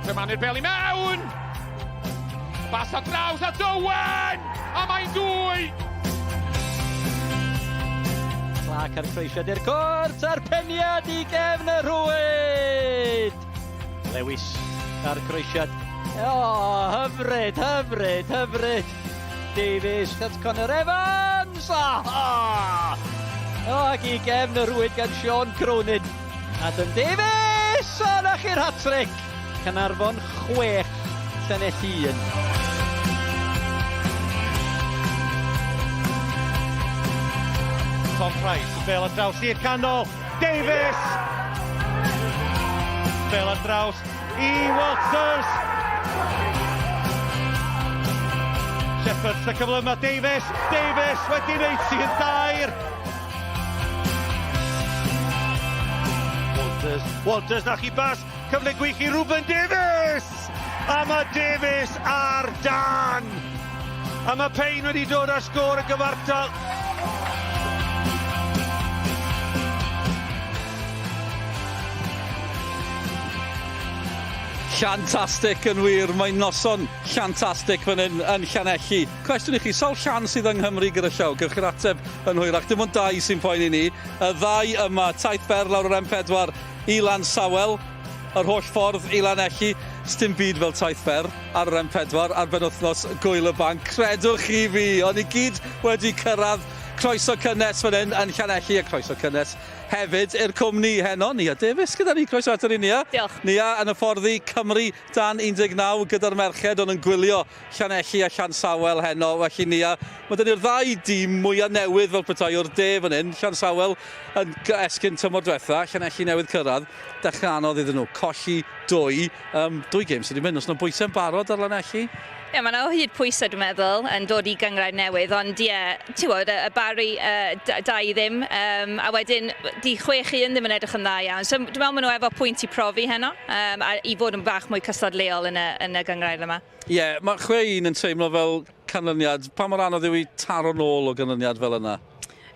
Trymanu'r bel i mewn! Bas ar draws at Owen! A mae'n dwy! Clark ar croesiad i'r cwrt a'r peniad i gefn y rhwyd! Lewis ar croesiad. O, oh, hyfryd, hyfryd, hyfryd. Davies at Connor Evans! Oh, oh. Oh, ac i gefn y rhwyd gan Sean Cronin. Adam Davies! O, na chi'r hat-trick! Caernarfon 6, Llanelli 1. Tom Price, y bel ar draws i'r canol, Davies! Bel ar draws i Walters! Shepherd, y cyfle yma, Davies, Davies wedi wneud sy'n dair! Walters, Walters, na chi bas, cyfle gwych i Ruben Davies! A mae Davies ar dan! A mae Payne wedi dod â sgôr y gyfartal. Llantastic yn wir, mae'n noson llantastic fan hyn yn Llanelli. Cwestiwn i chi, sawl llan sydd yng Nghymru gyda llaw? Gewch chi'r ateb yn hwyrach. Dim ond dau sy'n poeni ni. Y ddau yma, taith fer lawr yr M4 i Lansawel, yr holl ffordd i Lanelli. Sdim byd fel taith fer ar yr M4 ar benwythnos Gŵyl y Banc. Credwch chi fi, o'n i gyd wedi cyrraedd. Croeso cynnes fan hyn yn Llanelli a croeso cynnes hefyd i'r cwmni heno. Nia Davies gyda ni. Croeso ato ni, Nia. Diolch. Nia yn hyfforddi Cymru dan 19 gyda'r merched, ond yn gwylio Llanelli a Llansawel heno. Felly Nia, mae dyn ni'r ddau dîm mwyaf newydd fel petai o'r de fan hyn. Llansawel yn esgyn tymor diwetha, Llanelli newydd cyrraedd. Dechrau anodd iddyn nhw, colli dwy. Um, dwy gêm sydd wedi mynd, os yna bwysau'n barod ar Lanelli? Ie, yeah, mae yna o hyd pwysau dwi'n meddwl yn dod i gynghrair newydd, ond ie, yeah, ti'n gwybod, y, y Barry uh, dau ddim, um, a wedyn di 6-1 ddim yn edrych yn dda iawn. So dwi'n meddwl maen nhw efo pwynt i profi heno, um, a i fod yn bach mwy cystadleuol yn y, yn y gynghrair yma. Ie, yeah, mae 6-1 yn teimlo fel canlyniad. Pa mor anodd yw i taro nôl o ganlyniad fel yna?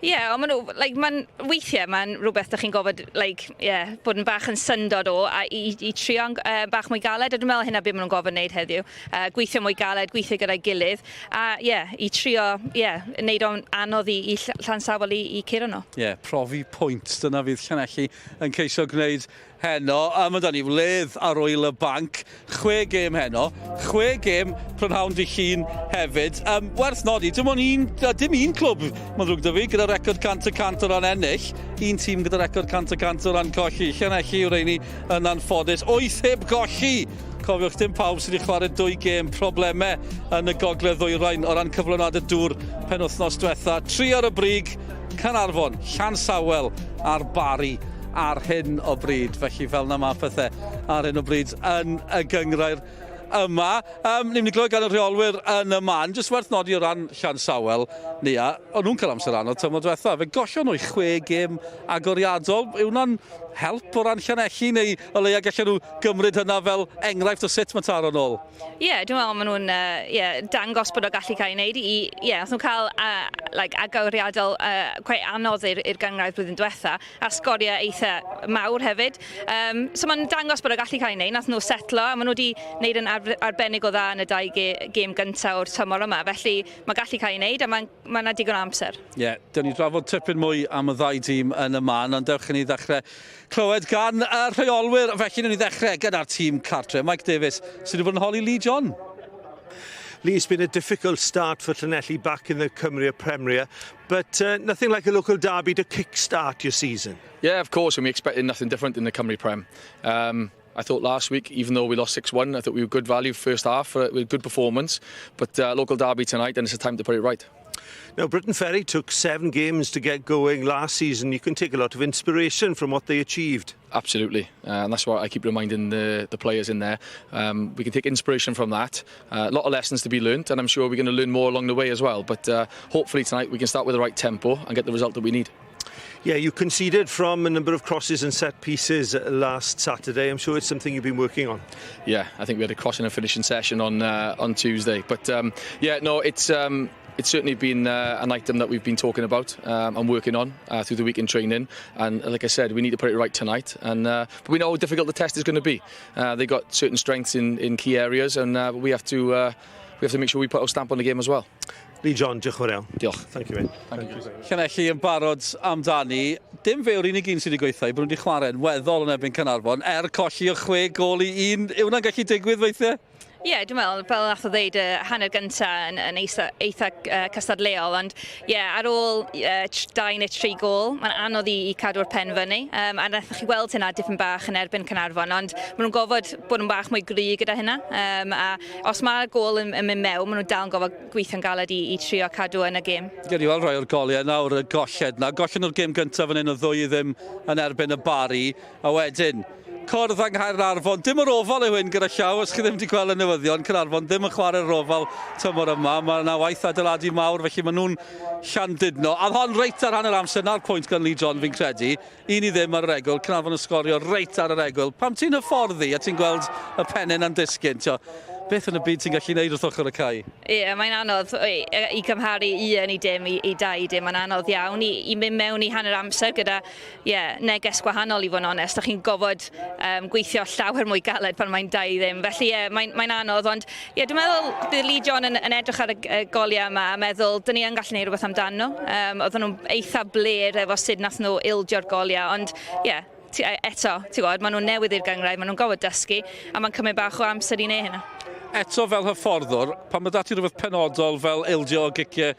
Ie, yeah, ond maen nhw, like, mae'n, weithiau mae'n rhywbeth da chi'n gofod, like, yeah, bod yn bach yn syndod o, a i, i trio'n uh, bach mwy galed, a dwi'n meddwl hynna beth maen nhw'n gofod wneud heddiw. Uh, gweithio mwy galed, gweithio gyda'i gilydd, a yeah, i trio, yeah, wneud o'n anodd i, i Llansawel i, i curo nhw. Ie, yeah, profi pwynt, dyna fydd Llanelli yn ceisio gwneud heno, a mae 'da ni wledd ar ŵyl y banc. Chwe gêm heno, chwe gêm prynhawn dy Llun hefyd. Um, werth nodi, dim ond un, dim un clwb, mae'n ddrwg 'da fi, gyda record 100% o ran ennill. Un tîm gyda record 100% o ran colli. Llanelli yw'r rheini yn anffodus. Wyth heb golli! Cofiwch, dim pawb sydd wedi chwarae dwy gêm problemau yn y gogledd ddwyrain o ran cyflwynad y dŵr penwythnos diwetha. Tri ar y brig, Caernarfon, Llansawel a'r Barri ar hyn o bryd. Felly fel 'na mae pethau ar hyn o bryd yn y gynghrair yma. Um, ni'n mynd i glywed gan y rheolwyr yn y man. Jyst werth nodi o ran Llansawel, Nia, o'n nhw'n cael amser anodd tymor diwetha. Fe gollon nhw i chwe gêm agoriadol. Yw hwnna'n help o ran Llanelli neu o leia gallen nhw gymryd hynna fel enghraifft o sut mae taro nôl? Ie, yeah, dwi'n meddwl maen nhw'n uh, yeah, dangos bod o gallu cael ei wneud. I, yeah, nath nhw cael uh, like, agoriadol uh, quite anodd i'r gynghrair blwyddyn diwetha, a sgoriau eitha mawr hefyd. Um, so mae'n dangos bod o gallu cael ei wneud. Nath nhw setlo, a maen nhw wedi wneud yn arbennig o dda yn y dau ge gêm gyntaf o'r tymor yma. Felly mae gallu cael ei wneud, a mae'n mae yna digon o amser. Ie, yeah, dyn ni drafod tipyn mwy am y ddau dîm yn y man, ond dewch i ni ddechrau clywed gan y rheolwyr. Felly, wnawn ni ddechrau gyda'r tîm cartre. Mike Davies, sydd wedi bod yn holi Lee John. Lee, it's been a difficult start for Llanelli back in the Cymru Premier, but nothing like a local derby to kick-start your season. Yeah, of course, and we expected nothing different in the Cymru Prem. I thought last week, even though we lost 6-1, I thought we were good value first half, with good performance. But local derby tonight, and it's a time to put it right. Now, Briton Ferry took 7 games to get going last season. You can take a lot of inspiration from what they achieved. Absolutely, and that's what I keep reminding the players in there. We can take inspiration from that. A lot of lessons to be learnt, and I'm sure we're going to learn more along the way as well. But hopefully tonight we can start with the right tempo and get the result that we need. Yeah, you conceded from a number of crosses and set pieces last Saturday. I'm sure it's something you've been working on. Yeah, I think we had a crossing and finishing session on Tuesday. But yeah, no, it's It's certainly been an item that we've been talking about and working on through the week in training. And like I said, we need to put it right tonight. And but we know how difficult the test is going to be. They got certain strengths in key areas, and we have to make sure we put our stamp on the game as well. Lee John, diolch yn fawr iawn. Diolch. Thank you, mate. Thank you. Llanelli yn barod amdani. Dim fe yw'r unig un sydd wedi gweithio, bod nhw wedi chwarae'n weddol yn erbyn Caernarfon, er colli o 6 gôl i 1. Yw hwnna'n gallu digwydd weithiau? Ie, yeah, dwi'n meddwl, fel nath o ddeud, y hanner gynta yn eitha cystadleuol, ond ie, yeah, ar ôl 2 neu 3 gôl, mae'n anodd i cadw'r pen fyny. A nath chi weld hynna dipyn bach yn erbyn Caernarfon, ond maen nhw'n gofod bod yn bach mwy gry gyda hynna. A os mae'r gôl yn mynd mewn, maen nhw'n dal yn gofod gweithio'n galed i trio cadw yn y gêm. Gen i weld rhai o'r goliau nawr, y golled na. Gollen nhw'r gêm gyntaf yn un o 2-0 yn erbyn y Bari, a wedyn cwrdd yng Nghaernarfon. Dim yr Ofal yw hyn gyda llaw, os chi ddim wedi gweld y newyddion, Caernarfon ddim yn chwarae'r Ofal tymor yma. Mae yna waith adeiladu mawr, felly maen nhw'n Llandudno. A hon reit ar hanner amser, na'r pwynt gan Lee John fi'n credu. 1-0 ar yr egwyl, Caernarfon yn sgorio reit ar yr egwyl. Pam ti'n hyfforddi a ti'n gweld y pennyn yn disgyn, tio, beth yn y byd ti'n gallu gwneud wrth ochr y cae? Ie, yeah, mae'n anodd i cymharu 1-0 i 2-0. Mae'n anodd iawn i mynd mewn i hanner amser gyda, yeah, neges gwahanol i fod yn onest. Da chi'n gofod gweithio llawer mwy galed pan mae'n 2-0. Felly, ie, yeah, mae'n anodd. Ond ie, yeah, dwi'n meddwl bydd Lee John yn edrych ar y goliau yma a meddwl, dyn ni yn gallu gwneud rhywbeth amdano. Oedden nhw'n eitha bler efo sut nath nhw ildio'r goliau. Ond ie, yeah, eto, ti'n gwybod, maen nhw'n newydd i'r gynghrair, maen nhw'n gofod dysgu, a mae'n cymryd bach o amser i wneud hynna. Eto fel hyfforddwr, pan mae dati rhywbeth penodol fel ildio o giciau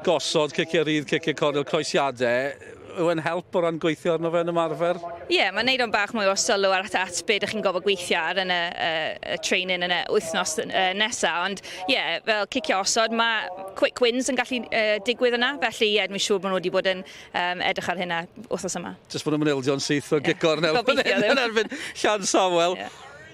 gosod, ciciau rydd, ciciau cornel, croesiadau, yw e'n help o ran gweithio arno fe yn ymarfer? Ie, yeah, mae'n neud o'n bach mwy o sylw ar at be ydych chi'n gofod gweithio ar yn y training yn y wythnos nesaf. Ond ie, yeah, fel cicio osod, mae quick wins yn gallu digwydd yna. Felly ie, yeah, dwi'n siŵr bod nhw wedi bod yn edrych ar hynna wythnos yma. Just bod nhw'n ildio'n syth o gic gornel Gobeithio ddim. yn erbyn Llansawel.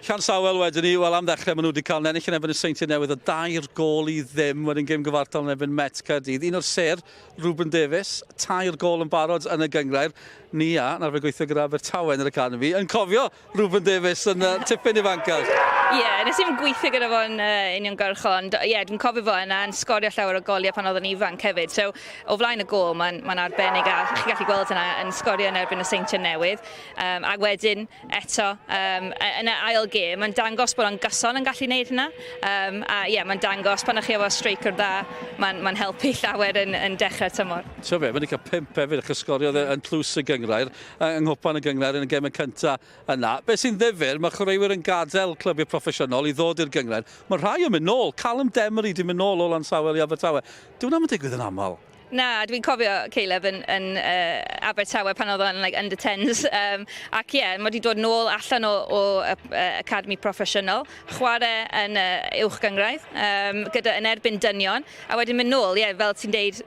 Llansawel wedyn ni, wel am ddechrau maen nhw wedi cael ennill yn erbyn y Seintiau Newydd o 3 gôl i 0 wedyn gêm gyfartal yn erbyn Met Caerdydd. Un o'r sêr, Ruben Davies, tair gôl yn barod yn y gynghrair. Ni a, yn arfer gweithio gyda Abertawe yn yr Academy, yn cofio Ruben Davies yn tipyn ifancach. Ie, yeah, nes i'm gweithio gyda fo'n uniongyrchol, ond ie, yeah, dwi'n cofio fo yna yn sgorio llawer o goliau pan oedd yn ifanc hefyd. So, o flaen y gôl, mae'n arbennig a chi'n gallu gweld yna yn sgorio yn erbyn y Seintiau Newydd. A wedyn, eto, yn y ail gêm, mae'n dangos bod o'n gyson yn gallu gwneud hynna. A ie, yeah, mae'n dangos pan ych chi efo striker dda, mae'n helpu llawer yn dechrau tymor. Ti'n fe, mae'n cael pump hefyd, achos sgoriodd e yn tlws y gynghrair, yng Nghwpan y gynghrair yn y gemau cyntaf yna. Be sy'n ddifyr, mae chwaraewyr yn gadael clybiau proffesiynol i ddod i'r gynghrair. Mae rhai yn mynd nôl. Callum Demery di mynd nôl o Lansawel i Abertawe. Dyw hwnna'm yn digwydd yn aml. Na, dwi'n cofio Caleb yn Abertawe pan oedd o'n like, under 10s. Ac ie, yeah, mae wedi dod nôl allan o Academy Proffesiynol, chwarae yn uwch gynghrair, gyda yn erbyn dynion, a wedyn mynd nôl, ie, yeah, fel ti'n deud,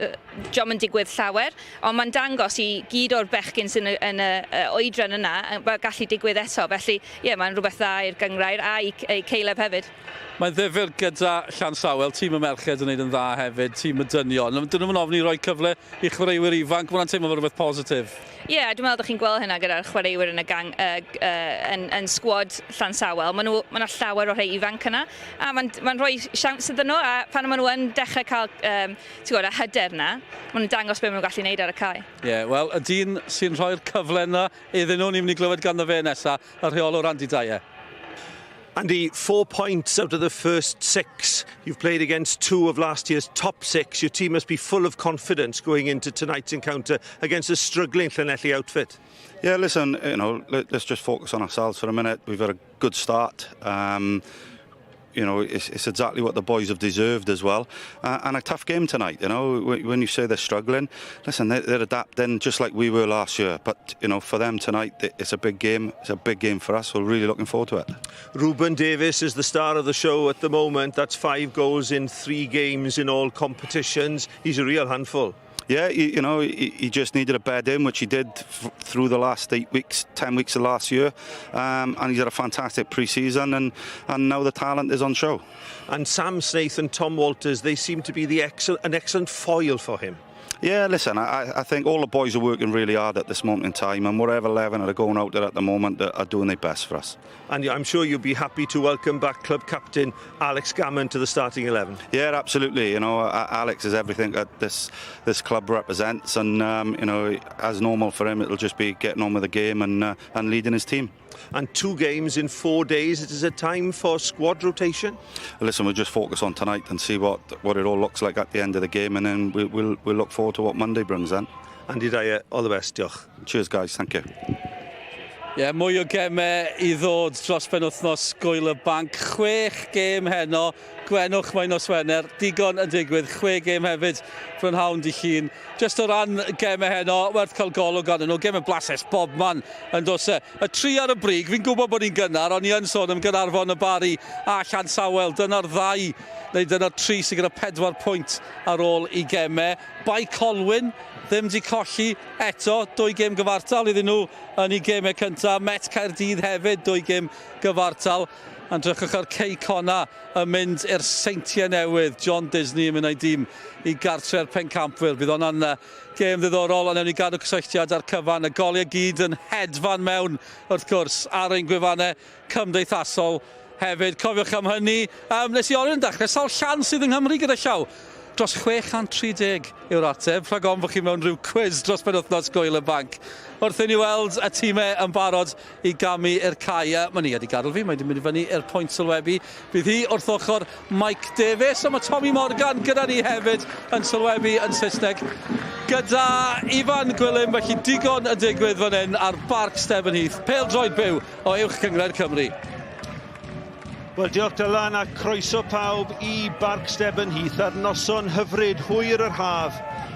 dio'm yn digwydd llawer, ond mae'n dangos i gyd o'r bechgyn sy'n yn y oedran yna, mae'n gallu digwydd eto. Felly, ie, yeah, mae'n rhywbeth dda i'r gynghrair a i Caleb hefyd. Mae'n ddifyr gyda Llansawel, tîm y merched yn gwneud yn dda hefyd, tîm y dynion. Dyn nhw'n ofni rhoi cyfle i chwaraewyr ifanc, mae'n teimlo fel rhywbeth positif. Ie, yeah, dwi'n meddwl ydych chi'n gweld hynna gyda'r chwaraewyr yn y gang, yn sgwad Llansawel. Maen nhw, ma llawer o rhai ifanc yna, a mae'n rhoi siawns iddyn nhw, a pan maen nhw yn dechrau cael ti'n gwybod, y hyder yna, maen nhw'n dangos beth maen nhw'n gallu gwneud ar y cae. Ie, yeah, wel, y dyn sy'n rhoi'r cyfle yna iddyn nhw, ni'n mynd i glywed ganddo fe nesaf, y rheolwr Andy Dyer. Andy, 4 points out of the first six. You've played against two of last year's top six. Your team must be full of confidence going into tonight's encounter against a struggling Llanelli outfit. Yeah, listen, let's just focus on ourselves for a minute. We've had a good start. It's exactly what the boys have deserved as well. And a tough game tonight, when you say they're struggling, listen, they're adapting just like we were last year. But for them tonight, it's a big game. It's a big game for us. So we're really looking forward to it. Ruben Davies is the star of the show at the moment. That's five goals in three games in all competitions. He's a real handful. Yeah, he, you know, he, he just needed a bed in, which he did through the last 8 weeks, 10 weeks of last year. And he's had a fantastic pre-season, and now the talent is on show. And Sam Snaith and Tom Walters, they seem to be an excellent foil for him. Yeah, listen, I, I think all the boys are working really hard at this moment in time, and whatever 11 are going out there at the moment are doing their best for us. And I'm sure you'll be happy to welcome back club captain Alex Gammon to the starting 11. Yeah, absolutely. You know, Alex is everything that this this club represents, and you know, as normal for him, it'll just be getting on with the game and and leading his team. And two games in 4 days, it is a time for squad rotation? Listen, we'll just focus on tonight and see what it all looks like at the end of the game, and then we'll look forward to what Monday brings then. Andy Dyer, all the best, diolch. Cheers, guys, thank you. Ie, yeah, mwy o gemau i ddod dros benwythnos Gwyl y Banc. Chwech gêm heno, gwenwch mae nos Wener, digon yn digwydd, chwe gêm hefyd prynhawn dydd Llun. Just o ran gemau heno, werth cael golwg arnyn nhw, gemau blasus bob man yn does e. Y tri ar y brig, fi'n gwybod bod ni'n gynnar, ond ni yn sôn am Gaernarfon, y Bari a Llansawel. Dyna'r ddau, neu dyna'r tri sydd gyda 4 pwynt ar ôl i gemau. Bae Colwyn, ddim di colli eto, dwy gêm gyfartal iddyn nhw yn eu gemau cyntaf. Met Caerdydd hefyd, dwy gêm gyfartal. A'n drychwch ar Cei Connah yn mynd i'r Seintiau Newydd. John Disney yn mynd â'i dîm i gartre'r pencampwyr. Bydd hwnna'n gêm ddiddorol, a newn ni gadw cysylltiad ar cyfan. Y goliau gyd yn hedfan mewn, wrth gwrs, ar ein gwefannau cymdeithasol hefyd. Cofiwch am hynny. Nes i ofyn yn dechrau, sawl llan sydd yng Nghymru gyda llaw? Dros 630 yw'r ateb. Rhag ofn bod chi mewn rhyw cwis dros penwythnos Gwyl y Banc. Wrth i ni weld y tîmau yn barod i gamu i'r cae. Mae ni wedi gadael fi, mae wedi mynd i fyny i'r pwynt sylwebu. Bydd hi wrth ochr Mike Davis, a mae Tommy Morgan gyda ni hefyd yn sylwebu yn Saesneg. Gyda Ifan Gwilym, felly digon yn digwydd fan hyn ar Barc Stebonheath. Pêl-droed byw o Uwch Gynghrair Cymru. Wel, diolch Dylan a croeso pawb i Barc Stebonheath ar noson hyfryd hwyr yr haf.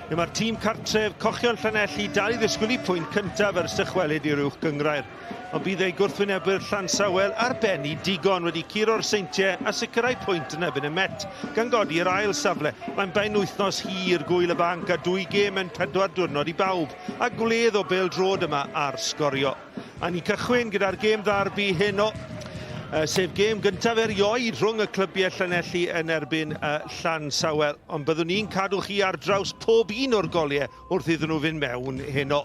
Mae'r tîm cartref Cochion Llanelli dal i ddisgwyl i pwynt cyntaf ers dychwelyd i'r uwch gynghrair. Ond bydd ei gwrthwynebwyr Llansawel ar ben eu digon wedi curo'r Seintiau a sicrhau pwynt yn erbyn y Met, gan godi i'r ail safle. Mae'n ben wythnos hir Gwyl y Banc a dwy gêm yn 4 diwrnod i bawb, a gwledd o bêl-droed yma ar Sgorio. A ni cychwyn gyda'r gêm ddarbi heno, sef gêm gyntaf erioed rhwng y clybiau Llanelli yn erbyn Llansawel. Ond byddwn ni'n cadw chi ar draws pob un o'r goliau wrth iddyn nhw fynd mewn heno.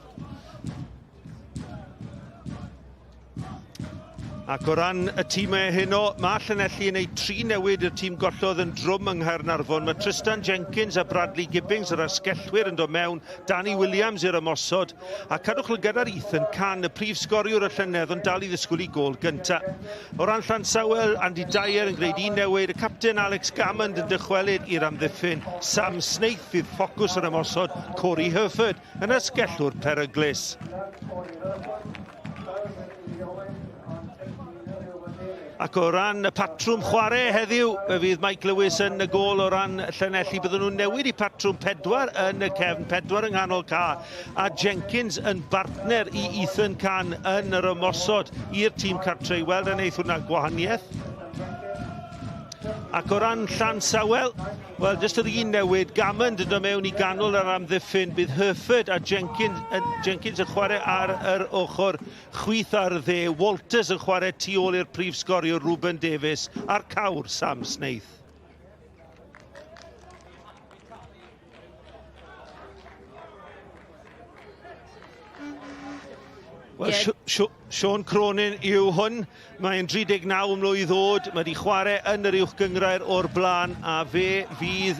Ac o ran y tîmau heno, mae Llanelli yn ei tri newid i'r tîm gollodd yn drwm yng Nghaernarfon. Mae Tristan Jenkins a Bradley Gibbings yr asgellwyr yn dod mewn, Danny Williams i'r ymosod. A cadwch lygad ar Ethan Can, y prif sgoriwr y llynedd, ond dal i ddisgwyl i gol gyntaf. O ran Llansawel, Andy Dyer yn gwneud un newid, y capten Alex Gammond yn dychwelyd i'r amddiffyn. Sam Snaith fydd ffocws yr ymosod, Corey Herford yn asgellwr peryglus. Ac o ran y patrwm chwarae heddiw, fe fydd Mike Lewis yn y gol o ran Llanelli. Byddwn nhw'n newid i patrwm pedwar yn y cefn, pedwar yng nghanol cae. A Jenkins yn bartner i Ethan Can yn yr ymosod i'r tîm cartre i weld yn eith hwnna gwahaniaeth. Ac o ran Llansawel, wel, jyst yr un newid, Gammond yn dod mewn i ganol yr amddiffyn. Bydd Herford a Jenkins yn chwarae ar yr ochr chwith ar dde. Walters yn chwarae tu ôl i'r prif sgoriwr Ruben Davies a'r cawr Sam Snaith. Wel, yeah. Sean Cronin yw hwn. Mae'n 39 mlwydd oed. Mae wedi chwarae yn yr uwch gynghrair o'r blaen a fe fydd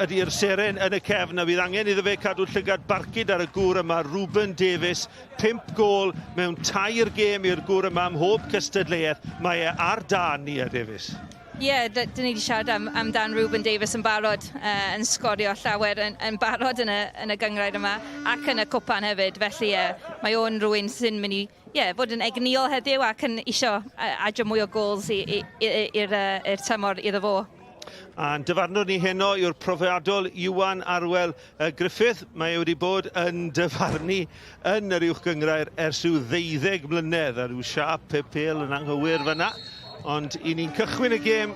ydy'r seren yn y cefn a fydd angen iddo fe cadw llygad barcud ar y gŵr yma, Ruben Davies. 5 gôl mewn tair gêm i'r gŵr yma ym mhob cystadleuaeth. Mae e ar dân, Nia Davies. Ie, yeah, dyn ni wedi siarad amdan Ruben Davies yn barod, yn sgorio llawer yn barod yn y gynghrair yma ac yn y cwpan hefyd. Felly mae o'n rhywun sy'n mynd i yeah, fod yn egnïol heddiw ac yn isio adio mwy o gols i'r tymor iddo fo. A'n dyfarnwr ni heno yw'r profiadol Iwan Arwel Griffith. Mae e wedi bod yn dyfarnu yn yr uwch gynghrair ers rhyw 12 mlynedd a rhyw siap pe pel yn anghywir fyna. Ond i ni'n cychwyn y gêm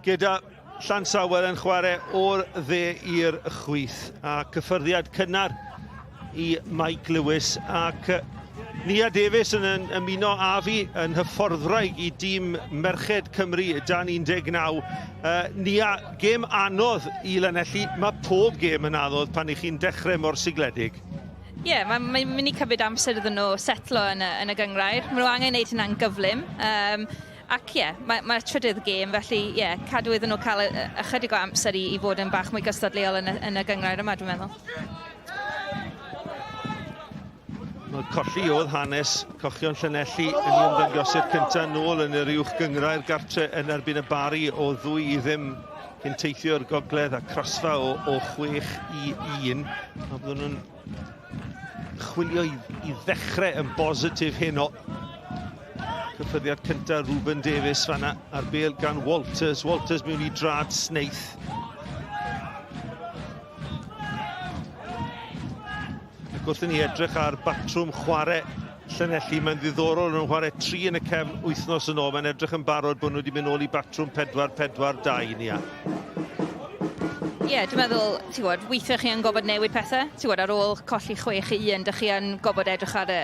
gyda Llansawel yn chwarae o'r dde i'r chwith. A cyffyrddiad cynnar i Mike Lewis ac Nia Davies yn yn ymuno â fi yn hyfforddwraig i dîm Merched Cymru dan 19. Uh, Nia, gêm anodd i Lanelli. Mae pob gêm yn anodd pan i chi'n dechrau mor sigledig. Ie, yeah, mae'n mae mynd i cymryd amser iddyn nhw setlo yn y, yn y gynghrair. Maen nhw angen gwneud hynna'n gyflym. Um, ac ie, yeah, mae'r mae trydydd gêm, felly ie, yeah, cadw iddyn nhw cael ychydig o amser i, i fod yn bach mwy gystadleuol yn y, yn y gynghrair yma, dwi'n meddwl. Mae colli oedd hanes Cochion Llanelli yn ei ymddangosiad cyntaf nôl yn yr uwch gynghrair gartre yn erbyn y Bari o ddwy i ddim cyn teithio i'r gogledd a crasfa o, o 6 i 1. A byddwn nhw'n chwilio i, i ddechrau yn bositif heno. Cyffyrddiad cyntaf Ruben Davies fanna a'r bel gan Walters. Walters mewn i drad Snaith. Ac wrth i ni edrych ar batrwm chwarae Llanelli, mae'n ddiddorol nhw'n chwarae tri yn y cefn wythnos yn ôl. Mae'n edrych yn barod bod nhw wedi mynd ôl i batrwm 4-4-2 ni. Ie, yeah, dwi'n meddwl, ti'n gwybod, weithiau chi yn gofod newid pethau. Ti'n gwybod, ar ôl colli 6 i 1, dych chi yn gofod edrych ar y,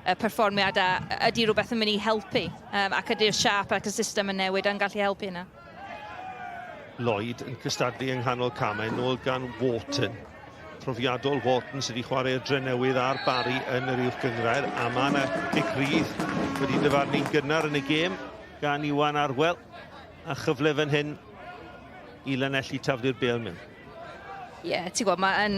y perfformiad a ydy rhywbeth yn mynd i helpu. Um, ac ydy'r siap ac y system yn newid yn gallu helpu yna. Lloyd yn cystadlu yng nghanol camau, nôl gan Wharton. Profiadol Wharton sydd wedi chwarae i'r Drenewydd a'r Barri yn yr uwch gynghrair, a mae yna gic rydd wedi dyfarnu'n gynnar yn y gêm gan Iwan Arwel, a chyfle fan hyn i Lanelli taflu'r bêl mewn. Ie, yeah, ti'n gwybod, mae'n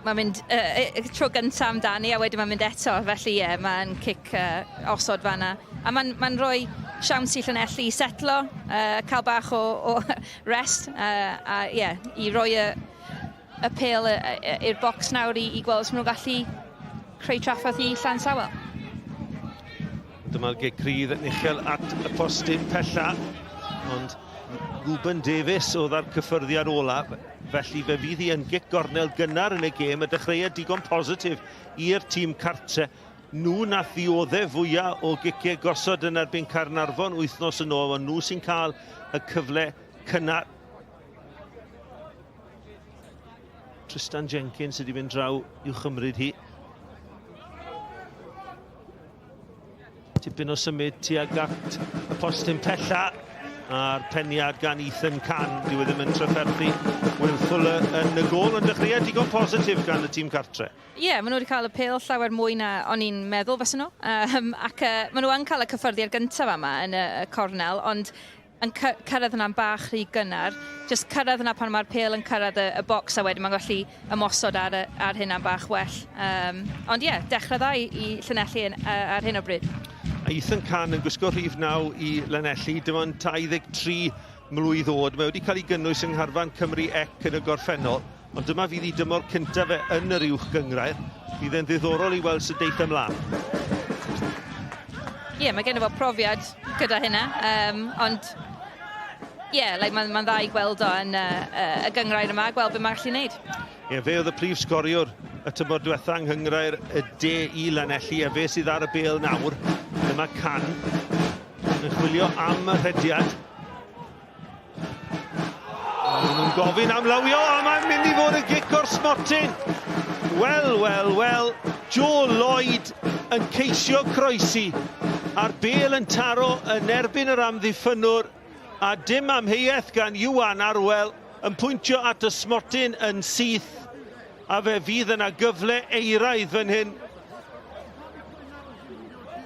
mae'n mynd uh, tro gyntaf amdani a wedyn mae'n mynd eto, felly ie, yeah, mae'n cic uh, osod fanna. A mae'n mae rhoi siawns i Llanelli i setlo, uh, cael bach o, o rest, uh, a ie, yeah, i roi y, y pêl i'r bocs nawr i, i gweld os maen nhw'n gallu creu trafferth i Llansawel. Dyma'r gic rydd yn uchel at y postyn pella, ond Ruben Davies oedd ar cyffyrddiad olaf, felly fe fydd hi yn gic gornel gynnar yn y gêm, y dechreuad digon positif i'r tîm cartre. Nhw nath ddioddef fwyaf o giciau gosod yn erbyn Caernarfon wythnos yn ôl, ond nhw sy'n cael y cyfle cynnar. Tristan Jenkins sydd wedi mynd draw i'w chymryd hi. Tipyn o symud tuag at y postyn pella a'r peniad gan Ethan Can. Dyw e ddim yn trafferthu Will Fuller yn y gôl, ond dechreuad digon positif gan y tîm cartre. Ie, yeah, maen nhw wedi cael y pêl llawer mwy na o'n i'n meddwl fysa nhw. Um, ac uh, maen nhw yn cael y cyffyrddiad gyntaf yma yn y, y cornel, ond yn cyrraedd yna'n bach rhy gynnar. Just cyrraedd yna pan mae'r pêl yn cyrraedd y, y bocs a wedyn mae'n gallu ymosod ar, y, ar hynna'n bach well. Um, ond ie, yeah, dechrau dda i, i Llanelli yn, uh, ar hyn o bryd. A Ethan Can yn gwisgo rhif 9 i Lanelli, dim ond 23 mlwydd oed. Mae wedi cael ei gynnwys yng ngharfan Cymru Ec yn y gorffennol, ond dyma fydd ei dymor cyntaf fe yn yr uwch gynghrair. Bydd e'n ddiddorol i weld sut deith ymlaen. Ie, yeah, mae gen i fo profiad gyda hynna, um, ond ie, yeah, like, mae'n ma dda i gweld o yn uh, uh, y gynghrair yma, gweld beth mae'n gallu gwneud. Ie, fe oedd y prif sgoriwr y tymor diwetha yng nghynghrair y De i Lanelli, a fe sydd ar y bêl nawr. Dyma Can yn chwilio am y rhediad. Maen nhw'n gofyn am lywio, a mae'n mynd i fod yn gic o'r smotyn. Wel, wel, wel, Joe Lloyd yn ceisio croesi, a'r bêl yn taro yn erbyn yr amddiffynnwr, a dim amheuaeth gan Iwan Arwel yn pwyntio at y smotyn yn syth, a fe fydd yna gyfle eiraidd fan hyn.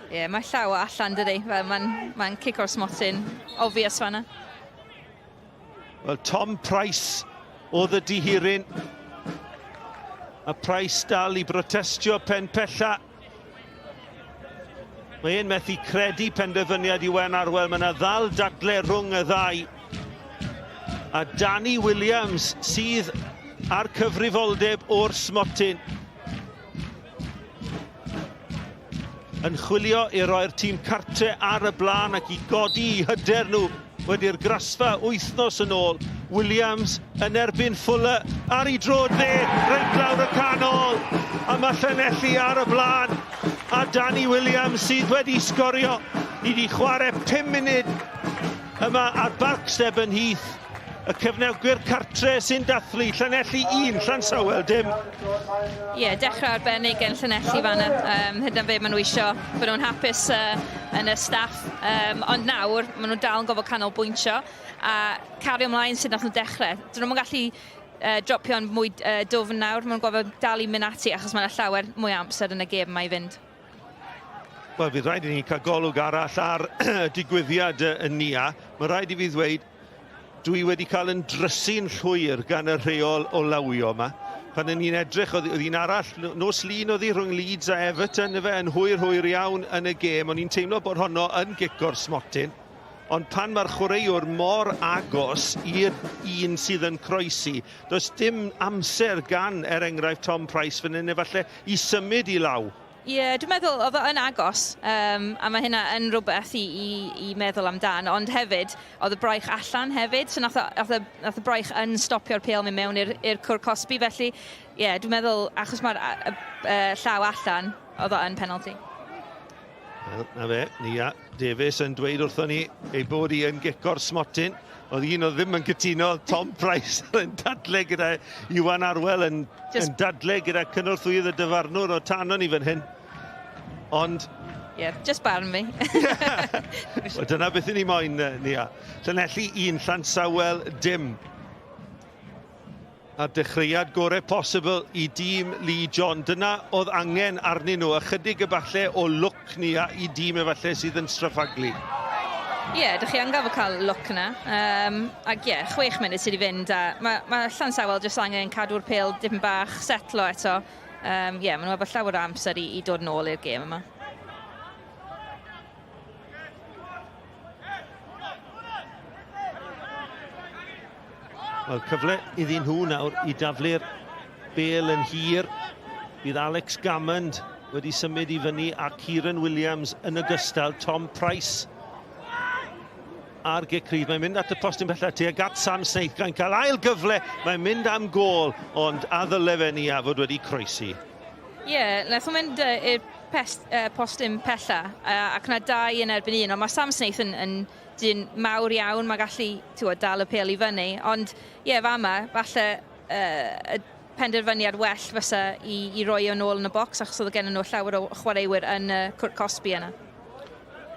Ie, yeah, mae llaw allan dydy. Fel mae'n mae cic o'r smotyn, obvious fanna. Wel, Tom Price oedd y dihiryn. A Price dal i brotestio pen pella. Mae e'n methu credu penderfyniad Iwan Arwel. Mae yna ddal dadle rhwng y ddau. A Danny Williams sydd ar cyfrifoldeb o'r smotyn. Yn chwilio i roi'r tîm cartre ar y blaen ac i godi i hyder nhw wedi'r grasfa wythnos yn ôl. Williams yn erbyn Fuller ar ei droed dde, reit lawr y canol. A mae Llanelli ar y blaen. A Danny Williams sydd wedi sgorio. Ni wedi chwarae 5 munud yma ar Barc Stebonheath. Y cefnogwyr cartre sy'n dathlu, Llanelli 1, Llansawel dim. Ie, yeah, dechrau arbennig yn Llanelli fanna. Hyd yn be maen nhw isio, bod nhw'n hapus yn y staff. Ond nawr, maen nhw dal yn gofod canolbwyntio a cario ymlaen sut nath nhw dechrau. Dyn nhw'n gallu dropio'n mwy dwfn nawr, maen nhw'n gofod dal i mynd ati achos mae yna llawer mwy o amser yn y gêm yma i fynd. Wel, fydd rhaid i ni cael golwg arall ar digwyddiad y Nia. Mae rhaid i fi ddweud, dwi wedi cael yn drysu'n llwyr gan y rheol o lawio yma. Pan o'n i'n edrych, oedd un arall, nos Lun oedd hi rhwng Leeds a Everton, efe, yn hwyr hwyr iawn yn y gêm. O'n i'n teimlo bod honno yn gic o'r smotyn. Ond pan mae'r chwaraewr mor agos i'r un sydd yn croesi, does dim amser gan, er enghraifft, Tom Price fan hyn, efallai, i symud i law. Ie, yeah, dwi'n meddwl oedd o yn agos, a mae hynna yn rhywbeth i meddwl amdan, ond hefyd, oedd y braich allan hefyd, so nath y braich yn stopio'r pêl mynd mewn i'r cwr cosbi, felly, ie, yeah, dwi'n meddwl, achos mae'r llaw allan, oedd o yn penalty. Wel, na fe, Nia Davies yn dweud wrthon ni ei bod hi yn gico'r smotyn. Oedd un oedd ddim yn cytuno, Tom Price yn dadle gyda Iwan Arwel, yn dadle gyda cynorthwyydd y dyfarnwr o tanon ni fan hyn. Ond... Ie, yeah, just barn fi. Wel, dyna beth i ni moyn, Nia. Llanelli 1, Llansawel dim. A'r dechreuad gorau posibl i dîm Lee John. Dyna oedd angen arnyn nhw, ychydig efalle o lwc Nia i dîm efalle sydd yn straffaglu. Ie, yeah, dych chi angen gafel cael lwc yna. Ac ie, yeah, 6 munud sydd i fynd. A mae Llansawel jyst angen cadw'r pêl dipyn bach, setlo eto. Ie, yeah, maen nhw efo llawer o amser i dod nôl i'r gêm yma. Wel, cyfle iddyn nhw nawr i daflu'r bêl yn hir. Bydd Alex Gammond wedi symud i fyny a Kieran Williams yn ogystal. Tom Price ar gic rydd. Mae'n mynd at y postyn pellach tuag at Sam Snaith. Gan cael ail gyfle, mae'n mynd am gôl, ond a ddyle fe ni a fod wedi croesi. Ie, yeah, nath o'n mynd i'r postyn pella, ac yna 2 yn erbyn 1, ond mae Sam Snaith yn dyn mawr iawn, mae gallu dal y pêl i fyny, ond ie, yeah, fama, falle y penderfyniad well fysa i roi o'n ôl yn y bocs, achos oedd gen nhw llawer o chwaraewyr yn y cwrt cosbi yna.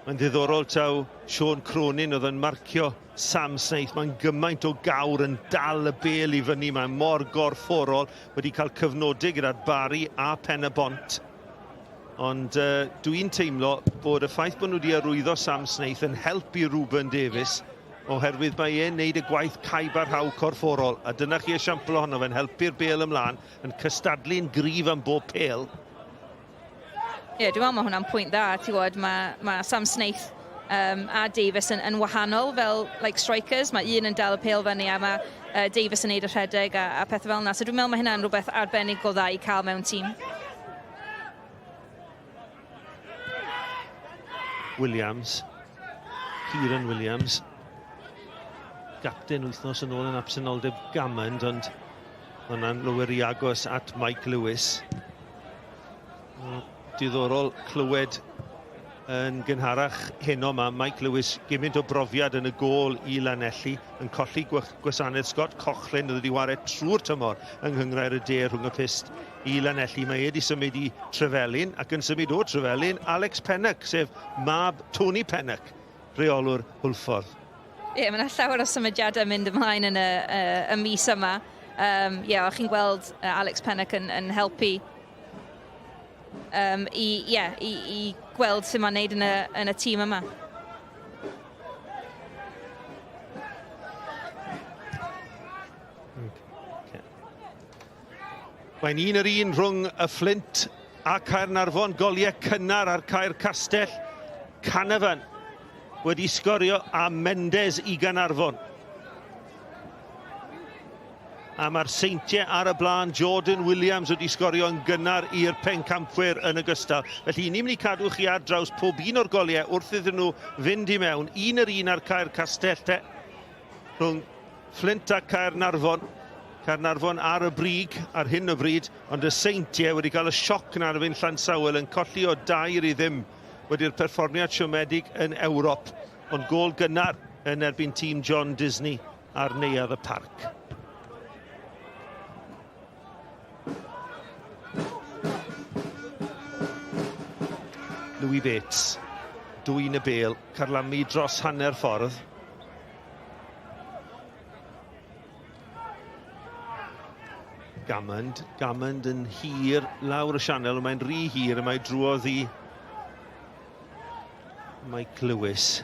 Mae'n ddiddorol taw Sean Cronin oedd yn marcio Sam Snaith. Mae'n gymaint o gawr yn dal y bêl i fyny. Mae'n mor gorfforol, wedi cael cyfnodau gyda'r Barry a Pen y Bont. Ond dwi'n teimlo bod y ffaith bod nhw wedi arwyddo Sam Snaith yn helpu Ruben Davies, oherwydd mae e'n neud y gwaith caib a rhaw corfforol. A dyna chi esiampl ohono fe'n helpu'r bêl ymlaen, yn cystadlu'n gryf am bob pêl. Ie, yeah, dwi'n meddwl mae hwnna'n pwynt dda, ti'n gwybod, mae Sam Snaith a Davies yn wahanol fel like, strikers. Mae un yn dal y pêl fyny a mae Davies yn neud y rhedeg a pethau fel yna. So dwi'n meddwl mae hynna'n rhywbeth arbennig o dda i cael mewn tîm. Williams, Kieran Williams, gapten wythnos yn ôl yn absenoldeb Gammond, ond hwnna'n lower i agos at Mike Lewis. Diddorol clywed yn gynharach heno ma Mike Lewis gymaint o brofiad yn y gôl i Lanelli yn colli gwasanaeth Scott Cochlin oedd wedi ware trwy'r tymor yng Nghynghrair y De rhwng y pyst i Lanelli. Mae e wedi symud i Trefelin ac yn symud o Trefelin Alex Pennock, sef mab Tony Pennock, rheolwr Hwlffordd. Ie, yeah, mae yna llawer o symudiadau mynd ymlaen yn y mis yma. Ie, yeah, o'ch chi'n gweld Alex Pennock yn helpu i gweld sut mae'n neud yn y tîm yma. Okay. Mae'n un yr un rhwng y Fflint a Caernarfon, goliau cynnar ar Caer Castell. Canavan wedi sgorio a Mendes i Gaernarfon. A mae'r Seintiau ar y blaen, Jordan Williams wedi sgorio yn gynnar i'r pencampwyr yn ogystal. Felly ni'n mynd i cadw chi ar draws pob un o'r goliau wrth iddyn nhw fynd i mewn. Un yr un ar Caer Castell te, rhwng Fflint a Caernarfon. Caernarfon ar y brig ar hyn o bryd, ond y Seintiau wedi cael y sioc na ar fynd Llansawel yn colli o 2-0 wedi'r perfformiad siomedig yn Ewrop. Ond gôl gynnar yn erbyn tîm John Disney. ar Neuadd y Parc. Louis Bates, dwyn y bêl, carlamu dros hanner ffordd. Gammond, Gammond yn hir lawr y sianel, ond mae'n rhy hir, a mae drwodd i Mike Lewis.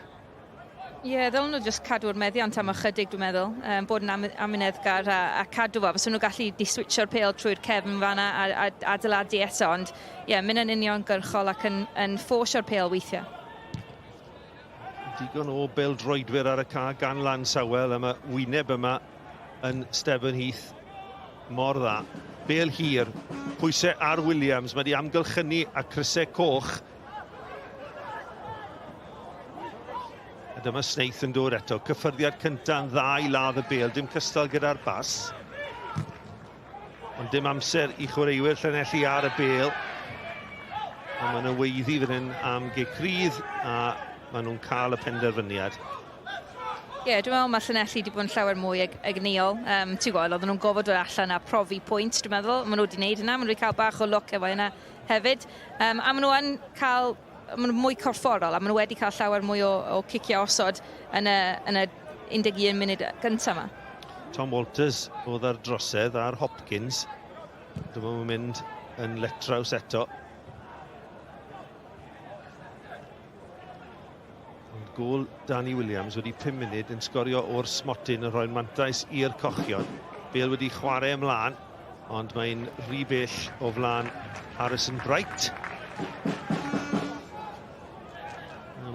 Ie, yeah, ddylen nhw jyst cadw'r meddiant am ychydig, dwi'n meddwl. Um, bod yn am amyneddgar a, a cadw fo. Fysa nhw'n gallu diswitsio'r pêl trwy'r cefn fanna a, a adeiladu eto, ond ie, yeah, mynd yn uniongyrchol ac yn, yn fforsio'r pêl weithiau. Digon o beldroedwyr ar y ca gan Lansawel, a mae wyneb yma yn Stephen Heath mor dda. Bêl hir, pwysau ar Williams, mae wedi amgylchynu a crysau coch. A dyma Snaith yn dod eto. Cyffyrddiad cyntaf yn dda i ladd y bêl. Dim cystal gyda'r bas. Ond dim amser i chwaraewyr Llanelli ar y bêl. A maen nhw'n weiddi fan hyn am gic rydd a maen nhw'n cael y penderfyniad. Ie, yeah, dwi'n meddwl mae Llanelli wedi bod yn llawer mwy eg egnïol. Um, ti'n gwybod, oedden nhw'n gofod dod allan a profi pwynt, dwi'n meddwl. Maen nhw wedi gwneud hynna, maen nhw wedi cael bach o lwc efo hynna hefyd. Um, a maen nhw yn cael maen nhw mwy corfforol a maen nhw wedi cael llawer mwy o, o cicio osod yn y, yn y 11 munud gyntaf yma. Tom Walters oedd ar drosedd ar Hopkins. Dyma nhw'n mynd yn letraws eto. Ond gôl Danny Williams wedi 5 munud yn sgorio o'r smotyn yn rhoi'r mantais i'r cochion. Bale wedi chwarae ymlaen, ond mae'n rhy bell o flaen Harrison Bright.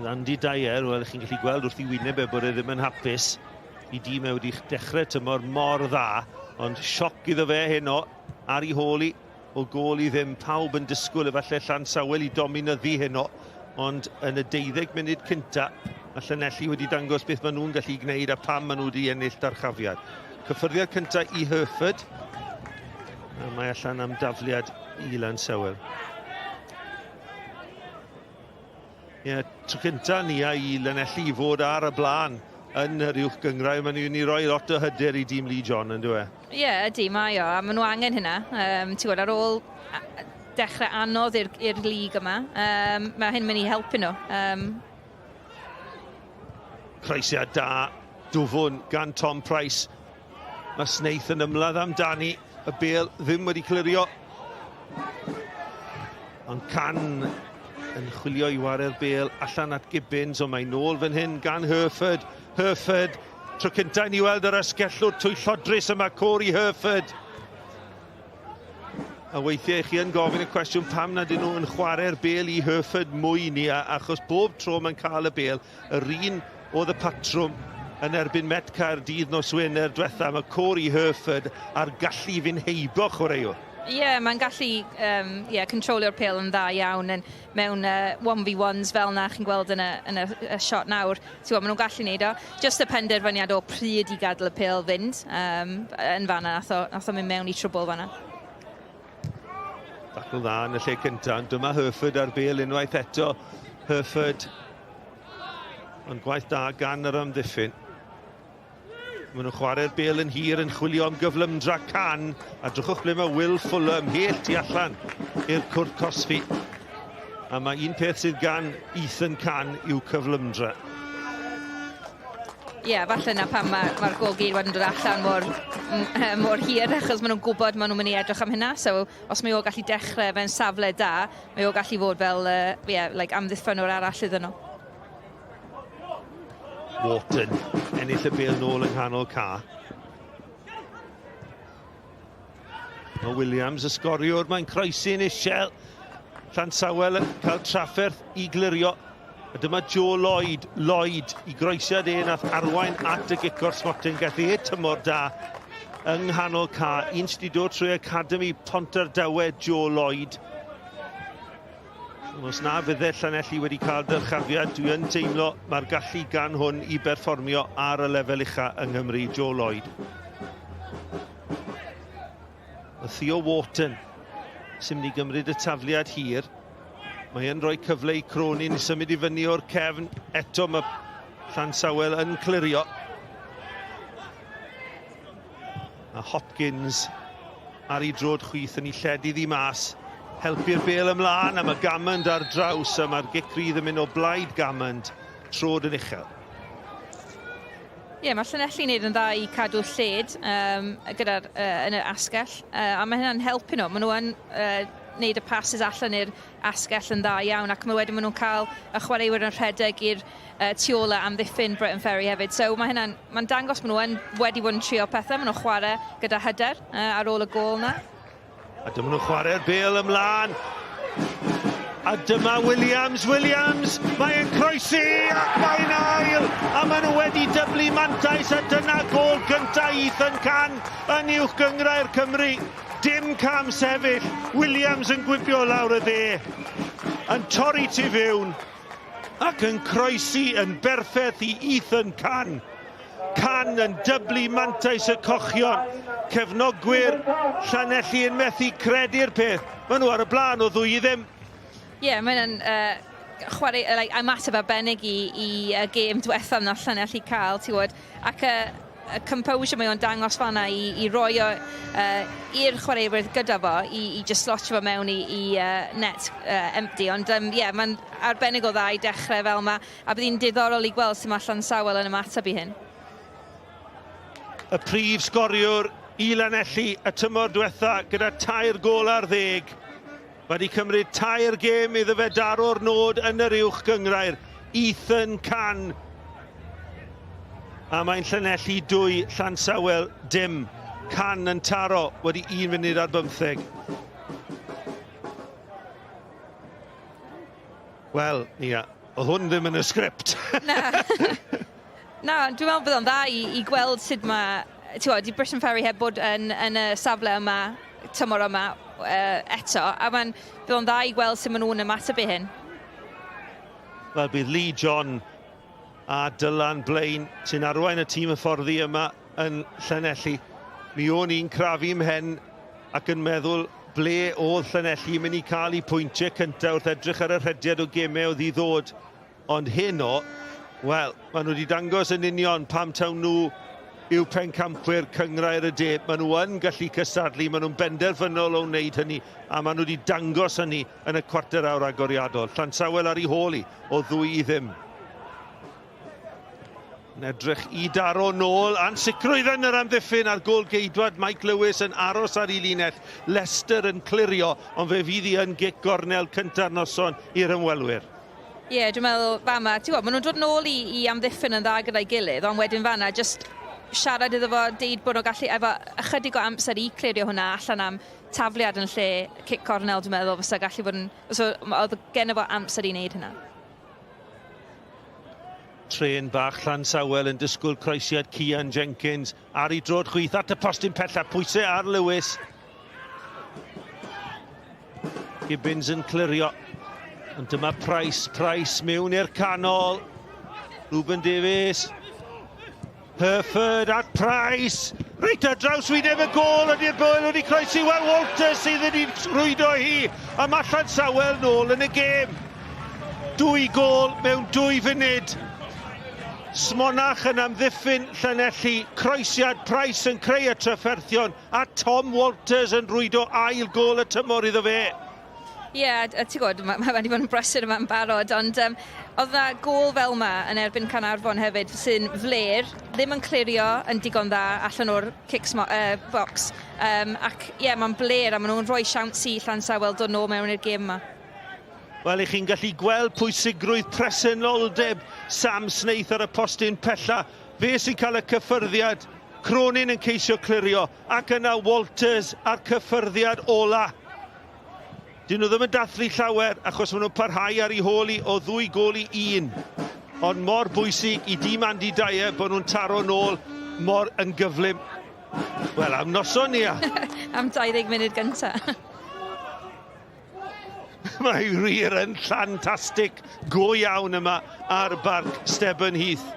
Ond Andy Dyer, wel, chi'n gallu gweld wrth i wyneb e bod e ddim yn hapus i dîm e wedi dechrau tymor mor dda, ond sioc iddo fe heno ar ei hôl i o gôl i ddim. Pawb yn disgwyl efallai Llansawel i dominyddu heno, ond yn y deuddeg munud cynta, mae Llanelli wedi dangos beth maen nhw'n gallu gwneud a pam maen nhw wedi ennill darchafiad. Cyffyrddiad cynta i Hereford, a mae allan am dafliad i Lansawel. Ie, yeah, tro cynta ni a i Lanelli i fod ar y blaen yn yr uwch gynghrair. Mae'n mynd i roi lot o hyder i dîm Lee John, yn dwi? Ie, yeah, ydy, mae o, a maen nhw angen hynna. Um, ti'n gwybod, ar ôl dechrau anodd i'r lig yma, um, mae hyn mynd i helpu nhw. Um, Croesiad da, dwfwn gan Tom Price. Mae Snaith yn ymladd amdani. Y bêl ddim wedi clirio. Ond Can yn chwilio i ware'r bêl allan at Gibbons, ond mae nôl fan hyn gan Hereford. Hereford, tro cyntaf i ni weld yr asgellwr twyllodrus yma, Corey Hereford. A weithiau chi yn gofyn y cwestiwn pam nad ydyn nhw yn chwarae'r bêl i Hereford mwy ni, achos bob tro mae'n cael y bêl, yr un oedd y patrwm yn erbyn Met Caerdydd nos Wener diwetha. Mae Corey Hereford a'r gallu i fynd heibo chwaraewr. Ie, yeah, mae'n gallu um, yeah, controlio'r pêl yn dda iawn yn, mewn uh, 1v1s fel na chi'n gweld yn y, yn y, y shot nawr. Ti'n gwybod, maen nhw'n gallu neud o. Just y penderfyniad o pryd i gadael y pêl fynd um, yn fanna, nath o, nath o mynd mewn i trwbl fanna. Dacl dda yn y lle cyntaf, ond dyma Hereford ar bêl unwaith eto. Hereford, ond gwaith da gan yr amddiffyn. Maen nhw'n chwarae'r bêl yn hir yn chwilio am gyflymdra can. A drychwch ble mae Will Fuller ymhell tu allan i'r cwrt cosbi. A mae un peth sydd gan Ethan Can yw cyflymdra. Ie, yeah, falle na pam mae'r ma gôl gyd wedyn dod allan mor, mor hir, achos maen nhw'n gwybod maen nhw'n mynd i edrych am hynna. So, os mae o gallu dechrau fe'n safle da, mae o gallu fod fel uh, yeah, like amddiffynwr arall iddyn nhw. Wharton ennill y bêl nôl yng nghanol ca. Mae Williams y sgoriwr, mae'n croesi'n isiel. Llansawel yn cael trafferth i glirio. A dyma Joe Lloyd, Lloyd i groesiad e nath arwain at y gic o'r smotyn. Gath e tymor da yng nghanol ca. Un sydd wedi dod trwy Academy Pontardawe, Joe Lloyd. Os na fydde Llanelli wedi cael dyrchafiad, dwi yn teimlo mae'r gallu gan hwn i berfformio ar y lefel ucha yng Nghymru, Joe Lloyd. Y Theo Wharton sy'n mynd i gymryd y tafliad hir. Mae yn rhoi cyfle i Cronin i symud i fyny o'r cefn. Eto mae Llansawel yn clirio. A Hopkins ar ei drod chwith yn ei lledu ddi mas. Helpu'r bel ymlaen a mae Gammond ar draws a mae'r gic rydd yn mynd o blaid Gammond. Trod yn uchel. Ie, yeah, mae Llanelli'n neud yn dda i cadw lled um, gyda'r, uh, yn y asgell, uh, a mae hynna'n helpu nhw. Maen nhw yn uh, neud y passes allan i'r asgell yn dda iawn, ac mae wedyn maen nhw'n cael y chwaraewyr yn rhedeg i'r uh, tu ôl a amddiffyn Brighton Ferry hefyd. So mae hynna'n mae'n dangos maen nhw yn wedi bod yn trio pethau, maen nhw'n chwarae gyda hyder uh, ar ôl y gôl na. A dyma nhw'n chwarae'r bêl ymlaen. A dyma Williams, Williams, mae'n croesi ac mae'n ail. A maen nhw wedi dyblu mantais a dyna gôl gyntaf Ethan Can yn uwch gynghrair Cymru. Dim cam sefyll, Williams yn gwibio lawr y dde. Yn torri tu fewn ac yn croesi yn berffaith i Ethan Can. Can yn dyblu mantais y cochion. Cefnogwyr Llanelli yn methu credu'r peth. Maen nhw ar y blaen o ddwy i ddim. Ie, yeah, mae'n uh, chwarae, like, ymateb arbennig i, i uh, gêm diwethaf na Llanelli cael, ti'n gwybod. Ac uh, y composure mae o'n dangos fanna i, i roi o uh, i'r chwaraewyr gyda fo i, i just slotio fo mewn i, i uh, net uh, empty. Ond ie, um, yeah, mae'n arbennig o dda i dechrau fel yma. A bydd hi'n diddorol i gweld sut mae Llansawel yn ymateb i hyn. Y prif sgoriwr i Lanelli y tymor diwetha gyda tair gôl ar ddeg. Mae wedi cymryd tair gêm iddo fe daro'r nod yn yr uwch gynghrair. Ethan Can. A mae'n Llanelli 2, Llansawel dim. Can yn taro wedi 1 munud ar bymtheg. Wel, Nia, oedd hwn ddim yn y sgript. Na. Na, dwi'n meddwl bydd o'n dda i, i gweld sut mae... Ti'n gwybod, di Britain Ferry heb bod yn, yn y safle yma, tymor yma uh, eto, a mae'n bydd o'n dda i gweld sut maen nhw'n ymateb i hyn. Wel, bydd Lee John a Dylan Blaine sy'n arwain y tîm hyfforddi yma yn Llanelli. Mi o'n i'n crafu mhen ac yn meddwl ble oedd Llanelli yn mynd i cael eu pwyntiau cyntaf wrth edrych ar y rhediad o gemau oedd i ddod. Ond heno, wel, maen nhw wedi dangos yn union pam taw nhw yw pencampwyr Cynghrair y De. Maen nhw yn gallu cystadlu, maen nhw'n benderfynol o wneud hynny, a maen nhw wedi dangos hynny yn y cwarter awr agoriadol. Llansawel ar ei hôl hi o ddwy i ddim. Yn edrych i daro nôl, ansicrwydd yn yr amddiffyn a'r gôl geidwad Mike Lewis yn aros ar ei linell. Leicester yn clirio, ond fe fydd hi yn gic gornel cynta'r noson i'r ymwelwyr. Ie, yeah, dwi'n meddwl fama, ti'n gwybod, maen nhw'n dod nôl i, i amddiffyn yn dda gyda'i gilydd, ond wedyn fanna, just siarad iddo fo, deud bod nhw'n gallu, efo ychydig o amser i clirio hwnna allan am tafliad yn lle cic cornel, dwi'n meddwl, fysa gallu bod yn, so, oedd gen fo amser i wneud hynna. Trên bach Llansawel yn disgwyl croesiad Cian Jenkins ar ei droed chwith at y postyn pella, pwysau ar Lewis. Gibbons yn clirio. Ond dyma Price, Price mewn i'r canol. Ruben Davies. Herford at Price. Reit ar draws wyneb y gôl, ydy'r bêl wedi croesi. Wel, Walters sydd wedi rwydo hi. A mae Llansawel nôl yn y gêm. Dwy gôl mewn dwy funud. Smonach yn amddiffyn Llanelli. Croesiad Price yn creu y trafferthion. A Tom Walters yn rwydo ail gôl y tymor iddo fe. Ie, yeah, a ti'n gwybod, mae ma wedi bod yn brysur yma'n barod, ond um, oedd yna gôl fel yma yn erbyn Caernarfon hefyd, sy'n fler, ddim yn clirio yn digon dda allan o'r kick box. Um, ac ie, yeah, mae'n bler a maen nhw'n rhoi siawns i Llansawel dod nôl mewn i'r gêm yma. Wel, i chi'n gallu gweld pwysigrwydd presenoldeb Sam Snaith ar y postyn pella. Fe sy'n cael y cyffyrddiad, Cronin yn ceisio clirio, ac yna Walters a'r cyffyrddiad ola. Dyn nhw ddim yn dathlu llawer achos maen nhw'n parhau ar ei hôl hi o ddwy gôl i un. Ond mor bwysig i dîm Andy Dyer bod nhw'n taro nôl mor yn gyflym. Wel, am noson ni Am 20 munud gynta. Mae wir yn llantastig go iawn yma ar Barc Stebonheath.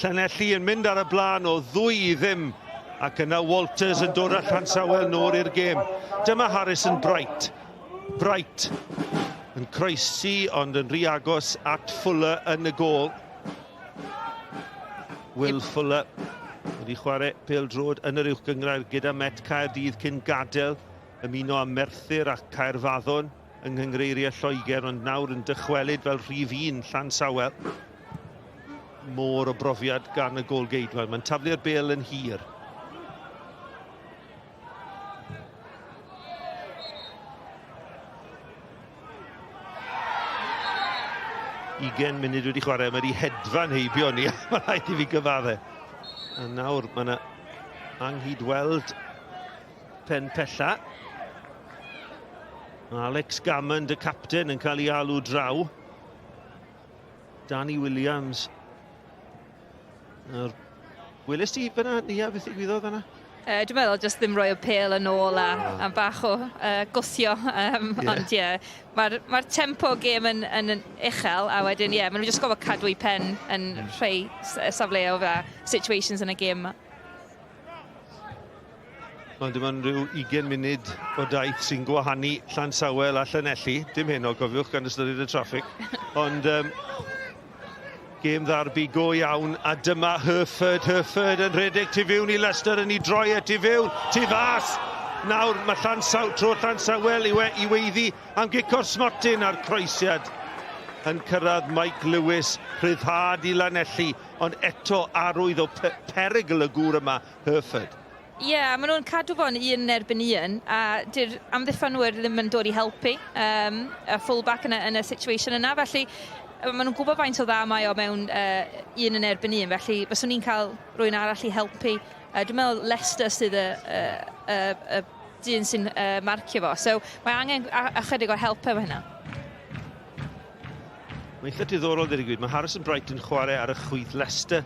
Llanelli yn mynd ar y blaen o ddwy i ddim. Ac yna Walters yn dod â Llansawel nôl i'r gêm. Dyma Harrison Bright. Bright yn croesi ond yn rhy agos at Fuller yn y gôl. Will Fuller. Wedi chwarae pêl-droed yn yr Uwch Gynghrair gyda Met Caerdydd cyn gadael, ymuno â Merthyr a Caerfaddon yng Nghynghreiriau Lloegr, ond nawr yn dychwelyd fel rhif un Llansawel. Môr o brofiad gan y gôl-geidwad. Mae'n taflu'r bêl yn hir. Ugain munud wedi chwarae, mae wedi hedfan heibio ni, mae rhaid i fi gyfadde. A nawr mae yna anghydweld pen pella. Alex Gammond, y capten, yn cael ei alw draw. Danny Williams. Nawr, welest ti fyna, Nia, beth ddigwyddodd fyna? Uh, dwi'n meddwl jyst ddim rhoi y pêl yn ôl a, oh. a bach o uh, gwthio. Um, yeah. Ond ie, yeah, mae'r ma tempo gêm yn, yn, yn uchel a wedyn ie, yeah, maen nhw jyst gofod cadw eu pen yn rhai safleoedd a situations yn y gêm. Ond dim ond rhyw 20 munud o daith sy'n gwahanu Llansawel a Llanelli. Dim heno, cofiwch, gan ystyried y traffig. Ond um, gêm ddarbi go iawn, a dyma Hereford. Hereford yn rhedeg tu fewn i Leicester, yn ei droi e tu fewn, tu fas. Nawr mae Llansaw, tro Llansawel i, we, i weiddi am gic o'r smotyn a'r croesiad yn cyrraedd Mike Lewis, rhyddhad i Lanelli, ond eto arwydd o perygl y gŵr yma, Hereford. Ie, yeah, maen nhw'n cadw fo'n un yn erbyn un, a dy'r amddiffynwyr ddim yn dod i helpu um, y fullback yn y, yn y situation yna, felly maen nhw'n gwybod faint o dda mae o mewn uh, un yn erbyn un, felly fyswn ni'n cael rhywun arall i helpu. Uh, dwi'n meddwl Leicester sydd y, y, y, y dyn sy'n uh, marcio fo, so mae angen ychydig o help efo hynna. Mae'n eitha diddorol dweud y gwir. Mae Harrison Bright yn chwarae ar y chwith, Leicester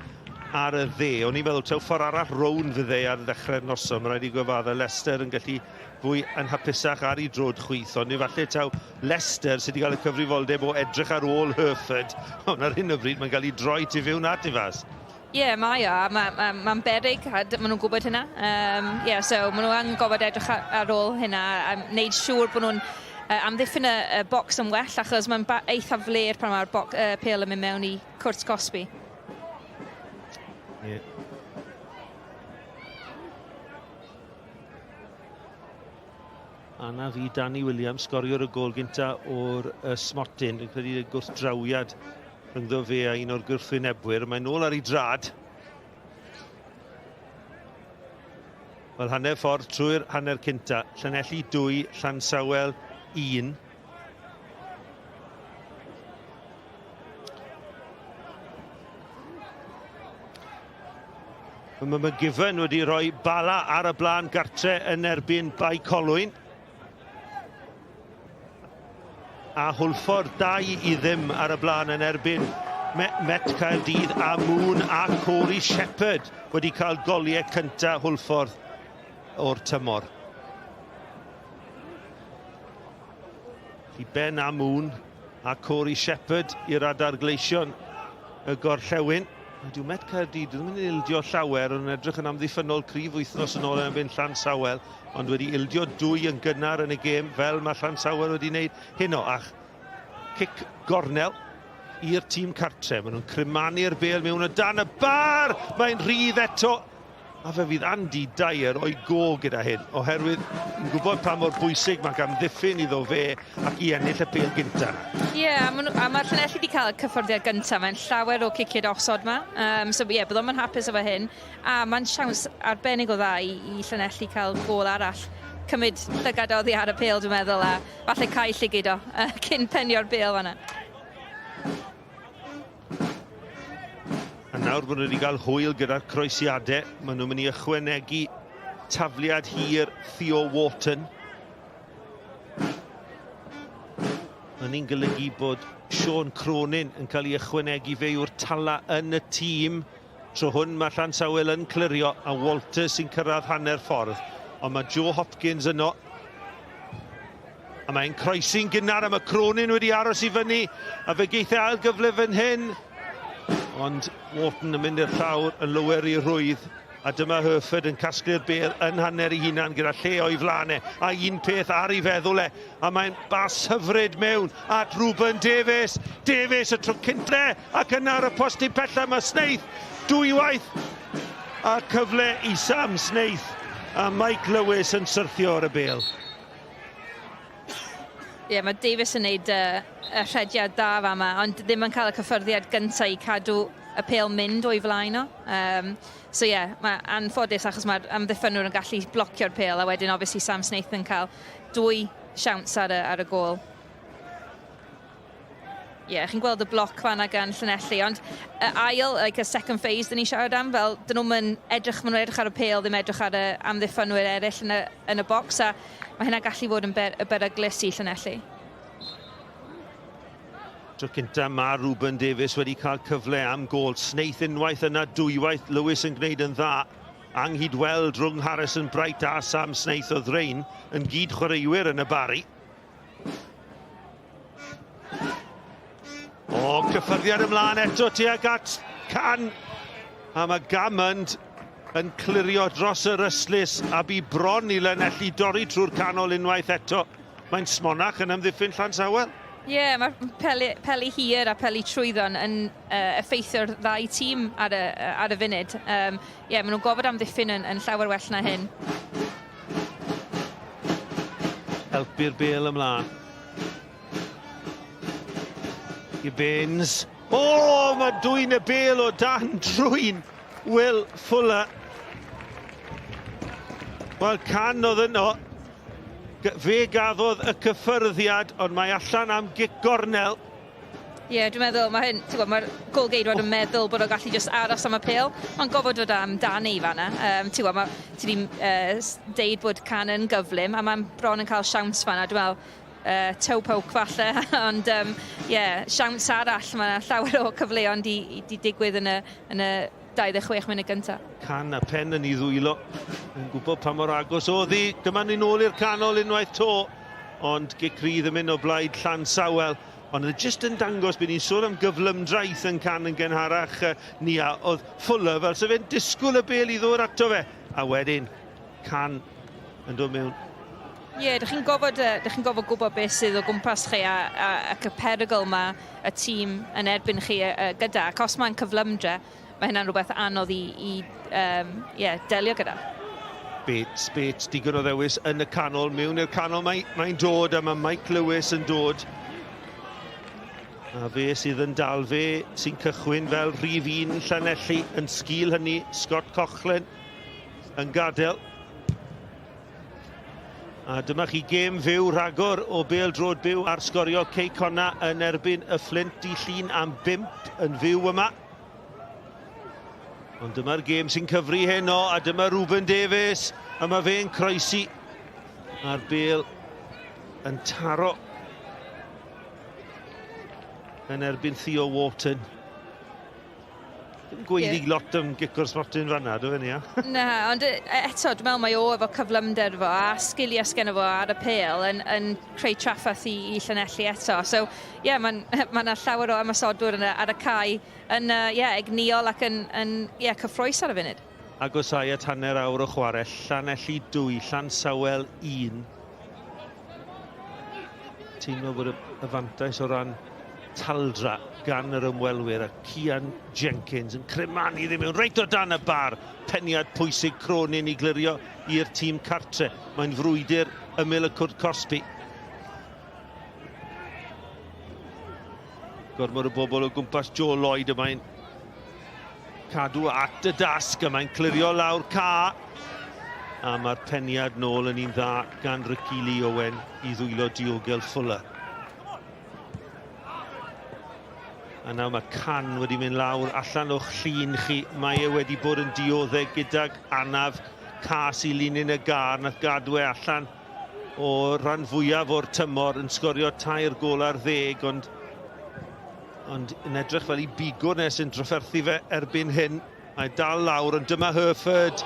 ar y dde. O'n i'n meddwl taw ffordd arall rownd fydde ar ddechrau'r noson. Mae rhaid i gyfadde Leicester yn gallu fwy yn hapusach ar ei drod chwith, ond efallai taw Leicester sydd wedi cael y cyfrifoldeb o edrych ar ôl Hereford, ond ar hyn o bryd mae'n cael ei droi tu fewn a tu fas. Ie, yeah, mae o, a mae'n ma, ma, ma beryg, a maen nhw'n gwybod hynna. Um, yeah, so maen nhw angen gofod edrych ar, ar ôl hynna a wneud siŵr bod nhw'n uh, amddiffyn y, y bocs yn well, achos mae'n eitha fler pan mae'r uh, pêl yn mynd mewn i cwrt cosbi. Yeah. Anaf i Danny Williams, sgoriwr y gôl gynta o'r uh, smotyn. Dwi'n credu y gwrthdrawiad rhyngddo fe a un o'r gwrthwynebwyr. Mae'n nôl ar ei drad. Wel, hanner ffordd trwy'r hanner cynta. Llanelli 2, Llansawel 1. Mae McGivern wedi rhoi bala ar y blaen gartre yn erbyn Bae Colwyn. A Hwlffordd 2 i ddim ar y blaen yn erbyn Met Caerdydd a Moon a Corey Shepherd wedi cael goliau cyntaf Hwlffordd o'r tymor. I Ben a Moon a Corey Shepherd i'r adar gleision y gorllewin. A dyw Met Caerdydd ddim yn ildio llawer, ond yn edrych yn amddiffynnol cryf wythnos yn ôl yn erbyn Llansawel, ond wedi ildio dwy yn gynnar yn y gêm, fel mae Llansawel wedi wneud heno. A cic gornel i'r tîm cartre. Maen nhw'n crymanu'r bêl mewn o dan y bar! Mae'n rhydd eto A fe fydd Andy Dyer o'i go gyda hyn, oherwydd yn gwybod pa mor bwysig mae amddiffyn iddo fe ac i ennill y bêl gynta. Ie, yeah, a mae'r Llanelli wedi cael y cyffyrddiad gyntaf, mae'n llawer o ciciad osod yma. Um, so ie, yeah, byddwn yn hapus efo hyn. A mae'n siawns arbennig o dda i, i Llanelli cael gôl arall. Cymryd llygad oddi ar y pêl, dwi'n meddwl, a falle cael llygyd o cyn penio'r bêl fanna. A nawr bod nhw wedi cael hwyl gyda'r croesiadau, maen nhw'n mynd i ychwanegu tafliad hir Theo Wharton. Hynny'n golygu bod Sean Cronin yn cael ei ychwanegu fe yw'r tala yn y tîm. Tro hwn mae Llansawel yn clirio a Walters sy'n cyrraedd hanner ffordd. Ond mae Joe Hopkins yno. A mae'n croesi'n gynnar a mae Cronin wedi aros i fyny. A fe geith e ail gyfle fan hyn. Ond Wharton yn mynd i'r llawr yn lower i rwydd. A dyma Hereford yn casglu'r bêl yn hanner ei hunan gyda lle o'i flaen e. A un peth ar ei feddwl e. A mae'n bas hyfryd mewn at Ruben Davies. Davies y tro cynta ac yna ar y postyn pella mae Snaith dwywaith. A cyfle i Sam Snaith a Mike Lewis yn syrthio ar y bêl. Ie, yeah, mae Davies yn neud y rhediad da fama, ond ddim yn cael y cyffyrddiad gyntaf i cadw y pêl mynd o'i flaen o. Um, so ie, yeah, mae anffodus achos mae'r amddiffynwr yn gallu blocio'r pêl a wedyn obviously Sam Snaith yn cael dwy siawns ar y, ar y gôl. Ie, yeah, chi'n gweld y bloc fanna gan Llanelli, ond y ail, like y second phase dyn ni'n siarad am, fel dyn nhw'n edrych, maen nhw'n edrych ar y pêl, ddim edrych ar y amddiffynwyr eraill yn y, yn y bocs, a mae hynna gallu fod yn ber, y beryglus i Llanelli. Tro cynta mae Ruben Davies wedi cael cyfle am gôl. Snaith unwaith yna, dwywaith, Lewis yn gwneud yn dda. Anghydweld rhwng Harrison Bright a Sam Snaith oedd rhain yn gyd chwaraewyr yn y Barri. O, cyffyrddiad ymlaen eto tuag at Can. A mae Gammond yn clirio dros yr ystlys a bu bron i Lanelli dorri trwy'r canol unwaith eto. Mae'n smonach yn amddiffyn Llansawel. Ie, yeah, mae peli, peli hir a peli trwyddo'n yn uh, effeithio'r ddau tîm ar y, ar y funud. Ie, um, yeah, maen nhw'n gofod amddiffyn yn, yn llawer well na hyn. Helpu'r bêl ymlaen. I Baines. O, oh, mae dwy'n y bêl o dan drwy'n Will Fuller. Wel, can oedd yno. Fe gafodd y cyffyrddiad, ond mae allan am gic gornel. Ie, yeah, dwi'n meddwl, mae hyn, ti'n gwybod, mae'r golgeidwad yn meddwl bod o'n gallu just aros am y pêl. Mae'n gofod fod amdani fanna. Um, ti'n gwybod, mae, ti wedi uh, deud bod Can yn gyflym, a mae'n bron yn cael siawns fanna. Dwi'n meddwl, uh, toe poke falle, ond um, yeah, siawns arall, mae yna llawer o cyfleon di, di digwydd yn y, yn y 26 munud gyntaf. Can a pen yn ei ddwylo, yn gwybod pa mor agos oedd hi. Dyma ni'n ôl i'r canol unwaith to, ond gic rydd yn mynd o blaid Llansawel. Ond oedd e jyst yn dangos, byd ni'n sôn am gyflymdra Ethan Can yn gynharach, Nia, oedd Fuller fel sef e'n disgwyl y bêl i ddod ato fe. A wedyn, Can yn dod mewn. Ie, yeah, dych chi'n gofod, dych chi'n gofod gwybod beth sydd o gwmpas chi a, a, ac y perygl mae y tîm yn erbyn chi gyda. Ac os mae'n cyflymdra, mae hynna'n rhywbeth anodd i, i um, yeah, delio gyda. Bates, Bates, digon o ddewis yn y canol, mewn i'r canol mae'n mae dod a mae Mike Lewis yn dod. A fe sydd yn dal, fe sy'n cychwyn fel rhif un Llanelli yn sgil hynny, Scott Coughlin yn gadael. A dyma chi gêm fyw rhagor o bêl drod byw ar sgorio Cei Connah yn erbyn y Fflint di Llun am 5 yn fyw yma. Ond dyma'r gêm sy'n cyfri heno, a dyma Ruben Davies, a mae fe'n croesi. A'r bêl yn taro yn erbyn Theo Wharton. Ddim gweiddi yeah. lot am gico'r smotyn fanna, do fe ni, Na, ond e, eto, dwi'n meddwl mae o efo cyflymder fo a sgiliau sgen fo ar y pêl yn, yn creu trafferth i, i Llanelli eto. So, ie, yeah, mae'n ma llawer o ymosodwyr yn y, ar y cae yn uh, yeah, egnïol ac yn, yn yeah, cyffrous ar y funud. Agosau at hanner awr o chwarae, Llanelli 2, Llansawel 1. Teimlo bod y, y fantais o ran taldra gan yr ymwelwyr a Cian Jenkins yn cremanu ddim mewn reit o dan y bar. Peniad pwysig Cronin i glirio i'r tîm cartre. Mae'n frwydr ymyl y cwrt cosbi. Gormod o bobl o gwmpas Joe Lloyd y mae'n cadw at y dasg a mae'n clirio lawr ca. A mae'r peniad nôl yn un dda gan Ricky Lee Owen i ddwylo diogel Fuller. A nawr mae Can wedi mynd lawr allan o'ch llun chi. Mae e wedi bod yn dioddef gydag anaf cas i linyn y gar. Nath gadw e allan o ran fwyaf o'r tymor yn sgorio tair gôl ar ddeg, ond, ond yn edrych fel i bigwr nes yn drafferthu fe erbyn hyn. Mae dal lawr, ond dyma Herford.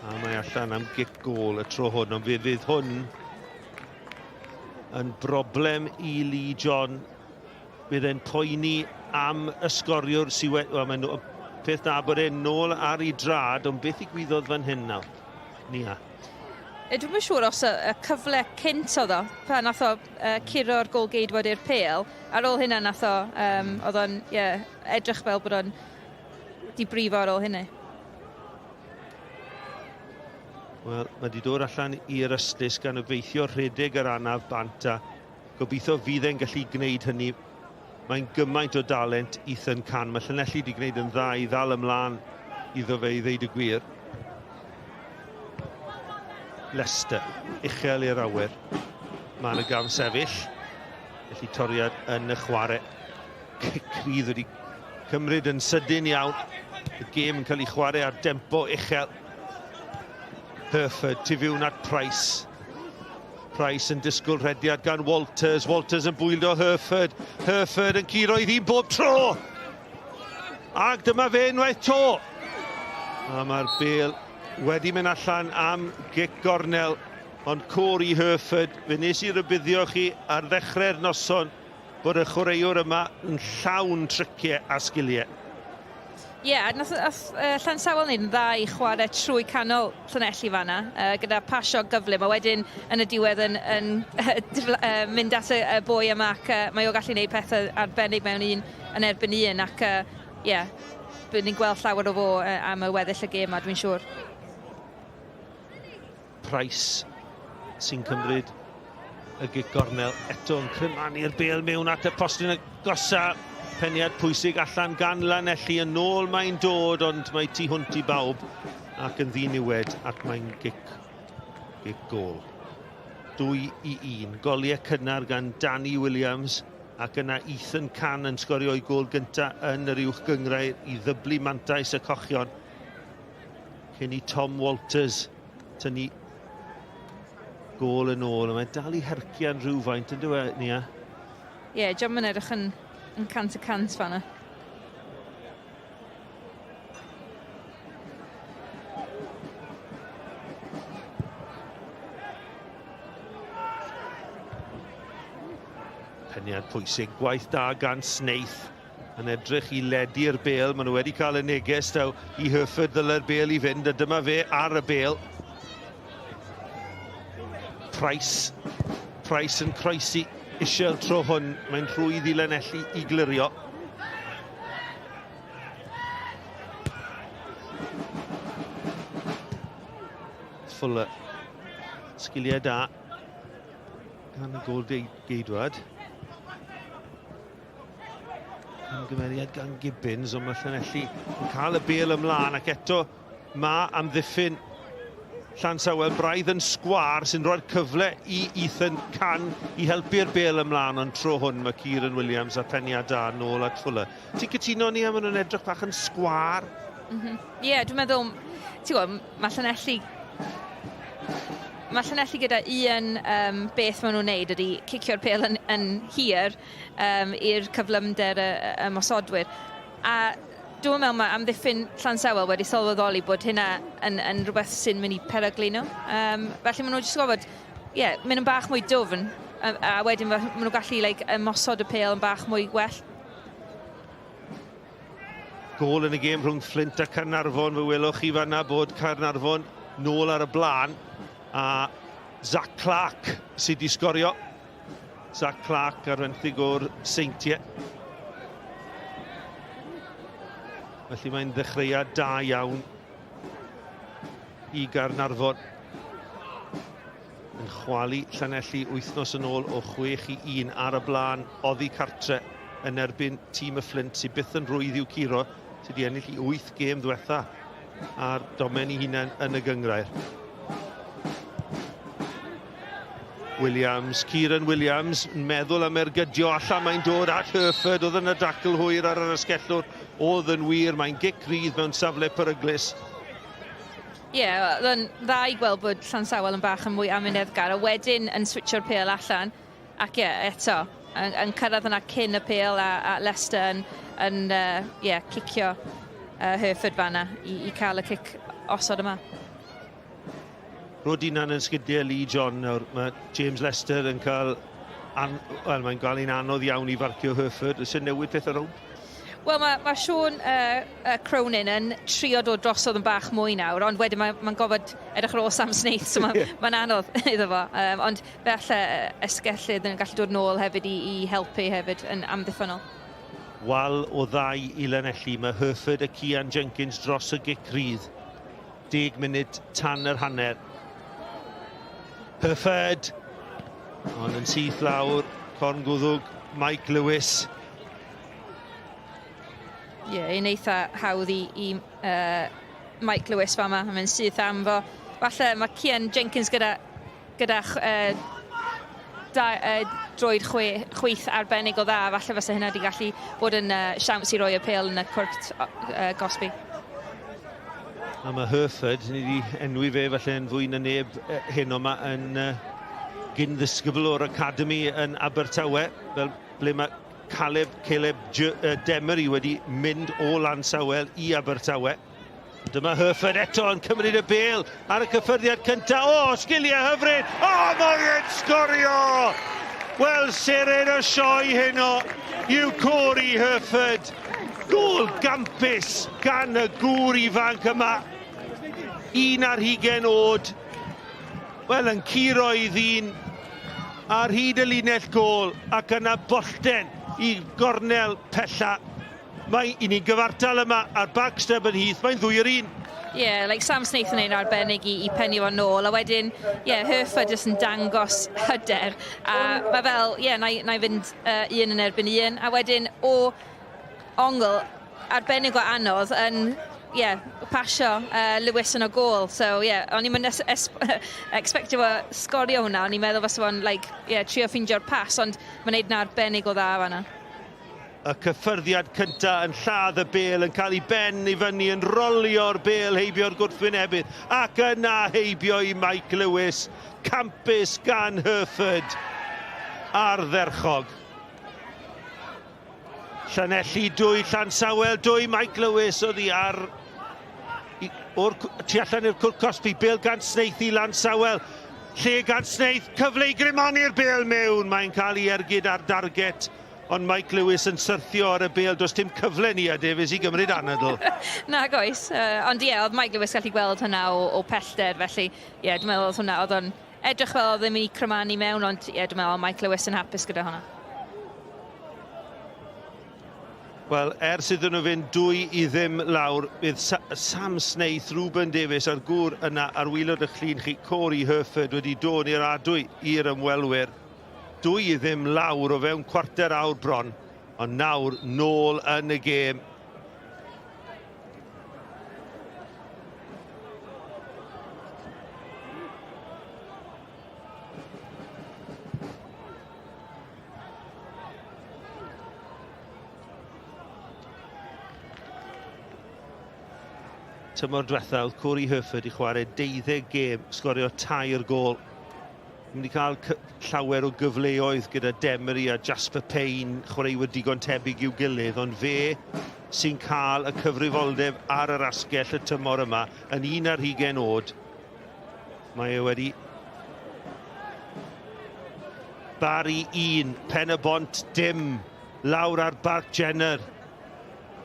A mae allan am gic gôl y tro hwn, ond fe fydd hwn yn broblem i Lee John. Bydd e'n poeni am y sgoriwr sydd wedi... Wel, mae'n peth da bod e'n nôl ar ei drad, ond beth ddigwyddodd fan hyn nawr? Nia. Dwi'm yn siŵr os y, y cyfle cynt oedd o, pan nath o uh, curo'r gôl geidwad i'r pêl. Ar ôl hynna nath o, um, oedd o'n yeah, edrych fel bod o'n di brifo ar ôl hynny. Wel, mae wedi dod allan i'r ystlys gan obeithio rhedeg yr anaf bant a gobeithio fydd e'n gallu gwneud hynny. Mae'n gymaint o dalent Ethan Can. Mae Llanelli wedi gwneud yn dda i ddal ymlaen iddo fe i ddeud y gwir. Leicester, uchel i'r awyr. Mae yna gam sefyll. Felly toriad yn y chwarae. Cic rydd wedi cymryd yn sydyn iawn. Y gêm yn cael ei chwarae ar dempo uchel. Hereford, tu fewn at Price. Price yn disgwyl rhediad gan Walters. Walters yn bwylio Hereford. Hereford yn curo i ddyn bob tro. Ac dyma fe unwaith to. A mae'r bel wedi mynd allan am gic gornel. Ond Corey Hereford, fe nes i rybuddio chi ar ddechrau'r noson bod y chwaraewr yma yn llawn triciau a sgiliau. Ie, yeah, nath, nath uh, Llansawel wneud yn dda i chwarae trwy canol Llanelli fanna, uh, gyda pasio gyflym, a wedyn yn y diwedd yn, yn uh, mynd at y, y boi yma ac uh, mae o gallu gwneud pethau arbennig mewn un yn erbyn un ac ie, uh, yeah, byddwn ni'n gweld llawer o fo uh, am y weddill y gêm ma, dwi'n siŵr. Price sy'n cymryd y gic gornel eto yn crymanu'r bêl mewn at y postyn agosa. Peniad pwysig allan gan Lanelli yn ôl mae'n dod ond mae tu hwnt i bawb ac yn ddiniwed ac mae'n gic, gic gôl. 2 i 1. Goliau cynnar gan Danny Williams ac yna Ethan Can yn sgorio o'i gôl gyntaf yn yr uwch gynghrair i ddyblu mantais y cochion cyn i Tom Walters tynnu gôl yn ôl. Mae'n dal i hercian rhywfaint, yn dweud, Nia? Ie, yeah, diolch yn edrych yn, yn cant y cant fanna. Peniad pwysig, gwaith da gan Snaith yn edrych i ledu'r bêl. Maen nhw wedi cael y neges daw i Hereford ddyle'r bêl i fynd, a dyma fe ar y bêl. Price. Price yn croesi eisiau'r tro hwn. Mae'n rhwydd i Lanelli i glirio. Fuller. Sgiliau da gan y gôl geidwad. Camgymeriad gan Gibbons, ond mae Llanelli yn cael y bêl ymlaen ac eto mae amddiffyn Llansawel braidd yn sgwâr sy'n rhoi'r cyfle i Ethan Can i helpu'r bêl ymlaen, ond tro hwn mae Kieran Williams a peniad da nôl at Fuller. Ti'n cytuno ni am nhw'n edrych bach yn sgwâr? Ie, mm -hmm. yeah, dwi'n meddwl, ti'n gwybod, mae Llanelli mae Llanelli gyda un um, beth maen nhw'n neud ydy cicio'r pêl yn, yn hir um, i'r cyflymder y, y mosodwyr. A dwi'n meddwl mae amddiffyn Llansawel wedi sylweddoli bod hynna yn, yn rhywbeth sy'n mynd i peryglu nhw. Um, felly maen nhw jyst gofod, ie, yeah, mynd yn bach mwy dwfn, a, a wedyn maen nhw'n gallu like, ymosod y pêl yn bach mwy gwell. Gôl yn y gêm rhwng Flint a Caernarfon, fe welwch chi fanna bod Caernarfon nôl ar y blaen a Zach Clark sydd wedi sgorio. Zach Clark ar fenthyg o'r Seintiau. Felly mae'n ddechreuad da iawn i Gaernarfon. Yn chwalu Llanelli wythnos yn ôl o 6 i 1 ar y blaen oddi cartre yn erbyn tîm y Fflint sydd byth yn rhwydd i'w curo, sydd wedi ennill i 8 gêm ddiwetha ar domen i hunain yn y gynghrair. Williams, Kieran Williams, yn meddwl am ergydio allan, mae'n dod at Hereford, oedd yna dacl hwyr ar yr asgellwr, oedd yn wir, mae'n gic rydd mewn safle peryglus. Ie, yeah, oedd yn dda i gweld bod Llansawel yn bach yn mwy amyneddgar, a wedyn yn switcho'r pêl allan, ac ie, yeah, eto, yn, yn cyrraedd yna cyn y pêl a, a Leicester yn, yn uh, yeah, cicio uh, Hereford fanna i, i cael y cic osod yma. Rodinan yn sgidiau Lee John nawr. Mae James Lester yn cael... An, wel, mae'n cael un anodd iawn i farcio Hereford. Oes e'n newid pethau rownd? Wel, mae, mae Sean uh, uh, Cronin yn trio dod drosodd yn bach mwy nawr, ond wedyn mae'n mae gofod edrych ar ôl Sam Snaith, so mae'n yeah. mae anodd iddo fo. Um, ond fe alle esgellydd yn gallu dod nôl hefyd i, i helpu hefyd yn amddiffynnol. Wal o ddau i Lanelli. Mae Hereford a Cian Jenkins dros y gic rydd. 10 munud tan yr hanner. Hurford. Ond yn syth lawr, corn gwddwg, Mike Lewis. Ie, yeah, un eitha hawdd i, i uh, Mike Lewis fama, mae'n mynd syth am fo. Falle mae Cian Jenkins gyda, gyda uh, da, uh, droed chwe, chwith arbennig o dda, falle fysa hynna wedi gallu bod yn uh, siawns i roi y pêl yn y cwrt uh, gosbi. A mae Herford, ni wedi enwi fe falle yn fwy na neb heno yma, yn uh, gyn-ddisgybl o'r Academy yn Abertawe, fel ble mae Caleb, Caleb J, uh, Demery wedi mynd o Lansawel i Abertawe. Dyma Herford eto yn cymryd y bêl ar y cyffyrddiad cyntaf. O, sgiliau hyfryd! O, mae e'n sgorio! Wel, seren y sioe heno yw Corey Herford. Gôl gampus gan y gŵr ifanc yma. 21 oed. Wel, yn curo ei ddyn ar hyd y linell gôl ac yna bollten i gornel pella. Mae i ni'n gyfartal yma a'r backstep yn Heath, mae'n ddwy yr un. Ie, yeah, like Sam Snaith yn ein arbennig i, i pennu fo nôl, a wedyn, ie, yeah, Herford jyst yn dangos hyder, a mae fel, ie, yeah, na, na i fynd uh, un yn erbyn un, a wedyn o ongl arbennig o anodd yn ie, yeah, pasio uh, Lewis yn o gôl. So, ie, yeah, o'n i'n mynd expectio fo sgorio hwnna, o'n i'n meddwl fysa fo'n, like, yeah, trio ffeindio'r pas, ond mae'n neud yn arbennig o dda fanna. Y cyffyrddiad cynta yn lladd y bêl, yn cael ei ben i fyny, yn rolio'r bêl heibio'r gwrthwynebydd, ac yna heibio i Mike Lewis, campus gan Herford, ardderchog. Llanelli 2, Llansawel 2, Mike Lewis oddi ar i, o'r tu allan i'r cwrt cosbi, bêl gan Snaith i Lansawel. Lle gan Snaith, cyfle i grimani'r bêl mewn, mae'n cael ei ergyd ar darget, ond Mike Lewis yn syrthio ar y bêl, does dim cyfle ni a Davies i gymryd anadl. Nag oes, uh, ond ie, yeah, oedd Mike Lewis gallu gweld hwnna o, o pellter, felly ie, yeah, dwi'n meddwl oedd hwnna, oedd o'n edrych fel oedd ddim i crymanu mewn, ond ie, yeah, dwi'n meddwl Mike Lewis yn hapus gyda hwnna. Wel, ers iddyn nhw fynd dwy i ddim lawr, bydd Sa Sam Snaith, Ruben Davies a'r gŵr yna ar waelod y llun chi, Corey Herford, wedi dod i'r adwy i'r ymwelwyr. Dwy i ddim lawr o fewn cwarter awr bron, ond nawr nôl yn y gêm. Tymor diwetha, oedd Corey Herford i chwarae 12 gêm, sgorio tair gôl. Mynd i cael llawer o gyfleoedd gyda Demery a Jasper Payne, chwaraewyr digon tebyg i'w gilydd, ond fe sy'n cael y cyfrifoldeb ar yr asgell y tymor yma yn un ar hugain oed. Mae e wedi Barry 1, Pen-y-bont dim, lawr ar Barc Jenner.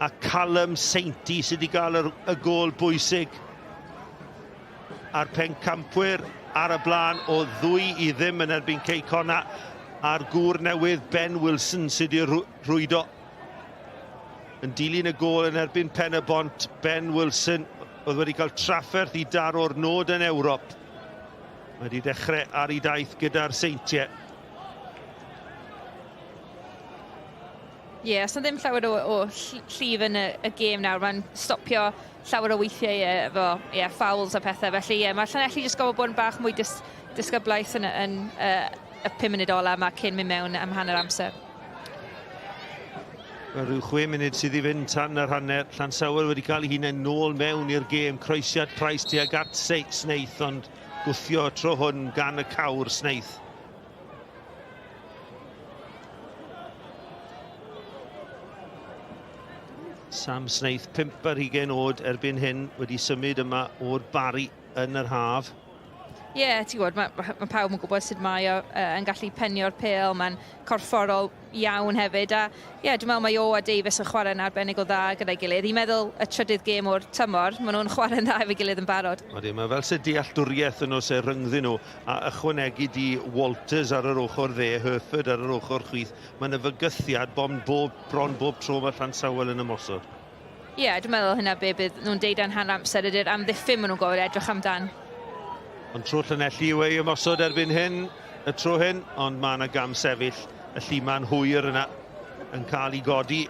A Callum Sainty sydd wedi cael y, y gôl bwysig. A'r pencampwyr ar y blaen o ddwy i ddim yn erbyn Cei Connah. A'r gŵr newydd Ben Wilson sydd wedi rhwydo. Yn dilyn y gôl yn erbyn Pen-y-bont, Ben Wilson oedd wedi cael trafferth i daro'r nod yn Ewrop. Mae wedi dechrau ar ei daith gyda'r Seintiau. Ie, yeah, os na ddim llawer o, o llif yn y, y gêm nawr, mae'n stopio llawer o weithiau efo yeah, fouls a pethau. Felly ie, yeah, mae Llanelli jyst gofod bod yn bach mwy dys, disgyblaeth yn, yn uh, y 5 munud ola yma cyn mynd mewn am hanner amser. Mae rhyw chwe munud sydd i fynd tan yr hanner. Llansawel wedi cael ei hunain nôl mewn i'r gêm. Croesiad Price tuag at Snaith, ond gwthio tro hwn gan y cawr Snaith. Sam Snaith, 5 ar hugain oed erbyn hyn, wedi symud yma o'r Barri yn yr haf. Ie, yeah, ti'n gwybod, mae, ma pawb yn gwybod sut mae o uh, yn gallu penio'r pêl, mae'n corfforol iawn hefyd, a ie, yeah, dwi'n meddwl mae o a Davies yn chwarae'n arbennig o dda gyda'i gilydd. I'n meddwl y trydydd gêm o'r tymor, maen nhw'n chwarae'n dda efo'i gilydd yn barod. Odi, mae fel se dealltwriaeth yn oes e rhyngddyn nhw, a ychwanegu di Walters ar yr ochr dde, Herford ar yr ochr chwith, mae yna fygythiad bom bob, bron bob tro mae Llansawel yn ymosod. Ie, yeah, dwi'n meddwl hynna be bydd nhw'n deud am hanner amser ydy'r amddiffyn maen nhw'n gorfod edrych amdan. Ond tro Llanelli yw ei ymosod erbyn hyn, y tro hyn, ond mae yna gam sefyll y llima'n hwyr yna yn cael ei godi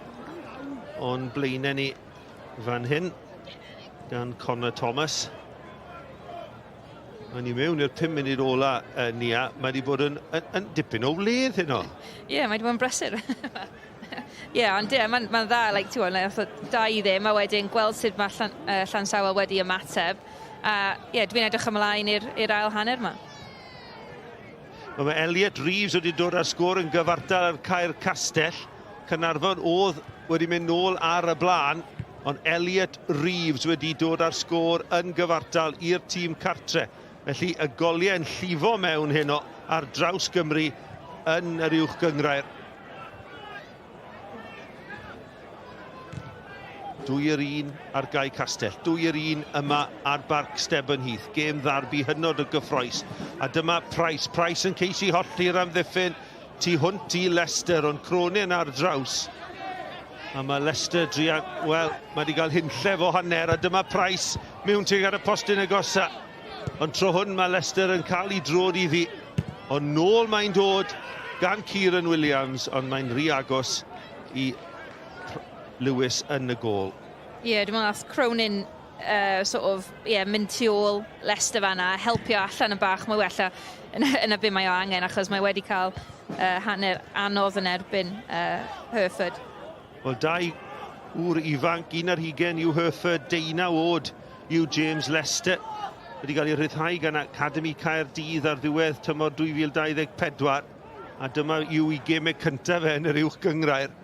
o'n blaenau ni fan hyn gan Connor Thomas. Mae'n i mewn i'r 5 munud ola, uh, Nia. Mae wedi bod yn, yn, yn dipyn o wledd heno. Ie, yeah, mae wedi bod yn brysur. Ie, yeah, ond ie, yeah, mae'n ma dda, like, ti'n gwybod, like, 2 ddim, a wedyn gweld sut mae Llan, uh, Llansawel wedi ymateb. A ie, yeah, dwi'n edrych ymlaen i'r ail hanner yma. Wel, mae Elliot Reeves wedi dod â'r sgôr yn gyfartal ar Caer Castell. Caernarfon oedd wedi mynd nôl ar y blaen, ond Elliot Reeves wedi dod â'r sgôr yn gyfartal i'r tîm cartre. Felly y goliau yn llifo mewn heno ar draws Gymru yn yr uwch gynghrair. 2-1 ar Gae Castell, 2-1 yma ar Barc Stebonheath. Gêm ddarbi hynod o gyffroes. A dyma Price. Price yn ceisio hollti'r amddiffyn tu hwnt i Leicester, ond Cronin ar draws. A mae Leicester druan, wel, mae wedi cael hunllef o hanner, a dyma Price mewn tuag ar y postyn agosa. Ond tro hwn mae Leicester yn cael ei drod iddi. Ond nôl mae'n dod gan Kieran Williams, ond mae'n rhy agos i Lewis yn y gôl. Ie, yeah, dwi'n meddwl nath Cronin sort of, yeah, mynd tu ôl Leicester fanna, helpio allan yn bach mwy wella yn, yn y byd mae o angen, achos mae wedi cael hanner anodd yn erbyn Hereford. Wel, dau ŵr ifanc, 21 yw Hereford, 19 oed yw James Lester. Wedi cael ei rhyddhau gan Academi Caerdydd ar ddiwedd tymor 2024. A dyma yw ei gemau cyntaf e yn yr uwch gynghrair.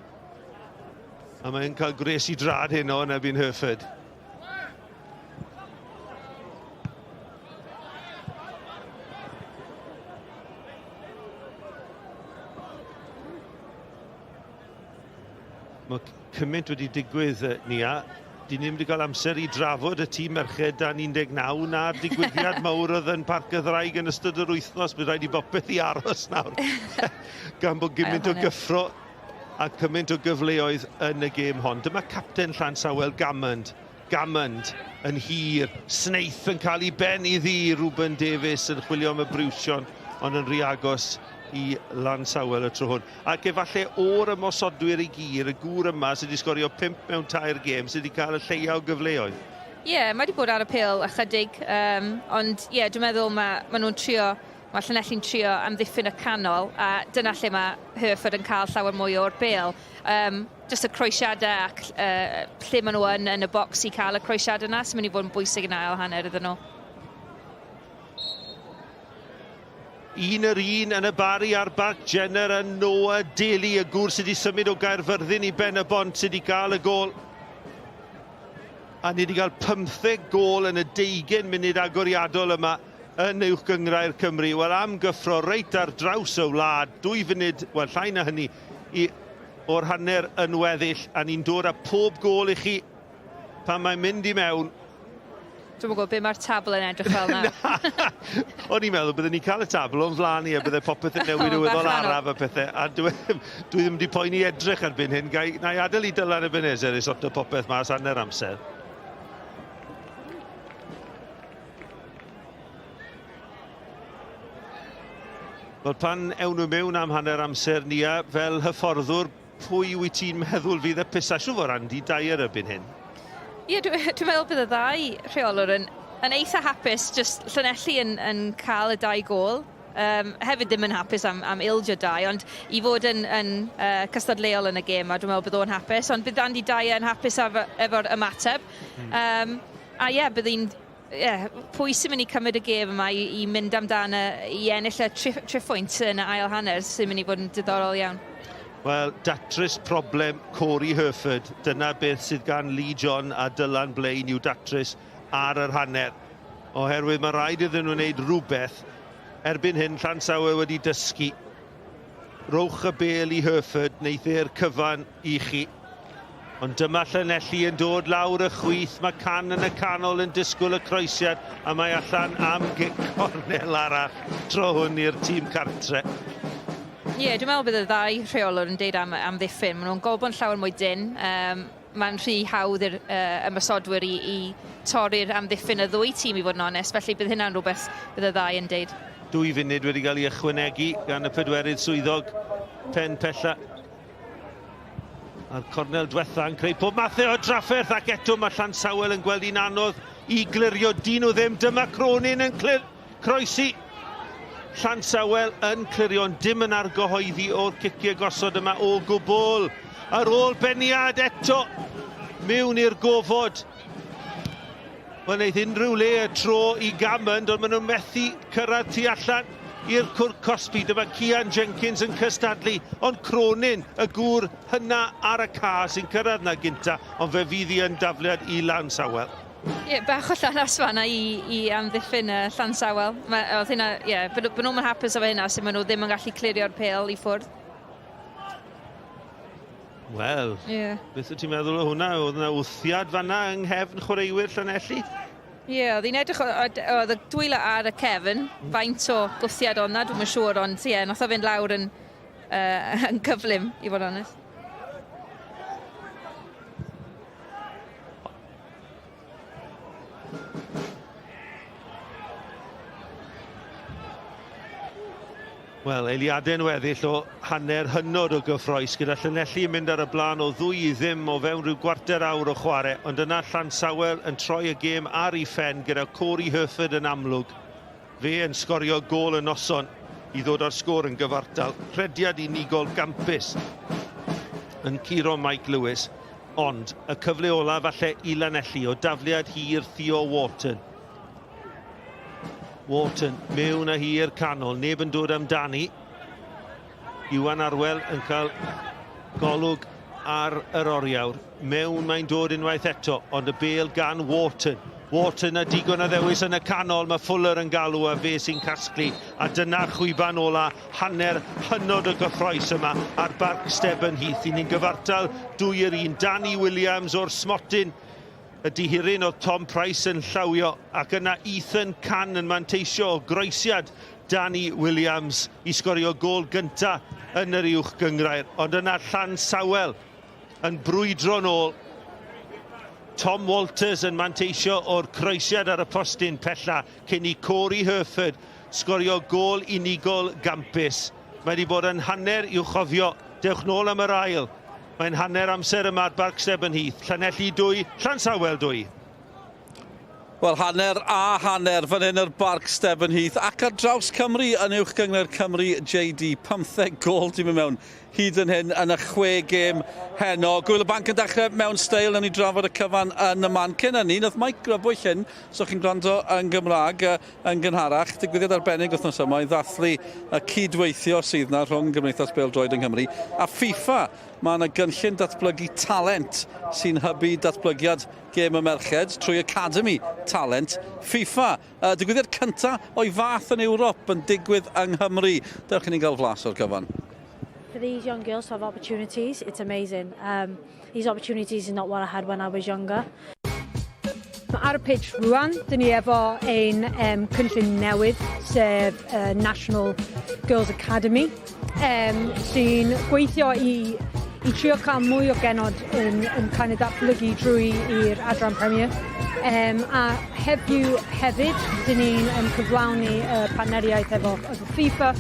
A mae'n cael gwres i drad heno yn erbyn Hereford. Mae cymaint wedi digwydd, Nia. Dyn ni ddim wedi cael amser i drafod y tîm merched dan 19 na'r digwyddiad mawr oedd yn Parc y Ddraig yn ystod yr wythnos. Bydd rhaid i bopeth i aros nawr. Gan bod gymaint o gyffro a cymaint o gyfleoedd yn y gêm hon. Dyma capten Llansawel Gammond. Gammond yn hir. Snaith yn cael ei ben iddi. Ruben Davies yn chwilio am y briwsion, ond yn rhy agos i Lansawel y tro hwn. Ac efallai o'r ymosodwyr i gyd, y gŵr yma sydd wedi sgorio 5 mewn tair gêm, sydd wedi cael y lleia o gyfleoedd. Ie, yeah, mae wedi bod ar y pêl ychydig, ond ie, yeah, dwi'n meddwl mae, ma nhw'n trio, mae Llanelli'n trio amddiffyn y canol, a dyna lle mae Hereford yn cael llawer mwy o'r bêl. Just y croesiadau ac lle maen nhw yn, yn y bocs i cael y croesiadau yna, sy'n mynd i fod yn bwysig yn ail hanner iddyn nhw. 1-1 yn y Barri ar Barc Jenner a Noah Daly, y gŵr sydd wedi symud o Gaerfyrddin i Ben y Bont, sydd wedi cael y gôl. A ni wedi cael 15 gôl yn y 20 munud agoriadol yma yn Uwch Gynghrair Cymru. Wel, am gyffro reit ar draws y wlad, 2 funud, wel llai na hynny, i, o'r hanner yn weddill, a ni'n dod â pob gôl i chi pan mae'n mynd i mewn. Dwi'm yn gwybod be mae'r tabl yn edrych fel nawr. O'n i'n meddwl byddwn ni'n cael y tabl o'n flaen i a bydde popeth yn newid yn weddol araf a pethau. A dwi, dwi ddim wedi poeni edrych erbyn hyn. Gai, na i adael i Dylan Ebenezer i sorto popeth mas hanner amser. Wel, pan ewn nhw mewn am hanner amser, Nia, fel hyfforddwr, pwy wyt ti'n meddwl fydd y pisa? Siŵr fod Andy Dyer erbyn hyn. Ie, yeah, dwi'n dwi meddwl bydd y ddau rheolwr yn, yn eitha hapus, just Llanelli yn, yn cael y dau gôl. Hefyd ddim yn hapus am, am ildio dau, ond i fod yn, yn cystadleuol yn y gêm, a dwi'n meddwl bydd o'n hapus, ond bydd Andy Dyer yn hapus efo'r ymateb. A ie, yeah, bydd hi'n yeah, pwy sy'n mynd i cymryd y gêm yma i, i mynd amdan y, i ennill y tri, triphwynt yn y ail hanner sy'n mynd i fod yn diddorol iawn. Wel, datrys problem Corey Herford. Dyna beth sydd gan Lee John a Dylan Blaine i'w datrys ar yr hanner. Oherwydd mae rhaid iddyn nhw wneud rhywbeth. Erbyn hyn, Llansawel wedi dysgu. Rowch y bêl i Hereford, wneith e'r cyfan i chi. Ond dyma Llanelli yn dod lawr y chwith, mae Can yn y canol yn disgwyl y croesiad, a mae allan am gic cornel arall, tro hwn i'r tîm cartre. Ie, yeah, dwi'n meddwl bydd y ddau rheolwr yn deud am amddiffyn. Maen nhw'n gwybod bod yn llawer mwy dyn. mae'n rhy hawdd i'r uh, ymosodwyr i, i torri'r amddiffyn y ddwy tîm i fod yn onest, felly bydd hynna'n rhywbeth bydd y ddau yn deud. Dwy funud wedi cael ei ychwanegu gan y pedwerydd swyddog pen pella. A'r cornel diwetha yn creu pob mathau o drafferth ac eto mae Llansawel yn gweld hi'n anodd i glirio dyn nhw ddim. Dyma Cronin yn clir, croesi. Llansawel yn clirio ond dim yn argyhoeddi o'r ciciau gosod yma o gwbl. Ar ôl beniad eto mewn i'r gofod. Wel, wneith unrhyw le y tro i Gammond, ond maen nhw'n methu cyrraedd tu allan i'r cwrt cosbi. Dyma Cian Jenkins yn cystadlu, ond Cronin, y gŵr hynna ar y ca sy'n cyrraedd na gynta, ond fe fydd hi yn dafliad i Lansawel. Ie, yeah, bach o llanas fanna i, i amddiffyn y Llansawel. Mae, oedd hynna, ie, yeah, bod nhw'n hapus efo hynna, sut maen nhw ddim yn gallu clirio'r pêl i ffwrdd. Wel, yeah. beth wyt ti'n meddwl o hwnna? Oedd yna wthiad fanna yng nghefn chwaraewyr Llanelli? Ie, yeah, oedd hi'n edrych, oedd y dwylo ar y cefn, faint o gwthiad oedd na, dwi'm yn siŵr, ond ie, yeah, nath o fynd lawr yn, uh, yn gyflym, i fod yn onest. Wel, eiliadau'n weddill o hanner hynod o gyffroes gyda Llanelli yn mynd ar y blaen o ddwy i ddim o fewn rhyw gwarter awr o chwarae, ond yna Llansawel yn troi y gêm ar ei phen gyda Corey Herford yn amlwg. Fe yn sgorio gôl y noson i ddod â'r sgôr yn gyfartal. Rhediad unigol gampus yn curo Mike Lewis, ond y cyfle ola falle i Lanelli o dafliad hir Theo Wharton. Wharton mewn â hi i'r canol, neb yn dod amdani. Iwan Arwel yn cael golwg ar yr oriawr. Mewn mae'n dod unwaith eto, ond y bêl gan Wharton. Wharton a digon o ddewis yn y canol, mae Fuller yn galw a fe sy'n casglu. A dyna chwiban ola, hanner hynod o gyffroes yma ar Barc Stebon Heath. I ni'n gyfartal dwy yr un. Danny Williams o'r smotyn Y dihiryn oedd Tom Price yn llawio ac yna Ethan Cann yn manteisio o groesiad Danny Williams i sgorio gôl gynta yn yr uwch gynghrair. Ond yna Llansawel yn brwydro nôl. Tom Walters yn manteisio o'r croesiad ar y postyn pella cyn i Corey Herford sgorio gôl unigol gampus. Mae wedi bod yn hanner i'w chofio. Dewch nôl am yr ail. Mae'n hanner amser yma ar Barc Stebonheath. Llanelli 2, Llansawel 2. Wel, hanner a hanner fan hyn yr Barc Stebonheath ac ar draws Cymru yn uwch gynghrair Cymru JD. 15 gôl di mynd mewn hyd yn hyn yn y chwe gêm heno. Gwyl y Banc yn dechrau mewn steil, nawn ni drafod y cyfan yn y man. Cyn hynny, nath Mike grybwyll hyn, so chi'n gwrando yn Gymraeg yn gynharach, digwyddiad arbennig wythnos yma i ddathlu y cydweithio sydd 'na rhwng Gymdeithas Bêl-droed yng Nghymru a FIFA. Mae yna gynllun datblygu talent sy'n hybu datblygiad gêm y merched trwy Academy Talent FIFA. Y digwyddiad cyntaf o'i fath yn Ewrop yn digwydd yng Nghymru. Dewch i ni gael flas o'r cyfan. For these young girls to have opportunities, it's amazing. Um, these opportunities is not what I had when I was younger. Ar y pitch rwan, dyn ni efo ein um, cynllun newydd, sef uh, National Girls Academy, um, sy'n gweithio i, i trio cael mwy o genod yn, yn kind of datblygu drwy i'r adran Premier. Um, a heddiw hefyd, dyn ni'n um, cyflawni uh, partneriaeth efo, efo FIFA,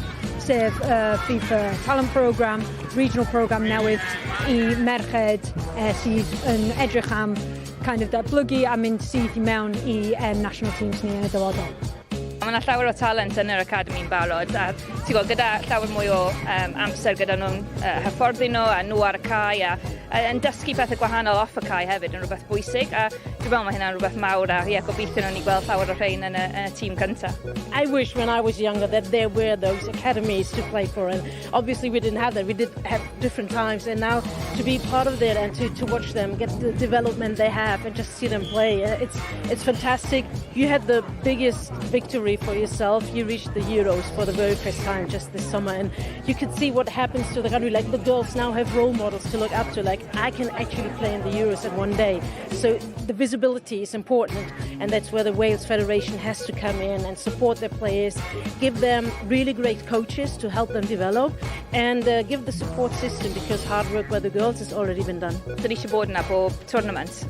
sef y FIFA Talent Programme, regional programme newydd i merched uh, sydd yn edrych am kind of datblygu a mynd syth i mewn i um, national teams ni yn y dyfodol. Mae yna llawer o talent yn yr academi'n barod a ti'n gwybod, gyda llawer mwy o um, amser gyda nhw'n uh, hyfforddi nhw a nhw ar y cae a, a yn dysgu pethau gwahanol off y cae hefyd yn rhywbeth bwysig a dwi'n meddwl mae hynna'n rhywbeth mawr a ie, gobeithio nhw'n ni gweld llawer o rhain yn y, yn y tîm cyntaf. I wish when I was younger that there were those academies to play for and obviously we didn't have that. We did have different times and now to be part of it and to, to watch them get the development they have and just see them play, uh, it's, it's fantastic. You had the biggest victory for yourself. You reached the Euros for the very first time just this summer and you could see what happens to the country. Like the girls now have role models to look up to. Like I can actually play in the Euros at one day. So the visibility is important. And that's where the Wales Federation has to come in and support their players, give them really great coaches to help them develop, and give the support system because hard work by the girls has already been done. Dyn ni eisiau bod yna bob tournament,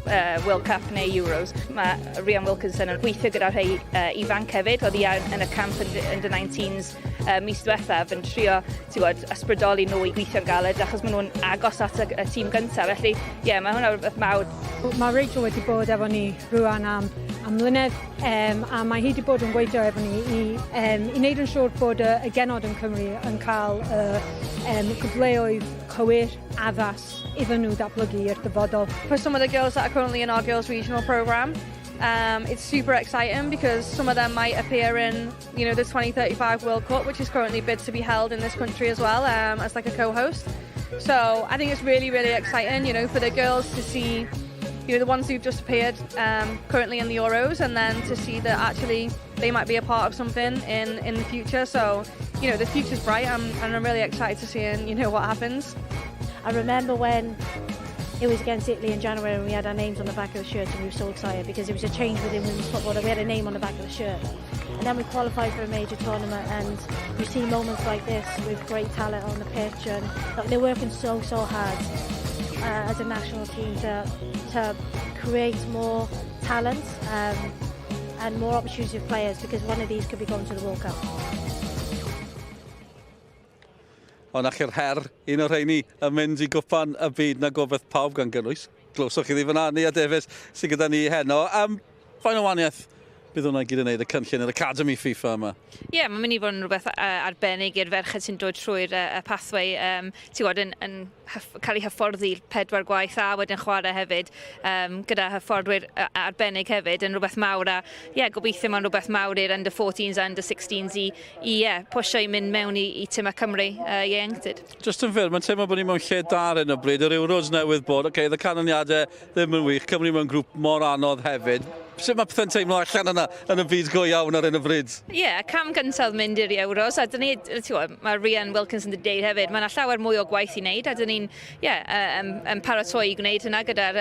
World Cup neu Euros. Mae Rhian Wilkinson yn gweithio gyda rhai ifanc hefyd. Oedd hi yn y camp under 19s mis diwethaf yn trio ti'n gwybod, ysbrydoli nhw i gweithio'n galed achos maen nhw'n agos at y tîm gyntaf. Felly, ie, yeah, mae hwnna rhywbeth mawr. Mae Rachel wedi bod efo ni rwan am, am mlynedd a mae hi wedi bod yn gweithio efo ni i, i wneud yn siŵr bod y, y genod yn Cymru yn cael y cyfleoedd cywir, addas iddyn nhw datblygu i'r dyfodol. For some of the girls that are currently in our girls regional programme, it's super exciting because some of them might appear in, the 2035 World Cup, which is currently bid to be held in this country as well, as like a co-host. So I think it's really, really exciting, for the girls to see, the ones who've just appeared currently in the Euros, and then to see that actually they might be a part of something in the future. So, the future's bright, and I'm really excited to see, what happens. I remember when it was against Italy in January and we had our names on the back of the shirt and we were so excited because it was a change within women's football that we had a name on the back of the shirt. And then we qualified for a major tournament and you see moments like this with great talent on the pitch and like, they're working so, so hard as a national team to create more talent and more opportunity for players because one of these could be going to the World Cup. Ond 'na chi'r her, un o'r rheini yn mynd i gwpan y byd na gobeith pawb gan gynnwys. Glywsoch chi ddim fyna, Nia Davies sydd gyda ni heno. Faint o wahaniaeth bydd hwnna i gyd yn neud y cynllun yr Academy FIFA yma? Ie, yeah, mae'n mynd i fod yn rhywbeth arbennig i'r ferched sy'n dod trwy'r pathway, ti'n gwybod, yn cael ei hyfforddi pedwar gwaith a wedyn chwarae hefyd, gyda hyfforddwyr arbennig hefyd, yn rhywbeth mawr a, ie, yeah, gobeithio mae'n rhywbeth mawr i'r under 14s a under 16s i yeah, pwysio i mynd mewn i tîm Cymru ieuenctid. Just yn fyr, mae'n teimlo bod ni mewn lle da ar hyn o bryd. Yr Euros newydd bod, oce, okay, y canlyniadau ddim yn wych, Cymru mewn grŵp mor anodd hefyd. Sut mae pethau'n teimlo allan yna yn y byd go iawn ar hyn o bryd? Ie, yeah, cam gyntaf mynd i'r Euros, a dyn ni, ti'n gwybod, mae Rhian Wilkinson yn deud hefyd, mae yna llawer mwy o gwaith i wneud, a dyn ni'n yeah, yn paratoi i gwneud hynna gyda'r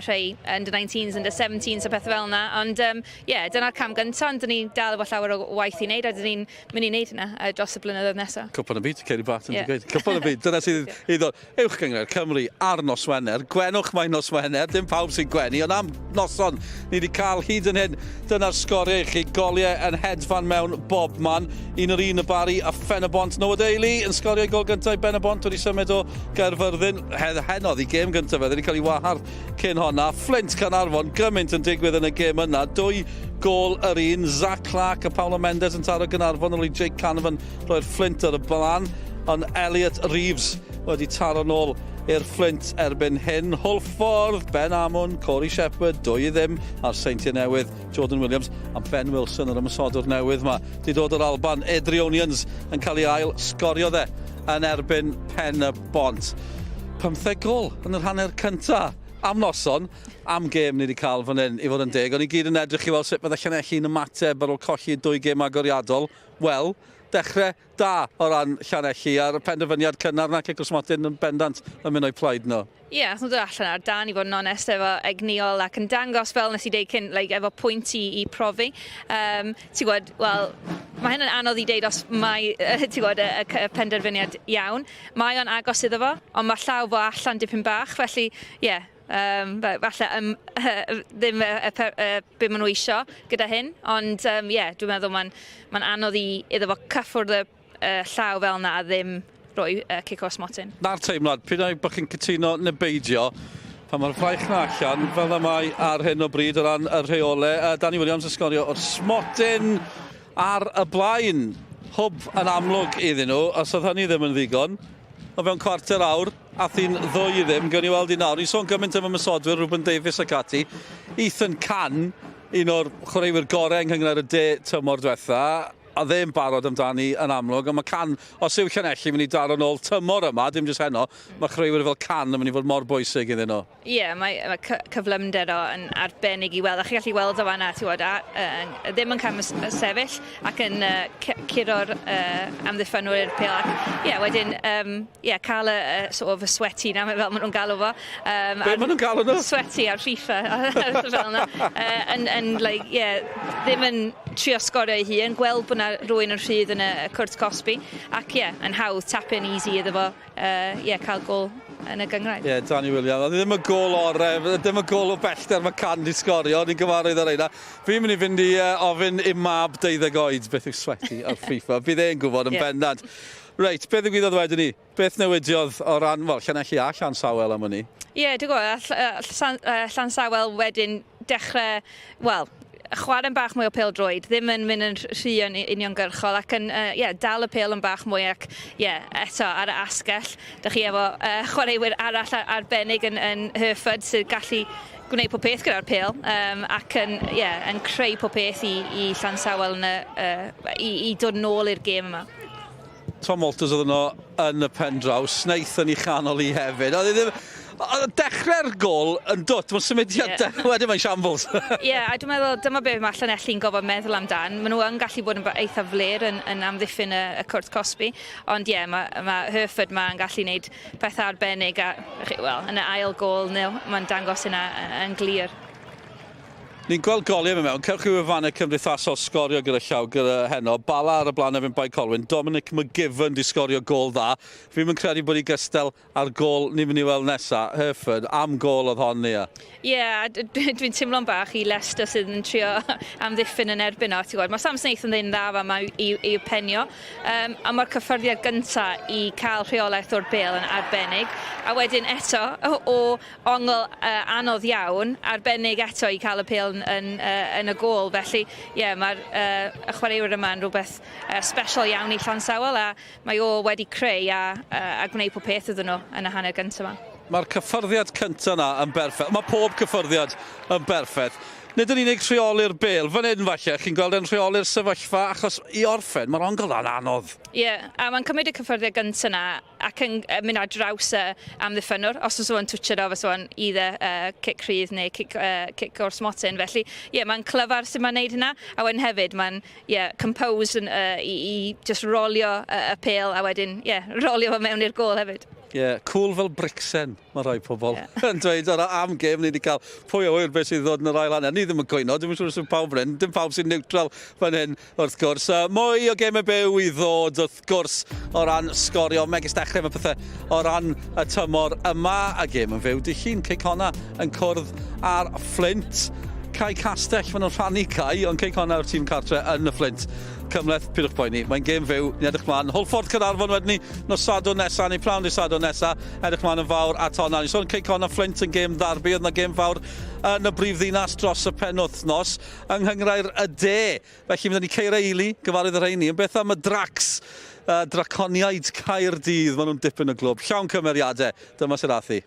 rhai under 19s, under 17s a pethau fel yna. Ond yeah, dyna'r cam gyntaf, ond dyn ni dal efo llawer o waith i wneud, a dyn ni'n mynd i wneud hynna dros y blynyddoedd nesaf. Cwpan y byd, Kerry Barton yeah. Gweud. Cwpan y byd, dyna sydd i ddod. Uwch Gynghrair Cymru ar nos Wener. Gwenwch mae nos Wener, dim pawb sy'n gwenu, ond am noson ni wedi cael hyd yn hyn. Dyna'r sgoriau i chi, goliau yn hedfan mewn bob man. 1-1 y Barri a Phen-y-bont. Noah Daly yn sgorio gol gyntaf i Ben-y-bont wedi symud o Gaerfyrddin. Henodd i gêm gyntaf fe, wedi cael ei wahardd cyn honna. Flint Caernarfon, gymaint yn digwydd yn y gêm yna. 2 gôl yr un. Zach Clark a Paulo Mendes yn taro Gaernarfon ar ôl i Jake Canavan roi'r Flint ar y blaen. Ond Elliot Reeves wedi taro nôl i'r Flint erbyn hyn. Hwlffordd, Ben Amon, Corey Shepherd, 2-0 ar Seintiau Newydd, Jordan Williams a Ben Wilson, yr ymosodwr newydd yma. Di dod o'r Alban, Adrionians yn cael ei ail sgorio dde yn erbyn Pen y Bont. 15 gol yn yr hanner cynta am noson, am gêm ni wedi cael fan hyn, i fod yn deg. O'n i gyd yn edrych i weld sut bydde Llanelli'n ymateb ar ôl colli dwy gêm agoriadol. Wel, dechrau da o ran Llanelli a'r penderfyniad cynnar na cic o'r smotyn yn bendant yn mynd o'i plaid nhw. Ie, yeah, nhw'n dod allan ar dan i fod yn onest efo egniol ac yn dangos fel nes i deud cyn, like, efo pwynt i profi. Ti'n gwybod, wel, mae hyn yn anodd i deud os mae, ti'n gwybod, y penderfyniad iawn. Mae o'n agos iddo fo, ond mae llaw fo allan dipyn bach, felly, ie, yeah, falle ddim y be maen nhw isio gyda hyn, ond yeah, dwi'n meddwl mae'n ma anodd iddo fo cyffwrdd y llaw fel yna a ddim rhoi cic o smotyn. Na'r teimlad, pryd ai bod chi'n cytuno neu beidio, pan mae'r fraich na allan, fel y mae ar hyn o bryd o ran y rheolau, Danny Williams yn sgorio o'r smotyn ar y blaen. Hwb yn amlwg iddyn nhw, os oedd hynny ddim yn ddigon, o fewn cwarter awr, ath hi'n 2-0, gawn ni weld i nawr. Ni'n sôn gymaint am ymosodwyr, Ruben Davies ac ati. Ethan Cann, un o'r chwaraewyr gorau yng Nghynghrair y De tymor diwetha. A ddim barod amdani yn amlwg, ond mae Can, os yw Llanelli mynd i daro nôl tymor yma, dim jyst heno, mae chwaraewyr fel Can yn mynd i fod mor bwysig iddyn nhw. Ie, yeah, mae cyflymder o yn arbennig i weld, a chi'n gallu weld o fanna, ti'n gwybod, a, ddim yn cam sefyll ac yn curo'r amddiffynwyr i'r pêl. Ac, ie, yeah, wedyn, yeah, cael y sort of y sweaty na, fel maen nhw'n galw fo. Be maen nhw'n galw nhw? Sweaty ar FIFA, fel yna. Yn, like, yeah, ddim yn trio sgorio ei hun, gweld bod yna rhywun yn rhydd yn y cwrt cosbi, ac ie, yeah, yn hawdd, tap in easy iddo fo, yeah, cael gol yn y gynghrair. Ie, yeah, Danny Williams. Oedd ddim y gol orau, ddim y gol o bellter mae Can di sgorio, ni'n gyfarwydd ar reina. Fi'n mynd i fynd i ofyn i mab 12 oed beth yw sweaty ar FIFA. Bydd e'n gwybod yn bendant. Reit, beth ddigwyddodd wedyn ni? Beth newidiodd o ran, wel, Llanelli a Llansawel am hynny? Ie, yeah, dwi'n gwybod, Llansawel wedyn dechrau, wel, chwarae'n bach mwy o pêl-droed, ddim yn mynd yn rhy yn uniongyrchol ac yn yeah, dal y pêl yn bach mwy ac yeah, eto ar y asgell, dych chi efo chwaraewyr arall arbennig yn Hereford sydd gallu gwneud pob peth gyda'r pêl ac yn, yeah, yn creu pob peth i Llansawel yn y, i dod nôl i'r gêm yma. Tom Walters oedd yno yn y pen draw, Snaith yn ei chanol i hefyd. Oedd e ddim... Dechrau'r gol yn dwt, mae'n symudiad yeah. Wedyn mae'n shambles. Ie, yeah, a dwi'n meddwl dyma beth mae Llanelli'n gofod meddwl amdan. Maen nhw yn gallu bod yn eitha fler yn amddiffyn y cwrt cosbi, ond ie, yeah, mae Hereford ma'n gallu gwneud pethau arbennig a, wel, yn y ail gol, mae'n dangos yna yn glir. Ni'n gweld goliau mewn. Cewch chi wefannau cymdeithasol sgorio gyda llaw gyda heno. Bala ar y blaen efo'n Bae Colwyn. Dominic McGivern di sgorio gol dda. Fi'n mynd credu bod i gystel ar gol ni'n mynd i weld nesa. Hereford, am gol oedd hon, Nia. Ie, yeah, dwi'n teimlo'n bach i Leicester sydd yn trio amddiffyn yn erbyn o. Ti'n gwybod, mae Sam Snaith yn ddyn dda fa yma i penio. A mae'r cyffyrddiad gyntaf i cael rheolaeth o'r bêl yn arbennig. A wedyn eto, o ongl anodd iawn, arbennig eto i cael y pêl yn y gôl. Felly, ie, yeah, mae'r y chwaraewyr yma yn rhywbeth special iawn i Llansawel a mae o wedi creu a gwneud pob peth iddyn nhw yn y hanner gyntaf yma. Mae'r cyffyrddiad cyntaf yna yn berffaith. Mae pob cyffyrddiad yn berffaith. Nid yn unig rheoli'r bêl, fan hyn falle, chi'n gweld yn rheoli'r sefyllfa, achos i orffen, mae'r ongl yna'n anodd. Ie, yeah, a mae'n cymryd y cyffyrddiad gyntaf yna ac yn mynd ar draws y amddiffynwr. Os oes o'n twtio fo, fysa fo'n either cic rhydd neu cic o'r smotyn. Felly, ie, yeah, mae'n clyfar sut mae'n neud hynna. A wedyn hefyd, mae'n yeah, composed yn, i just rolio y pêl a wedyn, yeah, rolio fo mewn i'r gôl hefyd. Ie, yeah, cool fel bricsen, mae rhai pobl yeah. yn dweud ar am gêm ni wedi cael pwy o wyr beth sydd ddod yn yr ail hanner. Ni ddim yn cwyno, dim yn siŵr os yw pawb fan hyn, dim pawb sy'n neutral fan hyn wrth gwrs. Mwy o gemau byw i ddod wrth gwrs o ran sgorio, megis dechrau efo pethau o ran y tymor yma a gêm yn fyw. Dydd Llun, Cei Connah yn cwrdd ar Fflint. Cae Castell, maen nhw'n rhannu cae, ond Cei Connah yw'r tîm cartre yn y Fflint. Cymhleth, pidwch poeni, mae'n gêm fyw, ni'n edrych mlaen. Hwlffordd Caernarfon wedyn ni, nos Sadwrn nesa, neu pnawn dydd Sadwrn nesa, edrych mlaen yn fawr at honna. Ni'n sôn Cei Connah Fflint yn gêm ddarbi, oedd yna gêm fawr yn y brif ddinas dros y penwythnos yng Nghynghrair y De. Felly mynd ni Caerau Ely, gyfarwydd y rheini. Ond beth am y Dracs, Draconiaid Caerdydd, maen nhw'n dipyn o glwb. Llawn cymeriadau, dyma sydd ath hi.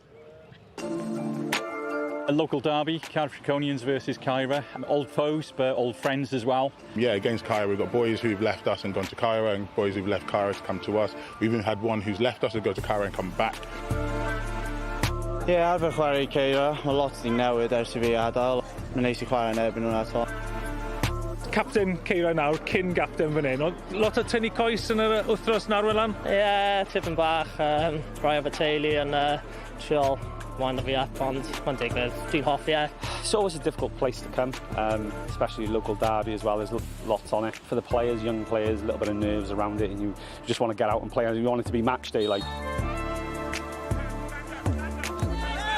A local derby, Cardiff Draconians versus Caerau. Old foes, but old friends as well. Yeah, against Caerau, we've got boys who've left us and gone to Caerau, and boys who've left Caerau to come to us. We've even had one who's left us to go to Caerau and come back. Ie, yeah, arfer chwarae i Caerau. Mae lot di newid ers i fi adael. Mae'n neis i chwarae yn erbyn nhw'n eto. Captain Caerau nawr, cyn gapten fan hyn. Ond lot o tynnu coes yn yr wythnos nawr lan? Ie, yeah, tipyn bach. Rai efo teulu yn trio wind fi up, ond mae'n digwydd. Dwi'n hoffi e. It's always a difficult place to come, especially local derby as well. There's lots on it. For the players, young players, a little bit of nerves around it, and you just want to get out and play. You want it to be match day, like.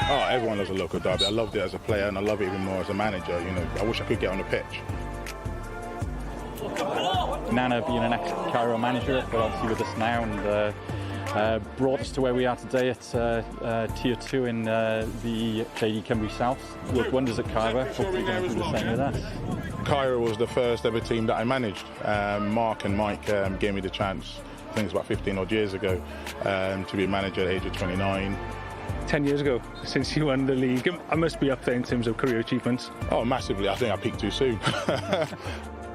Oh, everyone loves a local derby. I loved it as a player and I love it even more as a manager. I wish I could get on the pitch. Nana being an ex-Caerau manager, but obviously with us now and brought us to where we are today at Tier 2 in the JD Cymru South. Worked wonders at Caerau, hopefully going to do the same with us. Caerau was the first ever team that I managed. Mark and Mike gave me the chance, I think it's about 15 odd years ago, to be a manager at the age of 29. 10 years ago since you won the league. I must be up there in terms of career achievements. Oh, massively. I think I peaked too soon.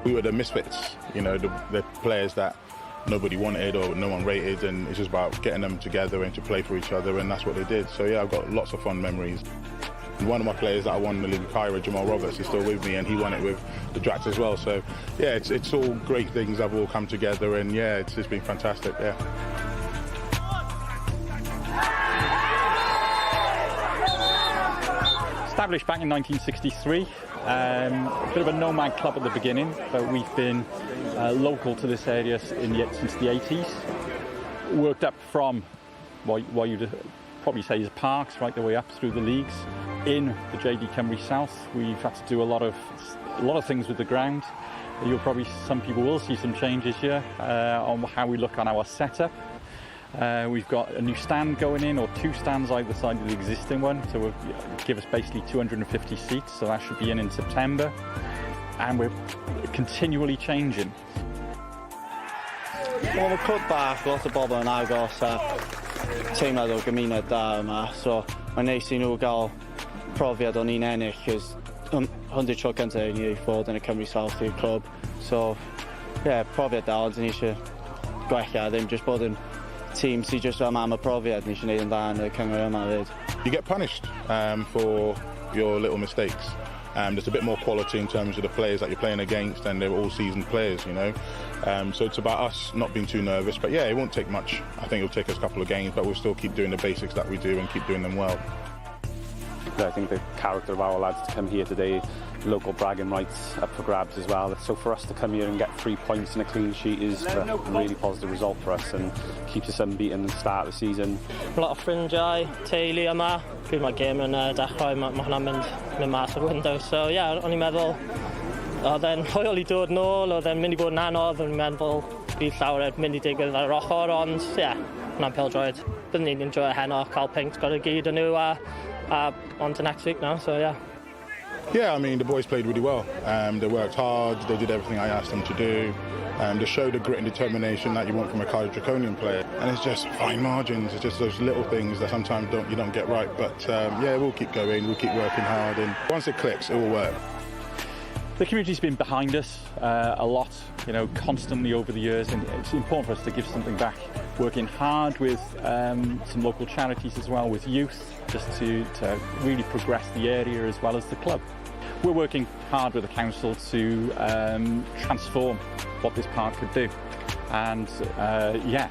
We were the misfits, you know, the, the players that nobody wanted or no one rated, and it's just about getting them together and to play for each other, and that's what they did. So yeah, I've got lots of fond memories. One of my players that I won the league with Caerau, Jamal Roberts, is still with me, and he won it with the Drax as well. So yeah, it's, it's all great things have all come together, and yeah, it's just been fantastic. Yeah. Established back in 1963, um, a bit of a nomad club at the beginning, but we've been uh, local to this area in the, since the 80s. Worked up from what, what you'd probably say is parks right the way up through the leagues. In the JD Cymru South, we've had to do a lot of a lot of things with the ground. You'll probably some people will see some changes here uh, on how we look on our setup. Uh, we've got a new stand going in, or two stands either side of the existing one, so we'll give us basically 250 seats, so that should be in in September. And we're continually changing. Wel, mae clwb bach, lot o bobl yn agos a teimlad o gymuned da yma, so mae'n neis i nhw gael profiad o'n ni'n ennill, cos hwn, hwn di'r tro cyntaf i ni fod yn y Cymru South i'r clwb. So, ie, yeah, profiad da, ond ni eisiau gwella, ddim jyst bod yn tîm sy'n jyst am am y profiad, ni eisiau gwneud yn dda yn y cyngor yma fyd. You get punished um, for your little mistakes. Um, there's a bit more quality in terms of the players that you're playing against, and they're all seasoned players, you know. Um, so it's about us not being too nervous. But yeah, it won't take much. I think it'll take us a couple of games, but we'll still keep doing the basics that we do and keep doing them well. I think the character of our lads to come here today, local bragging rights up for grabs as well. So for us to come here and get three points and a clean sheet is a really positive result for us and keeps us unbeaten at the start of the season. Lot o ffrindiau, teulu yma. Pryd mae gêm yn uh, dechrau, mae, ma hwnna'n mynd, mynd mas o'r window. So ie, yeah, o'n i'n meddwl, oedd e'n hwyl i dod nôl, oedd e'n mynd i bod yn anodd, o'n i'n meddwl bydd llawer yn mynd i digwydd ar yr ochr, ond ie, yeah, hwnna'n pêl-droed. Byddwn ni'n enjoyo heno, cael peint gyda gyd yn nhw a, a on to next week now, so yeah. Yeah, I mean, the boys played really well. Um, they worked hard, they did everything I asked them to do. Um, they showed the grit and determination that you want from a Cardiff Draconian player. And it's just fine margins, it's just those little things that sometimes don't, you don't get right. But um, yeah, we'll keep going, we'll keep working hard. And once it clicks, it will work. The community's been behind us uh, a lot, you know, constantly over the years, and it's important for us to give something back. Working hard with um, some local charities as well, with youth, just to, to really progress the area as well as the club. We're working hard with the council to um, transform what this park could do. And uh, yeah,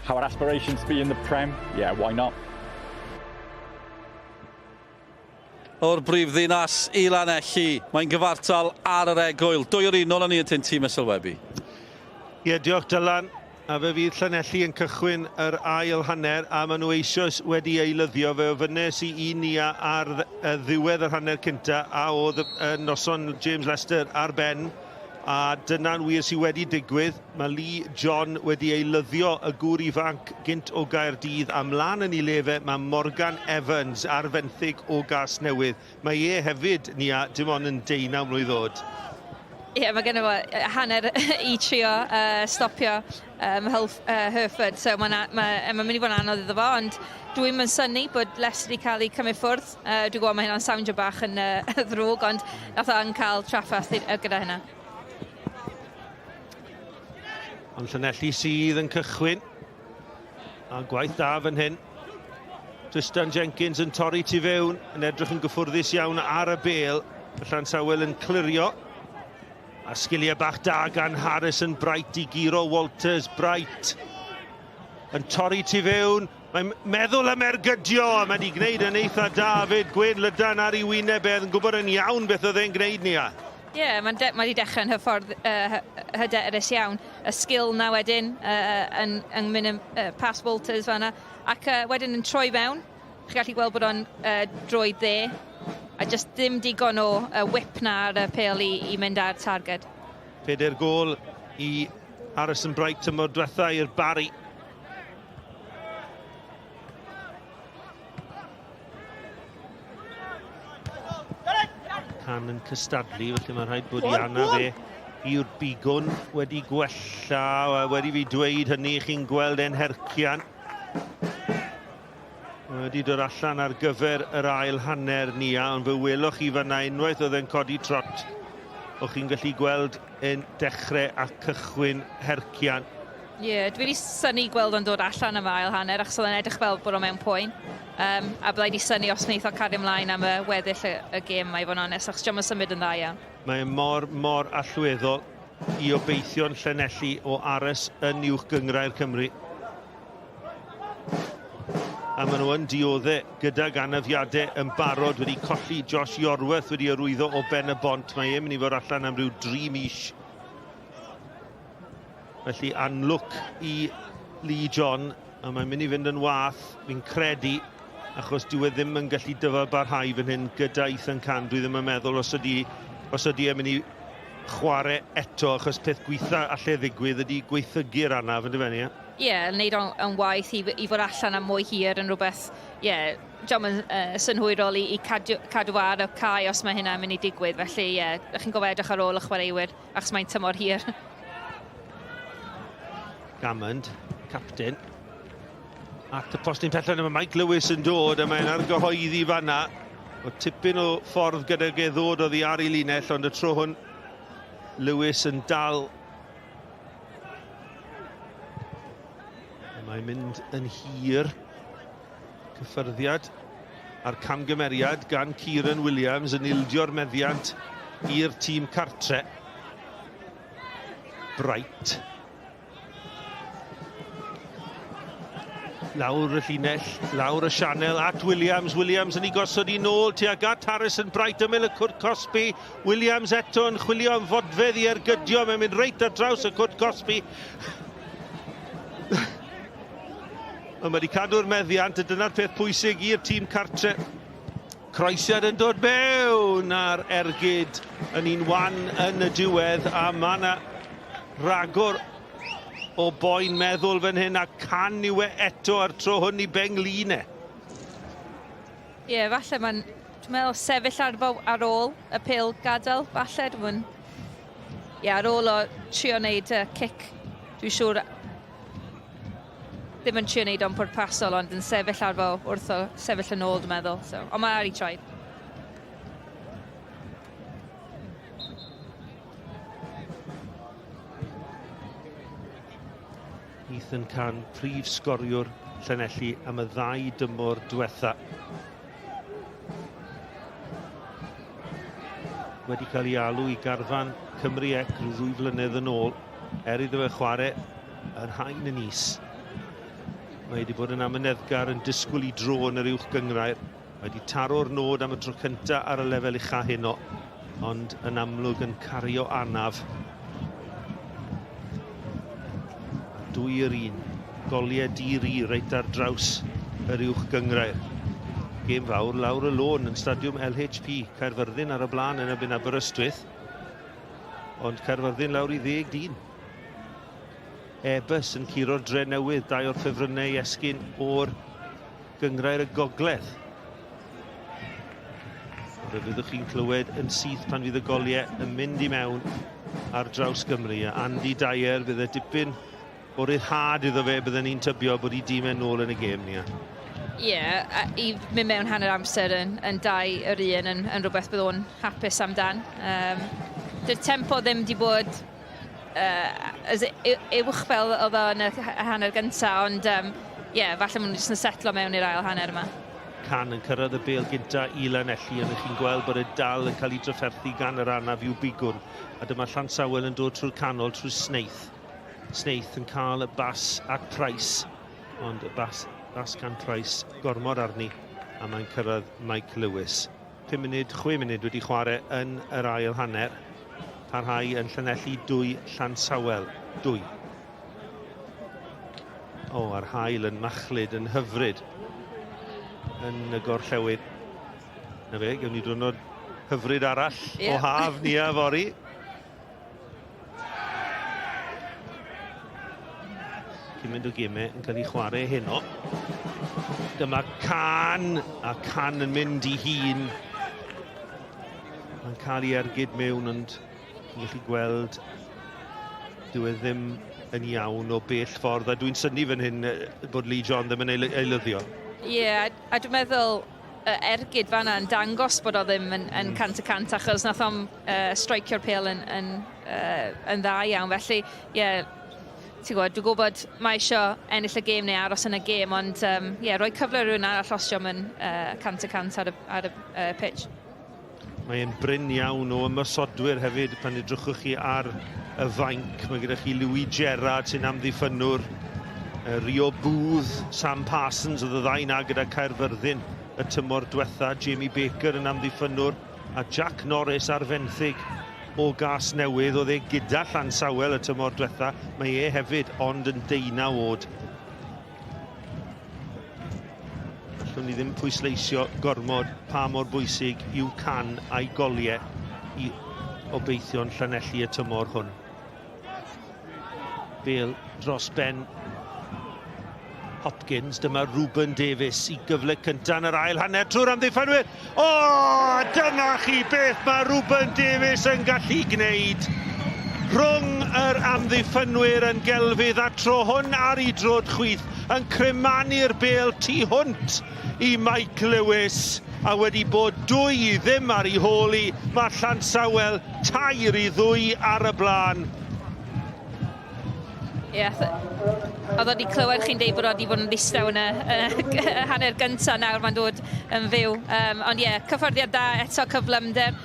our aspirations to be in the Prem, yeah, why not? O'r brif ddinas i Lanelli, mae'n gyfartal ar yr egwyl. Dwy o'r un, nôl â ni at ein tîm sylwebu. Ie, diolch Dylan. A fe fydd Llanelli yn cychwyn yr ail hanner a maen nhw eisoes wedi eilyddio. Fe ofynnes i i Nia ar ddiwedd yr hanner cynta a oedd y noson James Lester ar ben. A dyna'n wir sydd wedi digwydd. Mae Lee John wedi eilyddio y gŵr ifanc gynt o Gaerdydd a mlaen yn ei le fe mae Morgan Evans ar fenthyg o Gasnewydd. Mae e hefyd, Nia, dim ond yn deunaw mlwydd oed. Ie, yeah, mae gen fo hanner i trio uh, stopio um, Hulf, uh, Hereford, so mae'n ma, ma mynd i fod yn anodd iddo fo, ond dwi'n mynd synnu bod Leicester wedi cael ei cymryd ffwrdd. Uh, dwi'n gwybod mae hynna'n soundio bach yn uh, ddrwg, ond nath o yn cael trafferth gyda hynna. Ond Llanelli sydd yn cychwyn. A gwaith da fan hyn. Tristan Jenkins yn torri tu fewn, yn edrych yn gyffwrddus iawn ar y bel. Llansawel yn clirio. A sgiliau bach da gan Harrison Bright i guro Walters. Bright yn torri tu fewn. Mae'n meddwl am ergydio a mae wedi gwneud yn eitha da fyd. Gwen Lydan ar ei wyneb e, yn gwybod yn iawn beth oedd e'n gwneud ni a. Ie, yeah, mae'n mae wedi dechrau'n hyffordd uh, hyderus iawn. Y sgil na wedyn uh, yn, yn mynd yn uh, past Walters fanna. Ac uh, wedyn yn troi fewn. Chi'n gallu gweld bod o'n uh, droi dde. A just ddim digon o uh, whip na ar y pêl i, i mynd ar targed. Peder gôl i Harrison Bright tymor diwetha i'r Barry. Can yn cystadlu, felly mae'n rhaid bod i anaf e i'r bigwn wedi gwella, wedi fi dweud hynny, chi'n gweld e'n hercian. Wedi dod allan ar gyfer yr ail hanner ni, ond fe welwch chi fanna unwaith oedd e'n codi trot. O'ch chi'n gallu gweld e'n dechrau a cychwyn hercian. Ie, yeah, dwi wedi synnu gweld o'n dod allan am ail hanner, achos oedd e'n edrych fel bod o mewn poen. Um, a byddai wedi synnu os wneith o cario ymlaen am y weddill y, y gêm, mae fod yn onest, achos diolch yn symud yn dda iawn. Mae e mor, mor allweddol i obeithio'n Llanelli o aros yn uwch gynghrair Cymru. A maen nhw yn diodde gydag anafiadau yn barod wedi colli Josh Iorwerth wedi arwyddo o Ben y Bont. Mae e'n mynd i fod allan am ryw dri mis. Felly anlwc i Lee John, a mae'n mynd i fynd yn wath, fi'n credu, achos dyw e ddim yn gallu dyfal barhau fan hyn gyda Ethan Can. Dwi ddim yn meddwl os ydy, os ydy e'n mynd i chwarae eto, achos peth gweitha allai ddigwydd ydy gweithygu'r anaf, yn dyfe ni? Ie, yeah, wneud o'n on waith i, i fod allan am mwy hir yn rhywbeth, ie, yeah, diolch yn uh, synhwyrol i, i cadw, cadw ar y cae os mae hynna'n mynd i digwydd. Felly, ie, yeah, chi'n gofio edrych ar ôl y chwaraewyr, achos mae'n tymor hir. Gammond, captain, at y postyn pellaf yma. Mike Lewis yn dod a mae'n argyhoeddi fanna. O tipyn o ffordd gydag e ddod oddi ar ei linell, ond y tro hwn Lewis yn dal. Mae'n mynd yn hir. Cyffyrddiad a'r camgymeriad gan Kieran Williams yn ildio'r meddiant i'r tîm cartre. Bright. Lawr y llinell, lawr y sianel at Williams. Williams yn ei gosod i nôl tuag at Harrison Bright ymyl y cwrt cosbi. Williams eto yn chwilio am fodfedd i ergydio. Mae'n mynd reit ar draws y cwrt cosbi. Ond mae wedi cadw'r meddiant, a dyna'r peth pwysig i'r tîm cartre. Croesiad yn dod mewn a'r ergyd yn un wan yn y diwedd a mae yna ragor o boen meddwl fan hyn a can yw e eto a'r tro hwn i benglin e. Ie, yeah, falle mae'n, dwi'n meddwl, sefyll ar, ar ôl y pil gadael, falle, dwi'n Ie, yeah, ar ôl o trio wneud uh, cic, dwi'n siŵr ddim yn trio wneud o'n pwrpasol, ond yn sefyll ar fo wrth o sefyll yn ôl, dwi'n meddwl. So, ond mae ar ei troed. Ethan Can, prif sgoriwr Llanelli am y ddau dymor diwetha. Wedi cael ei alw i garfan Cymru ec rhyw ddwy flynedd yn ôl, er iddo fe chwarae yn haen yn is. Mae wedi bod yn amyneddgar yn disgwyl i dro yn yr uwch gynghrair. Mae wedi taro'r nod am y tro cyntaf ar y lefel ucha heno, ond yn amlwg yn cario anaf. A dwy yr un. Goliau di-ri reit ar draws yr uwch gynghrair. Gêm fawr lawr y lôn yn stadiwm LHP. Caerfyrddin ar y blaen yn erbyn Aberystwyth. Ond Caerfyrddin lawr i ddeg dyn. Airbus yn curo'r Drenewydd, dau o'r ffefrynnau i esgyn o'r Gynghrair y Gogledd. Fe fyddwch chi'n clywed yn syth pan fydd y goliau yn mynd i mewn ar draws Gymru. A Andy Dyer, bydd e dipyn o ryddhad iddo fe, bydden ni'n tybio bod ei dîm e'n nôl yn y gêm ni. Ie, yeah, i mynd mewn hanner amser yn, yn dau yr un yn, yn rhywbeth bydd o'n hapus amdan. Um, dy'r tempo ddim wedi bod uh, uwch fel oedd o yn y hanner gyntaf, ond um, yeah, falle maen nhw jyst yn setlo mewn i'r ail hanner yma. Can yn cyrraedd y bêl gynta i Lanelli, ond chi'n gweld bod e dal yn cael ei drafferthu gan yr anaf i'w bigwrn. A dyma Llansawel yn dod trwy'r canol, trwy Snaith. Snaith yn cael y bas at Price, ond y bas, bas gan Price gormod arni, a mae'n cyrraedd Mike Lewis. 5 munud, 6 munud wedi chwarae yn yr ail hanner. Parhau yn Llanelli 2, Llansawel 2. O, a'r haul yn machlud yn hyfryd yn y gorllewin. Na fe, gewn ni diwrnod hyfryd arall yeah. o haf ni a fory. Cymaint o gemau yn cael ei chwarae heno. Dyma Can, a Can yn mynd i hun. Mae'n cael ei ergyd mewn, ond chi'n gallu gweld dyw e ddim yn iawn o bell ffordd. A dwi'n synnu fan hyn bod Lee John ddim yn eilyddio. Ie, yeah, a dwi'n meddwl y ergyd fanna yn dangos bod o ddim yn, yn 100% achos nath o'm uh, strikio'r pêl yn, yn, uh, yn dda iawn. Felly, ie, yeah, ti'n gwybod, dwi'n gwybod mae eisiau ennill y gêm neu aros yn y gêm, ond um, yeah, rhoi cyfle rhywun arall os dio'm yn uh, 100% ar y, ar y uh, pitch. Mae'n brin iawn o ymosodwyr hefyd pan edrychwch chi ar y fainc. Mae gyda chi Louis Gerrard sy'n amddiffynnwr, Rio Booth, Sam Parsons oedd y ddau na gyda Caerfyrddin y tymor diwetha, Jamie Baker yn amddiffynnwr a Jack Norris ar fenthyg o Gas Newydd. Oedd e gyda Llansawel y tymor diwetha, mae e hefyd ond yn deunaw oed. Allwn ni ddim pwysleisio gormod pa mor bwysig yw Can a'i goliau i obeithio'n Llanelli y tymor hwn. Bale dros ben Hopkins, dyma Ruben Davies i gyfle cyntaf yn yr ail hanner trwy'r amddiffynwyr. O, dyma chi beth mae Ruben Davies yn gallu gwneud. Rhwng yr amddiffynwyr yn gelfydd a tro hwn ar ei droed chwith yn crymanu'r bêl tu hwnt i Mike Lewis a wedi bod 2-0 ar ei hôl hi, mae Llansawel 3-2 ar y blaen. Ie, yeah, oedd wedi clywed chi'n deud bod o wedi bod yn ddistaw yn y, y hanner gyntaf, nawr mae'n dod yn fyw. Um, ond ie, yeah, cyffyrddiad da eto, cyflymder,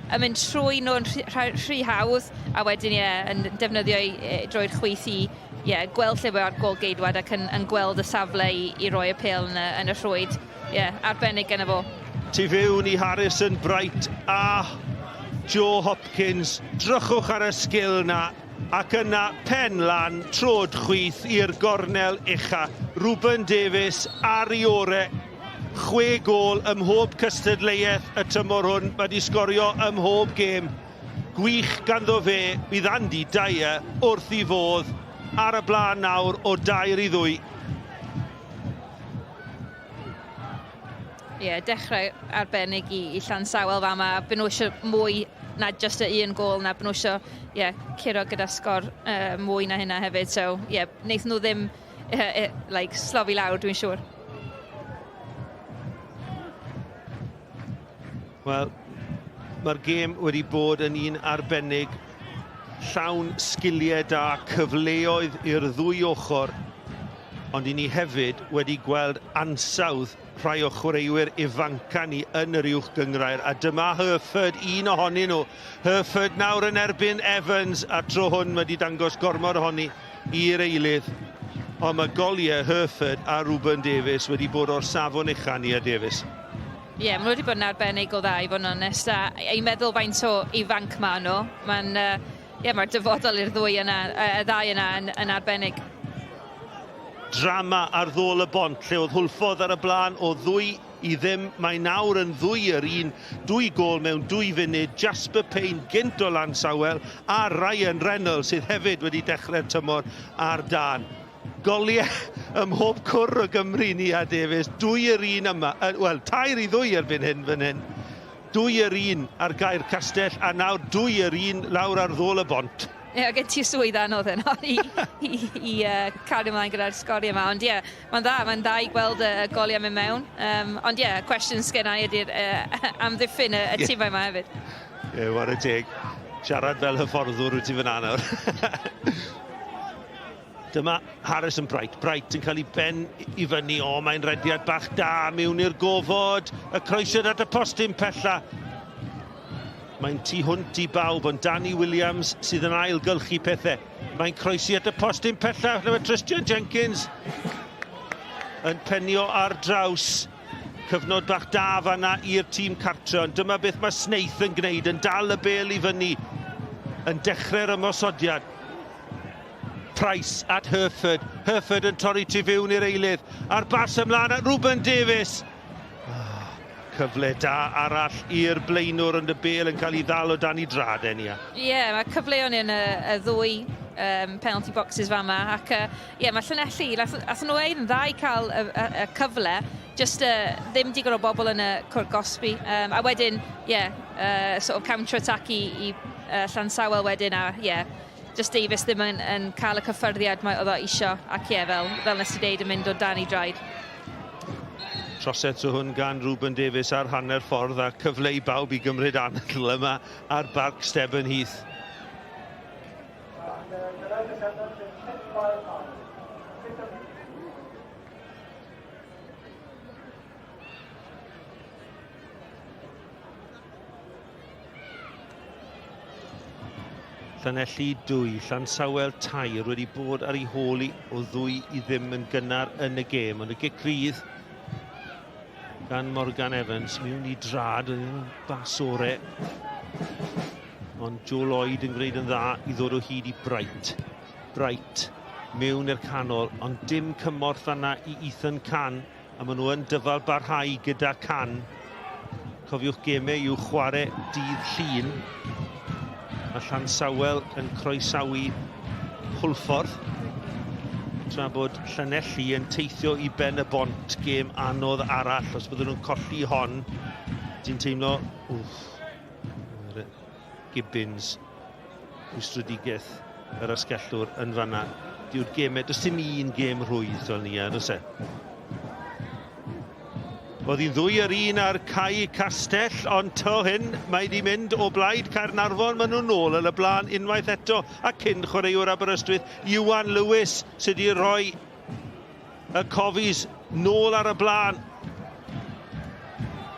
yn mynd trwy nhw'n rhy, rhy, rhy hawdd, a wedyn ie, yeah, yn defnyddio ei droed chwith i yeah, gweld lle mae'r gol geidwad ac yn, yn gweld y safle i, i roi y pêl yn y, yn y rhwyd. Ie, yeah, arbennig gyda fo. Tu fewn i Harrison Bright a Joe Hopkins. Drychwch ar y sgil na. Ac yna pen lan, trod chwith i'r gornel ucha. Ruben Davies ar ei ore. Chwe gôl ym mhob cystadleuaeth y tymor hwn. Mae wedi sgorio ym mhob gêm. Gwych ganddo fe, bydd Andy Dyer wrth ei fodd ar y blaen nawr o 3-2. Ie, yeah, dechrau arbennig i, i Llansawel fama. Byd nhw eisiau mwy na just y un gôl na, byd nhw eisiau yeah, curo gyda sgor uh, mwy na hynna hefyd. So, ie, yeah, wnaeth nhw ddim uh, uh, like, slofi lawr, dwi'n siŵr. Wel, mae'r gêm wedi bod yn un arbennig, llawn sgiliau da, cyfleoedd i'r ddwy ochr, ond i ni hefyd wedi gweld ansawdd rhai o chwaraewyr ifanca ni yn yr uwch gynghrair, a dyma Hereford, un ohonyn nhw. Hereford nawr yn erbyn Evans, a tro hwn mae wedi dangos gormod ohoni i'r eilydd. Ond mae goliau Hereford a Ruben Davies wedi bod o'r safon ucha, Nia Davies. Ie, yeah, maen nhw wedi bod yn arbennig o dda i fod yn onest, a i meddwl faint o ifanc maen nhw, mae'n, uh, yeah, mae'r dyfodol i'r ddwy yna, y ddau yna yn, yn arbennig. Drama ar ddôl y bont, lle oedd Hwlffordd ar y blaen o 2-0, mae nawr yn 2-1, dwy gôl mewn dwy funud, Jasper Payne gynt o Lansawel a Ryan Reynolds sydd hefyd wedi dechrau'r tymor ar dân. Goliau ym mhob cwr o Gymru, Nia Davies. 2-1 yma. Wel, 3-2 erbyn hyn fan hyn. 2-1 ar Gaer Castell a nawr 2-1 lawr ar ddôl y bont. Ie, yeah, gen ti swydd anodd yno i, i, i uh, cario ymlaen gyda'r sgoriau yma. Ond ie, yeah, mae'n dda, mae'n dda i gweld y, y goliau mynd mewn. Um, ond ie, yeah, cwestiwn sgen i ydy'r uh, amddiffyn y, y tîmau yma hefyd. Ie, yeah, whare teg. Siarad fel hyfforddwr wyt ti fyna nawr. Dyma Harrison Bright. Bright yn cael ei ben i fyny. O, mae'n rediad bach da mewn i'r gofod. Y croesiad at y postyn pella. Mae'n tu hwnt i bawb, ond Danny Williams sydd yn ailgylchu pethau. Mae'n croesi at y postyn pella. Lle mae Tristan Jenkins yn penio ar draws. Cyfnod bach da fanna i'r tîm cartre, ond dyma beth mae Snaith yn gwneud, yn dal y bêl i fyny, yn dechrau'r ymosodiad. Price at Hereford. Hereford yn torri tu fewn i'r eilydd. A'r bas ymlaen at Ruben Davies. Oh, cyfle da arall i'r blaenwr ond y bêl yn cael ei ddal o dan ei drad e, Nia. Ie, yeah, mae cyfleon yn y, y ddwy um, penalty boxes fama ac ie, uh, yeah, mae Llanelli, ath nhw ein dda i cael y, y, y cyfle, just uh, ddim digon o bobl yn y cwr gosbi. Um, a wedyn, ie, yeah, uh, sort of counter-attack i, i uh, Llansawel wedyn a ie, yeah, Just Davies ddim yn, yn cael y cyffyrddiad mae oedd o isio ac ie, fel, fel nes i ddeud, yn mynd o dan ei draed. Trosedd tro hwn gan Ruben Davies ar hanner ffordd a cyfle i bawb i gymryd anadl yma ar Barc Stebonheath. Llanelli 2, Llansawel 3 wedi bod ar ei hôl i o ddwy i ddim yn gynnar yn y gêm, ond y gic rydd gan Morgan Evans mewn i drad, oedd yn bas ore. Ond Joe Lloyd yn gwneud yn dda i ddod o hyd i Bright. Bright mewn i'r canol, ond dim cymorth fanna i Ethan Can. A maen nhw yn dyfal barhau gyda Can. Cofiwch gemau i'w chwarae dydd Llun. Mae Llansawel yn croesawu Hwlffordd. Tra bod Llanelli yn teithio i Ben y Bont, gêm anodd arall. Os byddwn nhw'n colli hon, ti'n teimlo, wff, Gibbons, rhwystredigaeth yr asgellwr yn fanna. Dyw'r gemau, does dim un gêm rhwydd fel ni, does e? Oedd hi'n ddwy yr un ar Cae Castell, ond to hyn, mae wedi mynd o blaid Caernarfon. Maen nhw'n nôl yn y blaen unwaith eto. A cyn chwaraewr Aberystwyth, Iwan Lewis, sydd wedi rhoi y Cofis nôl ar y blaen.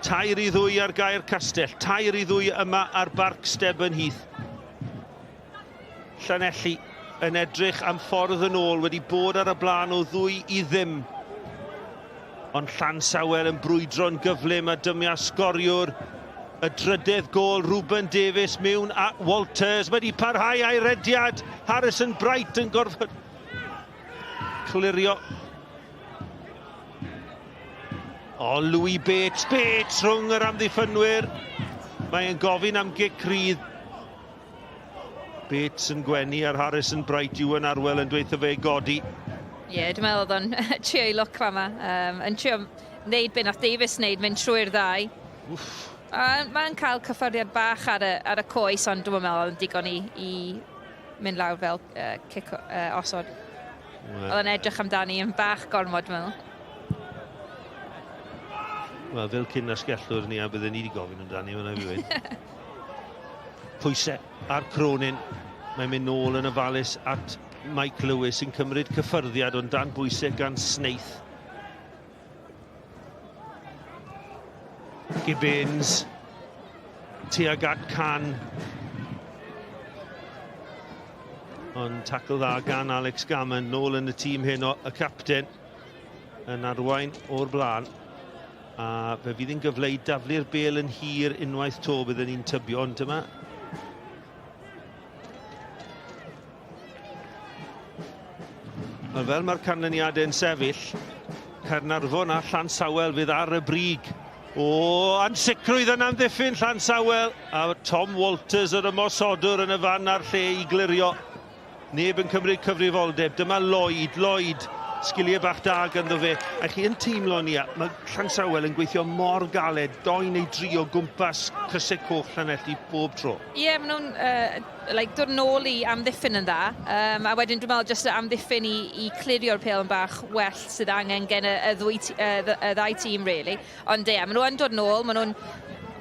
3-2 ar Gaer Castell, 3-2 yma ar Barc Stebonheath. Llanelli yn edrych am ffordd yn ôl, wedi bod ar y blaen o 2-0. Ond Llansawel yn brwydro'n gyflym a dymia sgoriwr y drydedd gôl Ruben Davies mewn at Walters. Mae wedi parhau a'i rediad. Harrison Bright yn gorfod clirio. O, Louis Bates, Bates rhwng yr amddiffynwyr. Mae'n gofyn am gic rydd. Bates yn gwenu ar Harrison Bright, Ewan Arwel yn dweud fe godi. Ie, yeah, dwi'n meddwl oedd o'n trio ei lwc fama. Um, yn trio wneud be nath Davies wneud, mynd trwy'r ddau. Wff. A mae'n cael cyffyrddiad bach ar y, ar y coes, ond dwi'n meddwl oedd yn digon i, i mynd lawr fel uh, cic uh, osod. Well. Oedd yn edrych amdani yn bach gormod, dwi'n meddwl. Wel, fel cyn asgellwr ni, a bydden ni wedi gofyn amdani, mae'n fi wedi. Pwysau ar Cronin. Mae'n mynd nôl yn ofalus at Mike Lewis yn cymryd cyffyrddiad ond dan bwysau gan Snaith. Gibbins tuag at Can. Ond tackle dda gan Alex Gammon, nôl yn y tîm hyn o y capten yn arwain o'r blaen. A fe fydd yn gyfle i daflu'r bel yn hir unwaith to bydden ni'n tybio, ond dyma Wel, fel mae'r canlyniadau'n sefyll, Caernarfon a Llansawel fydd ar y brig. O, ansicrwydd yn amddiffyn Llansawel. A Tom Walters yr ymosodwr yn y fan a'r lle i glirio. Neb yn cymryd cyfrifoldeb. Dyma Lloyd, Lloyd, sgiliau bach da ganddo fe. A chi yn teimlo ni, mae Llansawel yn gweithio mor galed, doi neu dri o gwmpas crysau coch Llanelli bob tro. Ie, yeah, maen nhw'n uh, like, dod nôl i amddiffyn yn dda, um, a wedyn dwi'n meddwl jyst y amddiffyn i, i clirio'r pêl yn bach well sydd angen gen y, y, ddwy, y, y ddau tîm, really. Ond ie, yeah, maen nhw yn dod nôl, maen nhw'n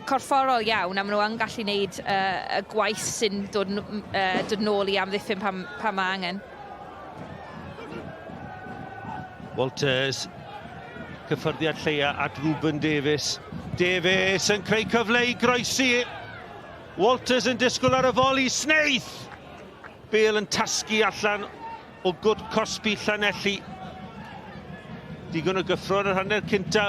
corfforol iawn a maen nhw yn gallu gwneud uh, y gwaith sy'n dod, uh, dod nôl i amddiffyn pan, pan mae angen. Walters, cyffyrddiad lleia at Ruben Davies. Davies yn creu cyfle i groesi. Walters yn disgwyl ar y foli, Snaith! Bale yn tasgu allan o gwt cosbi Llanelli. Digon o gyffro yn yr hanner cynta.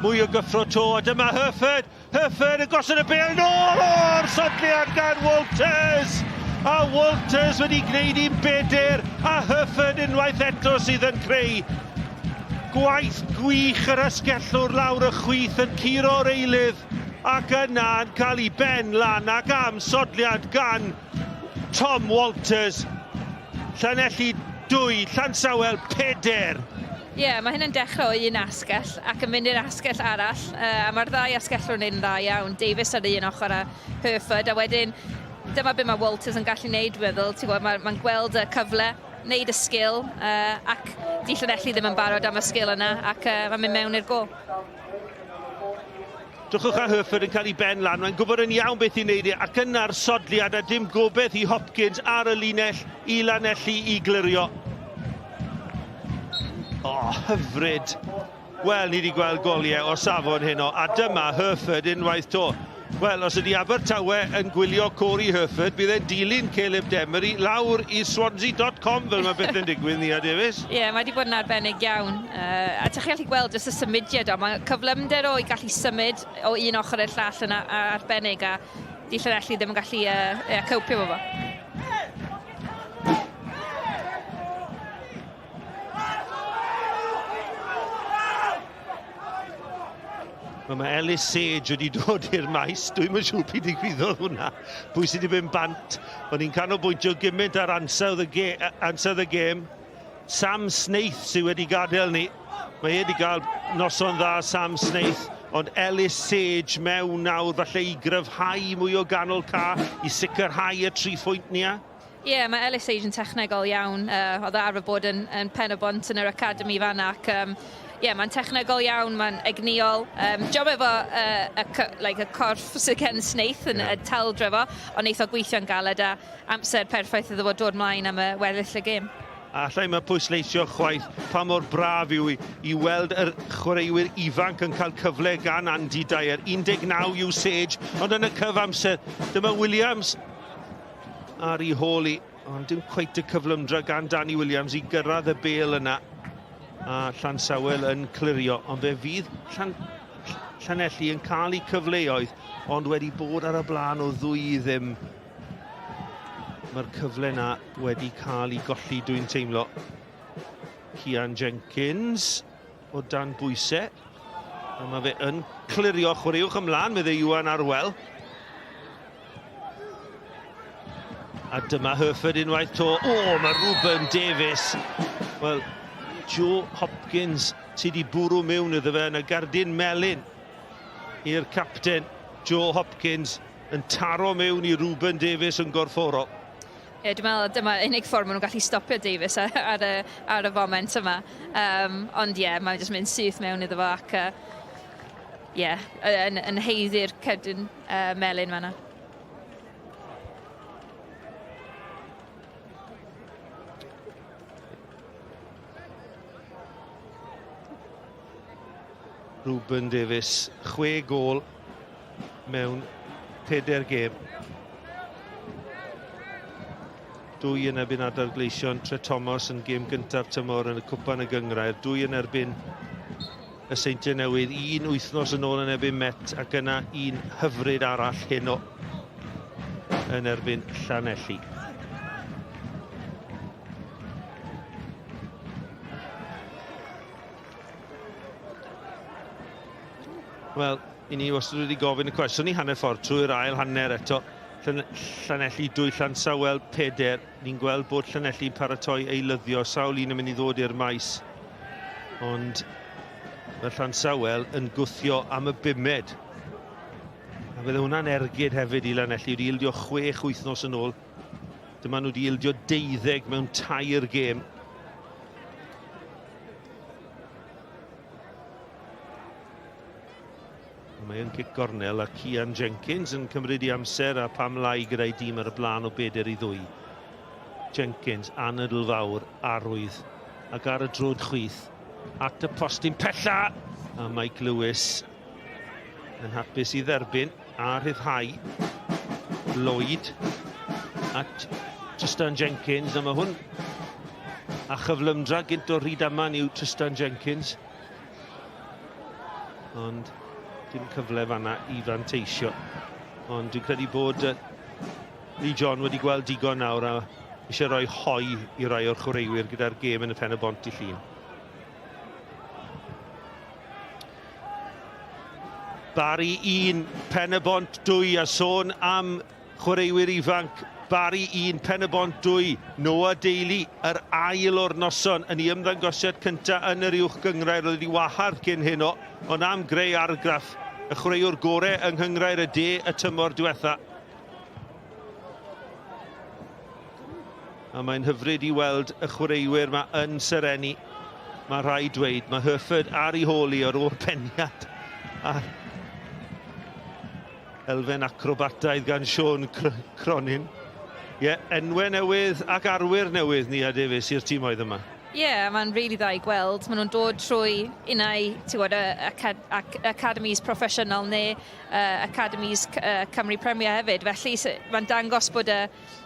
Mwy o gyffro to, a dyma Herford! Herford yn gosod y bêl nôl o'r sodliad gan Walters! A Walters wedi gwneud i'n bedyr, a Herford unwaith eto sydd yn creu. Gwaith gwych yr asgellwr lawr y chwith yn curo'r eilydd. Ac yna yn cael ei ben lan ac am sodliad gan Tom Walters. Llanelli 2, Llansawel 4. Ie, yeah, mae hyn yn dechrau o un asgell ac yn mynd i'r asgell arall. Uh, a mae'r ddau asgellwr yn un dda iawn. Davies ar un ochr a Herford. A wedyn, dyma beth mae Walters yn gallu neud, dwi'n meddwl. Ti'n gwybod, mae'n mae gweld y cyfle, neud y sgil, uh, ac di Llanelli ddim yn barod am y sgil yna, ac uh, mae'n mynd mewn i'r gol. Drychwch ar Herford yn cael ei ben lan, mae'n gwybod yn iawn beth i wneud e, ac yna'r sodliad a dim gobeith i Hopkins ar y linell i Lanelli i glirio. O, oh, hyfryd. Wel, ni wedi gweld goliau o safon heno, a dyma Herford unwaith to. Wel, os ydy Abertawe yn gwylio Corey Herford, bydd e'n dilyn Caleb Demery lawr i Swansea.com fel mae beth yn digwydd, Nia Davies. Ie, yeah, mae wedi bod yn arbennig iawn. Uh, a ti'n gallu gweld jyst y symudiad o, mae cyflymder o i gallu symud o un ochr i'r llall yn arbennig a di Llanelli ddim yn gallu uh, yeah, cowpio fo fo. Wel, mae Ellis Sage wedi dod i'r maes. Dwi'n yn siŵr pryd ddigwyddodd hwnna. Pwy sydd wedi mynd bant. O'n i'n canolbwyntio gymaint ar ansawdd y, ge ansawdd y gêm. Sam Snaith sydd wedi gadael ni. Mae e wedi cael noson dda, Sam Snaith. Ond Ellis Sage mewn nawr, falle i gryfhau mwy o ganol ca, i sicrhau y tri phwynt ni. Ie, yeah, mae Ellis Sage yn technegol iawn. Uh, oedd arfer bod yn, yn pen y bont yn yr academi fanna ac um, yeah, mae'n technegol iawn, mae'n egnïol. Um, Diolch efo uh, y, like, y corff sydd gen Snaith yn yeah. taldra fo, ond neith o gweithio'n galed a amser perffaith iddo fo dod mlaen am y weddill y gêm. A allai mae pwysleisio chwaith pa mor braf yw i, i weld yr chwaraewyr ifanc yn cael cyfle gan Andy Dyer. 19 yw Sage, ond yn y cyfamser, dyma Williams ar ei hôl i, ond dim cweit y cyflymdra gan Danny Williams i gyrraedd y bel yna. A Llansawel yn clirio, ond fe fydd Llan, Llanelli yn cael eu cyfleoedd, ond wedi bod ar y blaen o ddwy i ddim. Mae'r cyfle yna wedi cael ei golli, dwi'n teimlo. Cian Jenkins o dan bwysau. A mae fe yn clirio, chwaraewch ymlaen, meddai Iwan Arwel. A dyma Herford unwaith to. O, mae Ruben Davies. Wel, Joe Hopkins sydd wedi bwrw mewn iddo fe yn y gardyn melyn i'r capten Joe Hopkins yn taro mewn i Ruben Davies yn gorfforol. Ie, dwi'n meddwl dyma unig ffordd maen nhw'n gallu stopio Davies ar, ar, y, ar y foment yma. Um, ond ie, yeah, mae'n jyst mynd syth mewn iddo fo ac ie, uh, yeah, yn, yn heiddi'r cerdyn uh, melyn fanna. Ruben Davies, chwe gol mewn pedair gêm. Dwy yn erbyn Adar Gleision, Tre Thomas yn gêm gyntaf tymor yn y cwpan y gyngrair, dwy yn erbyn y Seintiau Newydd, un wythnos yn ôl yn erbyn Met ac yna un hyfryd arall heno yn erbyn Llanelli. Wel, i ni wastad wedi gofyn y cwestiwn ni hanner ffordd trwy'r ail hanner eto. Llanelli 2, Llansawel 4. Ni'n gweld bod Llanelli'n paratoi eilyddio. Sawl un yn mynd i ddod i'r maes. Ond mae Llansawel yn gwthio am y bumed. A fydde hwnna'n ergyd hefyd i Lanelli. Wedi ildio chwech wythnos yn ôl. Dyma nhw wedi ildio deuddeg mewn tair gêm. Mae yn cic gornel a Cian Jenkins yn cymryd i amser a pam lai gyda'i dîm ar y blaen o bedair i ddwy. Jenkins, anadl fawr, arwydd ac ar y drod chwith at y postyn pella a Mike Lewis yn hapus i dderbyn a rhyddhau Lloyd at Tristan Jenkins a mae hwn a chyflymdra gynt o Rhydaman yw Tristan Jenkins. Ond dim cyfle fanna i fanteisio. Ond dwi'n credu bod Lee John wedi gweld digon nawr a eisiau rhoi hoi i rai o'r chwaraewyr gyda'r gêm yn y pen y bont i llun. Barry 1, Pen y Bont 2 a sôn am chwaraewyr ifanc. Barry 1, Pen y Bont 2, Noah Daly, yr ail o'r noson yn ei ymddangosiad cyntaf yn yr uwch gynghrair. Oedd wedi wahardd cyn heno, ond am greu argraff, y chwaraewr gore yng Nghynghrair y De y tymor diwetha. A mae'n hyfryd i weld y chwaraewyr yma yn serenu. Mae rhaid dweud, mae Herford ar ei hôl i ar ôl peniad. A Elfen acrobataidd gan Siôn Cronin. Ie, yeah, enwau newydd ac arwyr newydd Nia Davies i'r tîmoedd yma. Ie, yeah, mae'n rili really dda i gweld. Maen nhw'n dod trwy unau, ti'n gwybod, y academies proffesiynol neu academies Cymru Premier hefyd. Felly mae'n dangos bod y,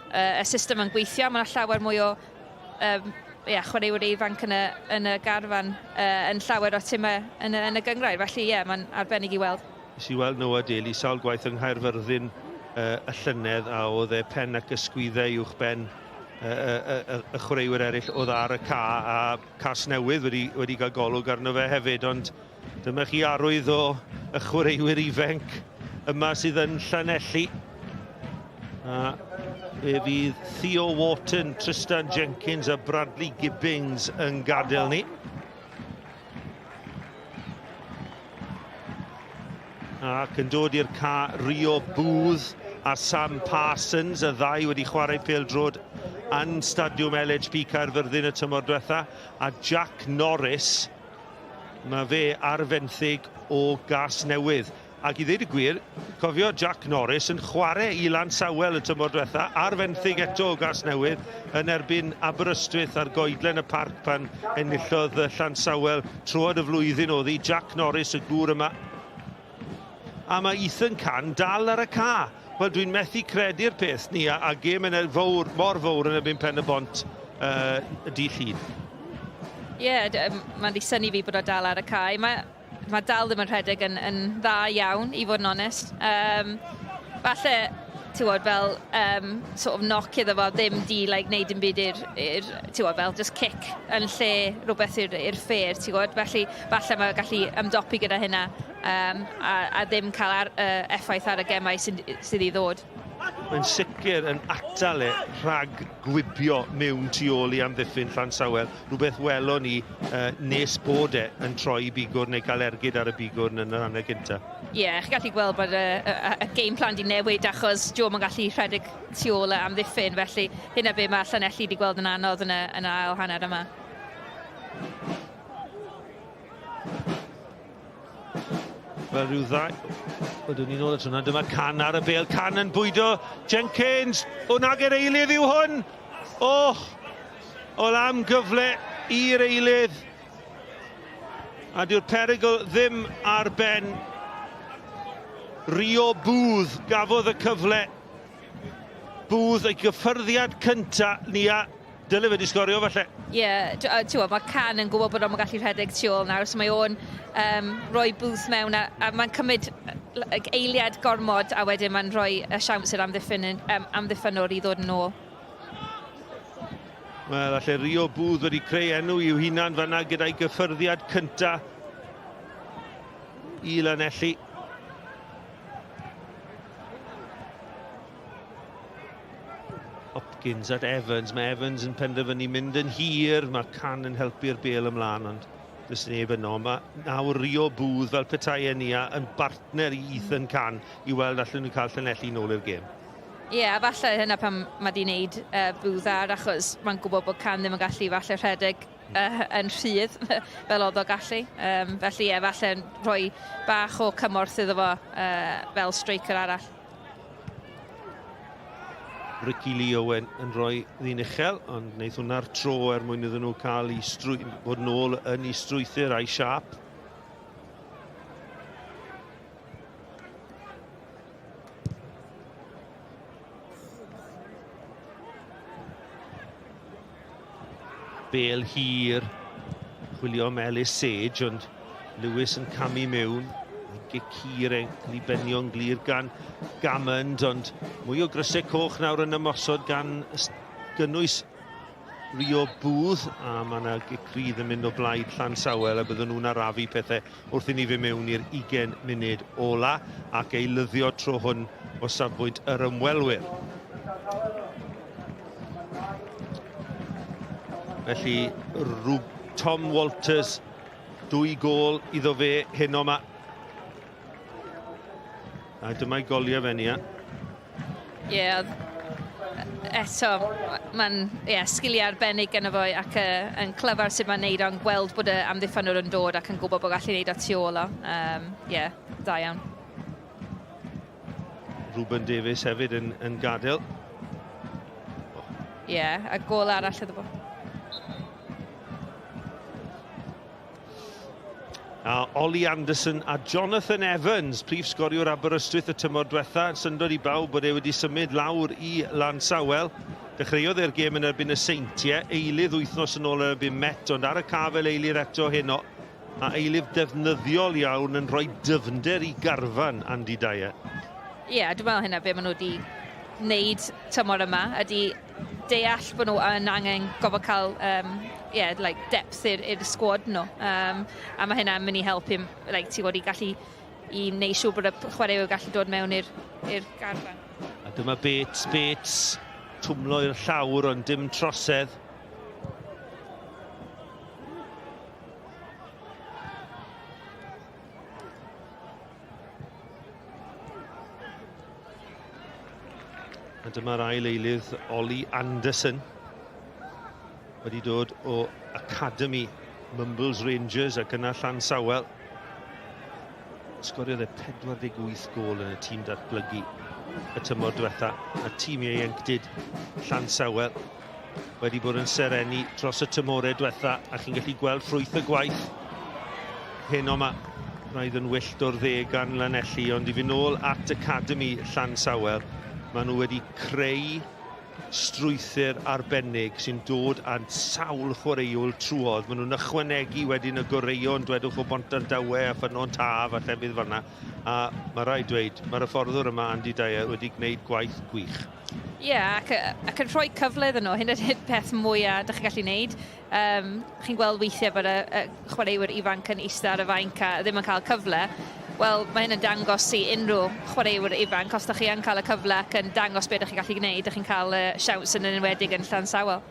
y system yn gweithio. Mae'n llawer mwy o um, yeah, chwaraewyr ifanc yn y, yn y garfan yn llawer o timau yn y, yn y gynghrair. Felly ie, yeah, mae'n arbennig i weld. Nes i weld Noah Daly sawl gwaith yng Nghaerfyrddin y llynedd a oedd e pen ac ysgwyddau uwch ben y, y, y, y chwaraewyr eraill oedd ar y ca a Casnewydd wedi, wedi cael golwg arno fe hefyd ond dyma chi arwydd o y chwaraewyr ifanc yma sydd yn Llanelli. A fe fydd Theo Wharton, Tristan Jenkins a Bradley Gibbings yn gadael ni. Ac yn dod i'r ca Rio Booth a Sam Parsons, y ddau wedi chwarae pêl-droed yn Stadiwm LHP Caerfyrddin y tymor diwetha, a Jack Norris, mae fe ar fenthyg o Gasnewydd. Ac i ddweud y gwir, cofio Jack Norris yn chwarae i Lansawel y tymor diwetha, ar fenthyg eto o Gasnewydd, yn erbyn Aberystwyth ar goedlen y parc pan enillodd Llansawel troad y flwyddyn oedd hi. Jack Norris, y gŵr yma. A mae Ethan Can dal ar y ca. Wel, dwi'n methu credu'r peth ni, a, a gêm yn fawr, mor fawr yn erbyn Pen y Bont y dydd Llun. Ie, yeah, mae'n di synnu fi bod o dal ar y cae. Mae, mae dal ddim yn rhedeg yn, yn dda iawn, i fod yn onest. Um, falle, ti'n gwybod, fel um, sort of knock iddo fo, ddim di like, neud dim byd i'r, i'r ti'n gwybod, fel just kick yn lle rhywbeth i'r, i'r ffair, ti'n gwybod. Felly, falle mae gallu ymdopi gyda hynna um, a, a ddim cael ar, effaith ar y gemau sydd, sydd i ddod. Mae'n sicr yn atal e rhag gwibio mewn tu ôl i amddiffyn Llansawel, rhywbeth welon ni uh, nes bod e yn troi i bigwrn neu gael ergyd ar y bigwrn yn yr hanner gyntaf. Ie, yeah, chi'n gallu gweld bod y, y, y game plan di newid achos Joe yn gallu rhedeg tu ôl y amddiffyn, felly hynna be mae Llanelli wedi gweld yn anodd yn y, yn y ail hanner yma. Fel rhyw ddau... Ydw ni'n ôl at hwnna. Dyma Can ar y bel. Can yn bwydo. Jenkins! O nag yr eilydd yw hwn! O! Wel am gyfle i'r eilydd. A dyw'r perygl ddim ar ben. Rio Booth gafodd y cyfle. Booth ei gyffyrddiad cynta, Nia, dyle fe di sgorio falle. Ie, yeah, ti'n gwybod, mae Can yn gwybod bod o'n gallu rhedeg tu ôl nawr, so mae o'n um, rhoi Booth mewn a, a mae'n cymryd like, eiliad gormod a wedyn mae'n rhoi y siawns i'r amddiffyn, um, amddiffynwr i ddod yn ôl. Wel, alle Rio Booth wedi creu enw i'w hunan fanna gyda'i gyffyrddiad cynta i Lanelli. Hopkins at Evans. Mae Evans yn penderfynu mynd yn hir. Mae Can yn helpu'r bel ymlaen, ond does neb yno. Mae nawr Rio Booth fel petai Enia yn bartner i Ethan Can i weld allan nhw cael Llanelli nôl i'r gêm. Ie, yeah, a falle hynna pam mae di wneud Booth ar, achos mae'n gwybod bod Can ddim yn gallu falle rhedeg yn rhydd fel oedd o gallu. Um, felly ie, falle'n rhoi bach o cymorth iddo fo fel striker arall. Ricky Lee Owen yn rhoi ddyn uchel, ond wneud hwnna'r tro er mwyn iddyn nhw cael i strwy, fod nôl yn ei strwythur a'i siâp. Bel hir, chwilio am Ellis Sage, ond Lewis yn camu mewn. Gic hir yn cael ei benio'n glir gan Gammond, ond mwy o grysau coch nawr yn ymosod gan gynnwys Rio Booth, a mae yna gic rydd yn mynd o blaid Llansawel, a byddwn nhw'n arafu pethau wrth i ni fynd mewn i'r 20 munud ola ac eilyddio tro hwn o safbwynt yr ymwelwyr. Felly, Rwb Tom Walters, dwy gôl iddo fe heno yma. A dyma'i goliau fe, Nia. Ie, yeah, eto, mae'n yeah, sgiliau arbennig gyda fo ac yn clyfar sut mae'n neud o'n gweld bod y amddiffynwr yn dod ac yn gwybod bod gallu neud o tu ôl o. Um, yeah, da iawn. Ruben Davies hefyd yn, yn gadael. Ie, yeah, a gol arall iddo fo. A Ollie Anderson a Jonathan Evans, prif sgoriwr Aberystwyth y tymor diwetha, yn syndod i bawb bod e wedi symud lawr i Lansawel. Dechreuodd e'r gêm yn erbyn y Seintiau, eilydd wythnos yn ôl yn erbyn Met, ond ar y cafel eilydd eto heno. A eilydd defnyddiol iawn yn rhoi dyfnder i garfan Andy Dyer. Ie, yeah, dwi'n meddwl hynna be maen nhw wedi wneud tymor yma, ydy deall bod nhw yn angen gofod cael um, yeah, like depth i'r sgwad nhw. Um, a mae hynna'n mynd i helpu like, ti'n gwybod, i gallu i wneud siŵr bod y chwaraewyr gallu dod mewn i'r garfan. A dyma Bates, Bates, twmlo i'r llawr ond dim trosedd. A dyma'r ail eilydd, Ollie Anderson, wedi dod o Academy Mumbles Rangers ac yna Llansawel. Sgoriodd e 48 gôl yn y tîm datblygu y tymor diwetha. A tîm ieuenctid Llansawel wedi bod yn serennu dros y tymorau diwetha a chi'n gallu gweld ffrwyth y gwaith heno yma. Rhaid yn wyllt o'r dde gan Lanelli, ond i fynd nôl at Academy Llansawel, maen nhw wedi creu strwythur arbennig sy'n dod â sawl chwaraewr trwodd. Maen nhw'n ychwanegu wedyn y goreuon, dwedwch o Bontardawe a Ffynnon Taf a llefydd fanna. A mae rhaid dweud, mae'r hyfforddwr yma, Andy Dyer, wedi gwneud gwaith gwych. Ie, yeah, ac, ac yn rhoi cyfle iddyn nhw. Hyn ydy'r peth mwyaf ydych chi'n gallu gwneud. Um, chi'n gweld weithiau bod y, y chwaraewyr ifanc yn eistedd ar y fainc a ddim yn cael cyfle. Wel, mae hyn yn dangos i unrhyw chwaraewyr ifanc, os ydych chi yn cael y cyfle ac yn dangos beth ydych chi'n gallu gwneud, ydych chi'n cael y siawns yn enwedig yn Llansawel.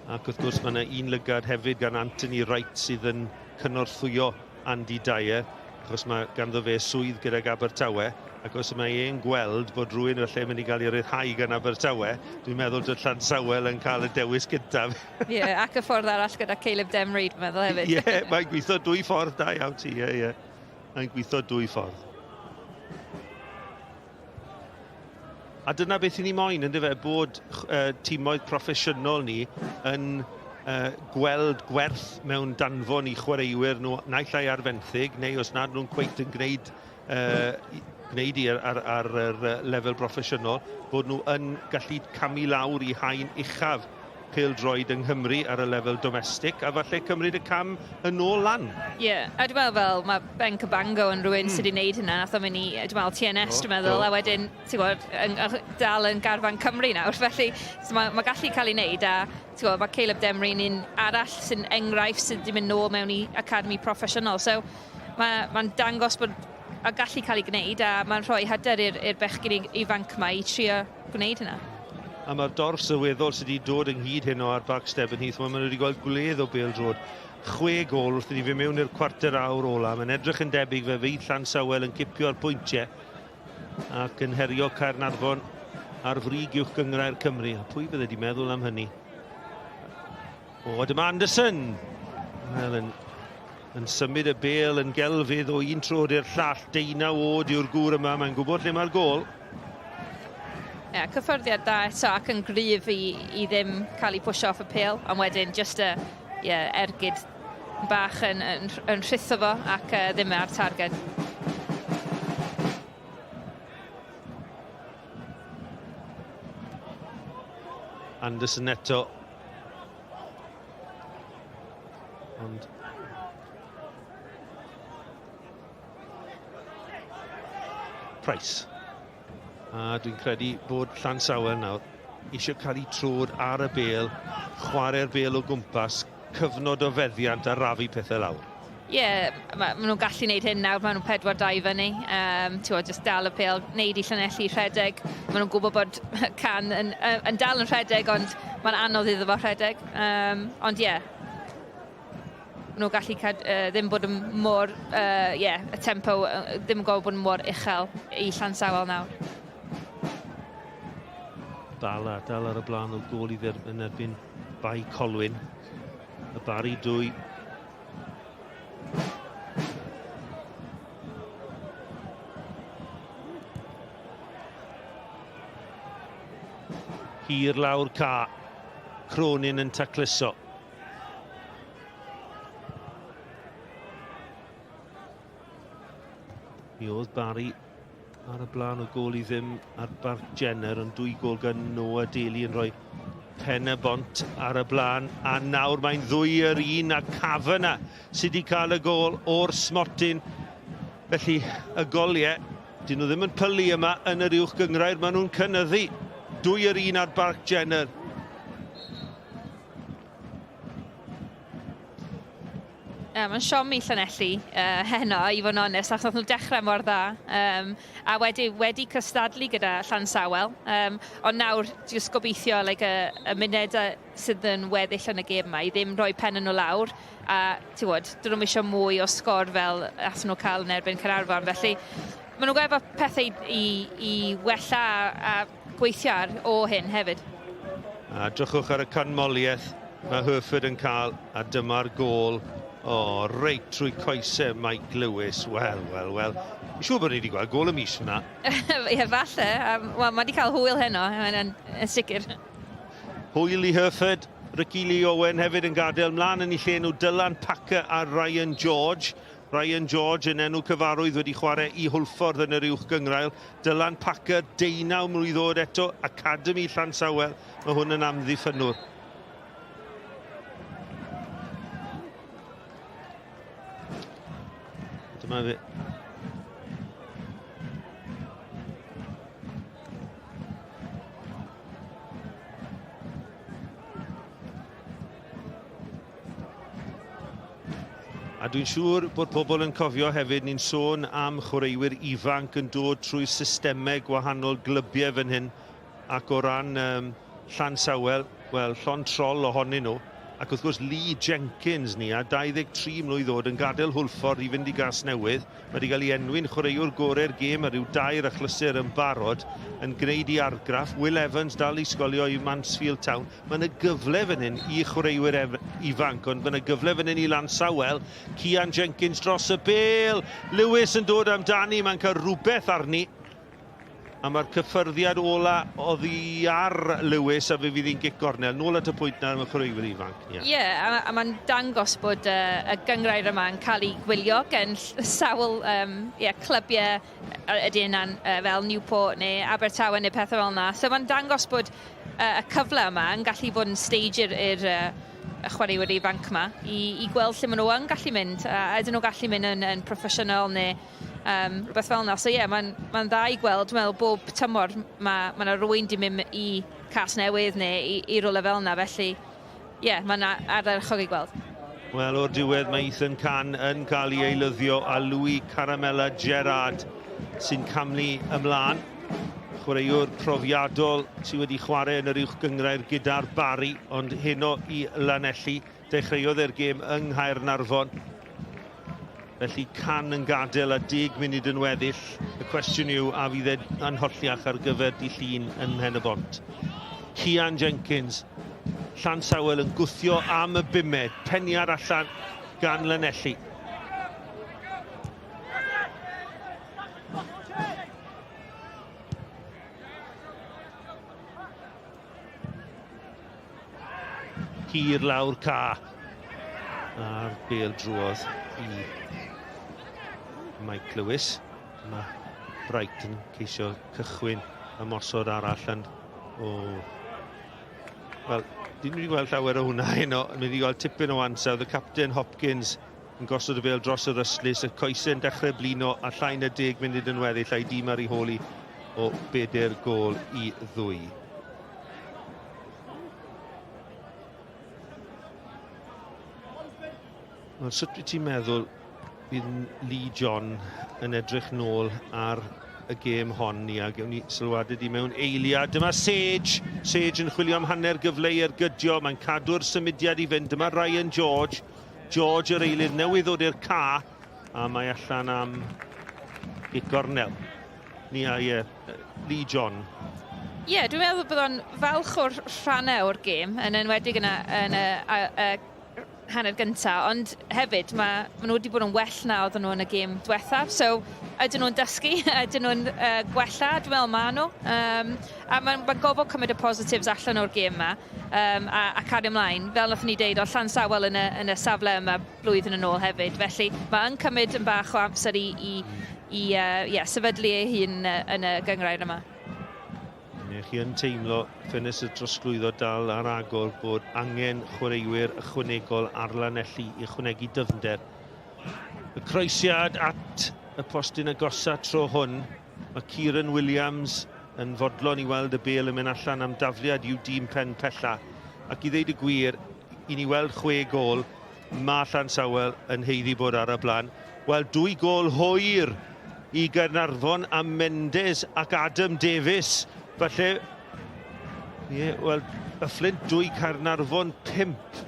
Ac wrth gwrs mae yna un lygad hefyd gan Anthony Wright sydd yn cynorthwyo Andy Dyer, achos mae ganddo fe swydd gydag Abertawe, ac os mae e'n gweld bod rhywun falle yn mynd i gael ei ryddhau gan Abertawe, dwi'n meddwl dod Llansawel yn cael y dewis gyntaf. Ie, yeah, ac y ffordd arall gyda Caleb Demry, dwi'n meddwl hefyd. Ie, yeah, mae'n gweithio dwy ffordd, da iawn ti, ie, yeah, ie. Yeah. Mae'n gweithio dwy ffordd. A dyna beth i ni moyn, ynddo fe, bod uh, timoedd proffesiynol ni yn uh, gweld gwerth mewn danfon i chwaraewyr nhw, naill ai ar fenthyg, neu os nad nhw'n cweit yn gwneud, uh, gwneud i ar, ar, ar yr lefel broffesiynol, bod nhw yn gallu camu lawr i haen uchaf pêl-droed yng Nghymru ar y lefel domestig a falle cymryd y cam yn ôl lan. Ie, yeah, a dwi'n meddwl fel mae Ben Cabango yn rhywun mm. sydd wedi gwneud hynna, nath o mynd i, dwi'n meddwl, TNS, dwi'n meddwl, a wedyn, ti'n gwybod, yn, dal yn garfan Cymru nawr, felly so mae, mae gallu cael ei wneud, a ti'n gwybod, mae Caleb Demry'n un arall sy'n enghraifft sydd wedi mynd nôl mewn i academy proffesiynol, so mae'n mae dangos bod a gallu cael ei gwneud, a mae'n rhoi hyder i'r bechgyn ifanc yma i trio gwneud hynna. A mae'r dorf sylweddol sydd wedi dod ynghyd heno ar Barc Stebonheath, maen nhw wedi gweld gwledd o bêl-droed. Chwe gôl wrth i ni fynd mewn i'r cwarter awr ola. Mae'n edrych yn debyg fe fydd Llansawel yn cipio'r pwyntiau ac yn herio Caernarfon ar frig uwch gynghrair Cymru. A pwy fydde wedi meddwl am hynny? O, dyma Anderson! Wel, yn, yn symud y bêl yn gelfydd o un troed i'r llall. Deunaw oed yw'r gŵr yma, mae'n gwybod lle mae'r gôl. Ie, yeah, cyffyrddiad da eto ac yn gryf i, i ddim cael ei pwysio off y pêl, ond wedyn just y yeah, ergyd bach yn, yn, yn rhutho fo ac uh, ddim ar targed. Anderson eto Ond Price. A dwi'n credu bod Llansawel nawr eisiau cael eu trod ar y bêl, chwarae'r bêl o gwmpas, cyfnod o feddiant a rafu pethau lawr. Ie, yeah, ma, ma nhw'n gallu gwneud hyn nawr, maen nhw'n 4-2 i fyny. Um, ti'n just dal y pêl, wneud i Llanelli rhedeg. Maen nhw'n gwybod bod Can yn, yn dal yn rhedeg, ond mae'n anodd iddo fo rhedeg. Um, ond ie, yeah, maen nhw'n gallu cad, uh, ddim bod yn mor, uh, yeah, y tempo uh, ddim yn gwybod bod yn mor uchel i Llansawel nawr. Bala, dal ar y blaen o gôl i dderbyn yn erbyn Bae Colwyn. Y Bari dwy Hir lawr ca. Cronin yn tacluso. Mi oedd Barry ar y blaen o gôl i ddim ar Barc Jenner, ond dwy gôl gan Noah Daly yn rhoi pen y bont ar y blaen. A nawr mae'n ddwy yr un a Kavanagh sydd wedi cael y gôl o'r smotyn. Felly y goliau, dyn nhw ddim yn pylu yma yn yr uwch gynghrair, maen nhw'n cynyddu. Dwy yr un ar Barc Jenner. Ie, mae'n siom i Llanelli uh, heno, i fod yn onest, achos nhw dechrau mor dda. Um, a wedi, wedi cystadlu gyda Llansawel. Um, ond nawr, jyst gobeithio like, y, y munedau sydd yn weddill yn y gêm yma, i ddim rhoi pen nhw lawr. A ti'n gwybod, dyn nhw'n eisiau mwy o sgor fel athyn nhw cael yn erbyn Caernarfon. Felly, maen nhw'n gweld pethau i, i, i wella a, a gweithio ar o hyn hefyd. A drychwch ar y canmoliaeth mae Hereford yn cael, a dyma'r gôl. O, reit trwy coesau Mike Lewis. Wel, wel, wel. Fi'n siŵr bod ni wedi gweld gôl y mis fyna. Ie, falle. Um, Wel, mae wedi cael hwyl heno, yn, yn, yn sicr. Hwyl i Hereford. Ricky Lee Owen hefyd yn gadael mlaen yn ei lle nhw Dylan Packer a Ryan George. Ryan George yn enw cyfarwydd wedi chwarae i Hwlffordd yn yr uwch gynghrair. Dylan Packer, deunaw mlwydd oed eto, Academi Llansawel. Mae hwn yn amddiffynnwr. Dyma fe. A dwi'n siŵr bod pobl yn cofio hefyd, ni'n sôn am chwaraewyr ifanc yn dod trwy systemau gwahanol glybiau fan hyn, ac o ran um, Llansawel, wel, llond trol ohonyn nhw. Ac wrth gwrs Lee Jenkins ni, a 23 mlwydd oed yn gadael Hwlffordd i fynd i Gasnewydd. Mae wedi cael ei enwi'n chwaraewr gorau'r gêm ar ryw dair achlysur yn barod, yn gwneud i argraff. Will Evans dal i sgolio i Mansfield Town. Mae yna gyfle fan hyn i chwaraewyr ifanc, ond mae yna gyfle fan hyn i Lansawel. Cian Jenkins dros y bêl. Lewis yn dod amdani, mae'n cael rhywbeth arni. A mae'r cyffyrddiad ola oddi ar Lewis a fe fydd hi'n gic gornel. Nôl at y pwynt 'na am y chwaraewyr ifanc. Ie, yeah. yeah, a, a mae'n dangos bod uh, y gynghrair yma yn cael ei gwylio gen sawl um, yeah, clybiau ydy yna'n uh, fel Newport neu Abertawe neu pethau fel yna. So mae'n dangos bod uh, y cyfle yma yn gallu bod yn stage i'r uh, y chwaraewyr ifanc yma i, i gweld lle maen nhw yn gallu mynd. A ydyn nhw gallu mynd yn, yn proffesiynol neu um, rhywbeth fel yna. So ie, yeah, mae'n ma dda i gweld, dwi'n meddwl, bob tymor mae ma yna rwy'n di mynd i Cas Newydd neu i, i rywle fel yna, felly ie, yeah, mae'n ardderchog i gweld. Wel, o'r diwedd mae Ethan Can yn cael ei eilyddio a Louis Caramella Gerard sy'n camlu ymlaen. Chwaraewr profiadol sydd wedi chwarae yn yr uwch gynghrair gyda'r Barri, ond heno i Lanelli. Dechreuodd e'r gêm yng Nghaernarfon. Felly Can yn gadael a deg munud yn weddill. Y cwestiwn yw a fydd e yn holliach ar gyfer dydd Llun yn Mhen-y-bont. Cian Jenkins, Llansawel yn gwthio am y bumed. Peniad allan gan Lanelli. Hir lawr ca. A'r bêl drwodd i Mike Lewis. Mae Bright yn ceisio cychwyn ymosod arall yn... O. Wel, dyn ni wedi gweld llawer o hwnna heno. Ni wedi gweld tipyn o ansawdd. Y capten Hopkins yn gosod y bêl dros yr ystlys. Y coesau'n dechrau blino a llai na deg munud yn weddill a'i dîm ar ei hôl i o bedair gôl i ddwy. Wel, sut wyt ti'n meddwl bydd Lee John yn edrych nôl ar y gêm hon ni a gewn ni sylwadau di mewn eiliad. Dyma Sage. Sage yn chwilio am hanner gyfle i ergydio. Mae'n cadw'r symudiad i fynd. Dyma Ryan George. George yr eilydd newydd ddod i'r ca a mae allan am gic gornel. Ni a ie, Lee John. Ie, yeah, dwi'n meddwl bod o'n falch o'r rhannau o'r gêm, yn enwedig yn y, yn y, y, y hanner gyntaf, ond hefyd mae, ma nhw wedi bod yn well na oedden nhw yn y gêm diwethaf. So, ydyn nhw'n dysgu, ydyn nhw'n gwella, dwi'n meddwl maen nhw. Um, a mae'n ma gofod cymryd y positives allan o'r gêm yma um, a, a cario ymlaen. Fel nathon ni deud, oedd Llansawel yn y, yn y safle yma blwyddyn yn ôl hefyd. Felly mae yn cymryd yn bach o amser i, i, i uh, yeah, sefydlu ei hun yn y gynghrair yma. Neu chi yn teimlo ffenest y trosglwyddo dal ar agor bod angen chwaraewyr ychwanegol ar Lanelli i ychwanegu dyfnder. Y croesiad at y postyn agosa tro hwn. Mae Kieran Williams yn fodlon i weld y bêl yn mynd allan am dafliad i'w dîm pen pella. Ac i ddeud y gwir, i ni weld chwe gôl, mae Llansawel yn haeddu bod ar y blaen. Wel, dwy gôl hwyr i Gaernarfon a Mendes ac Adam Davies. Falle, ie, yeah, wel, y Fflint dwy Caernarfon pump.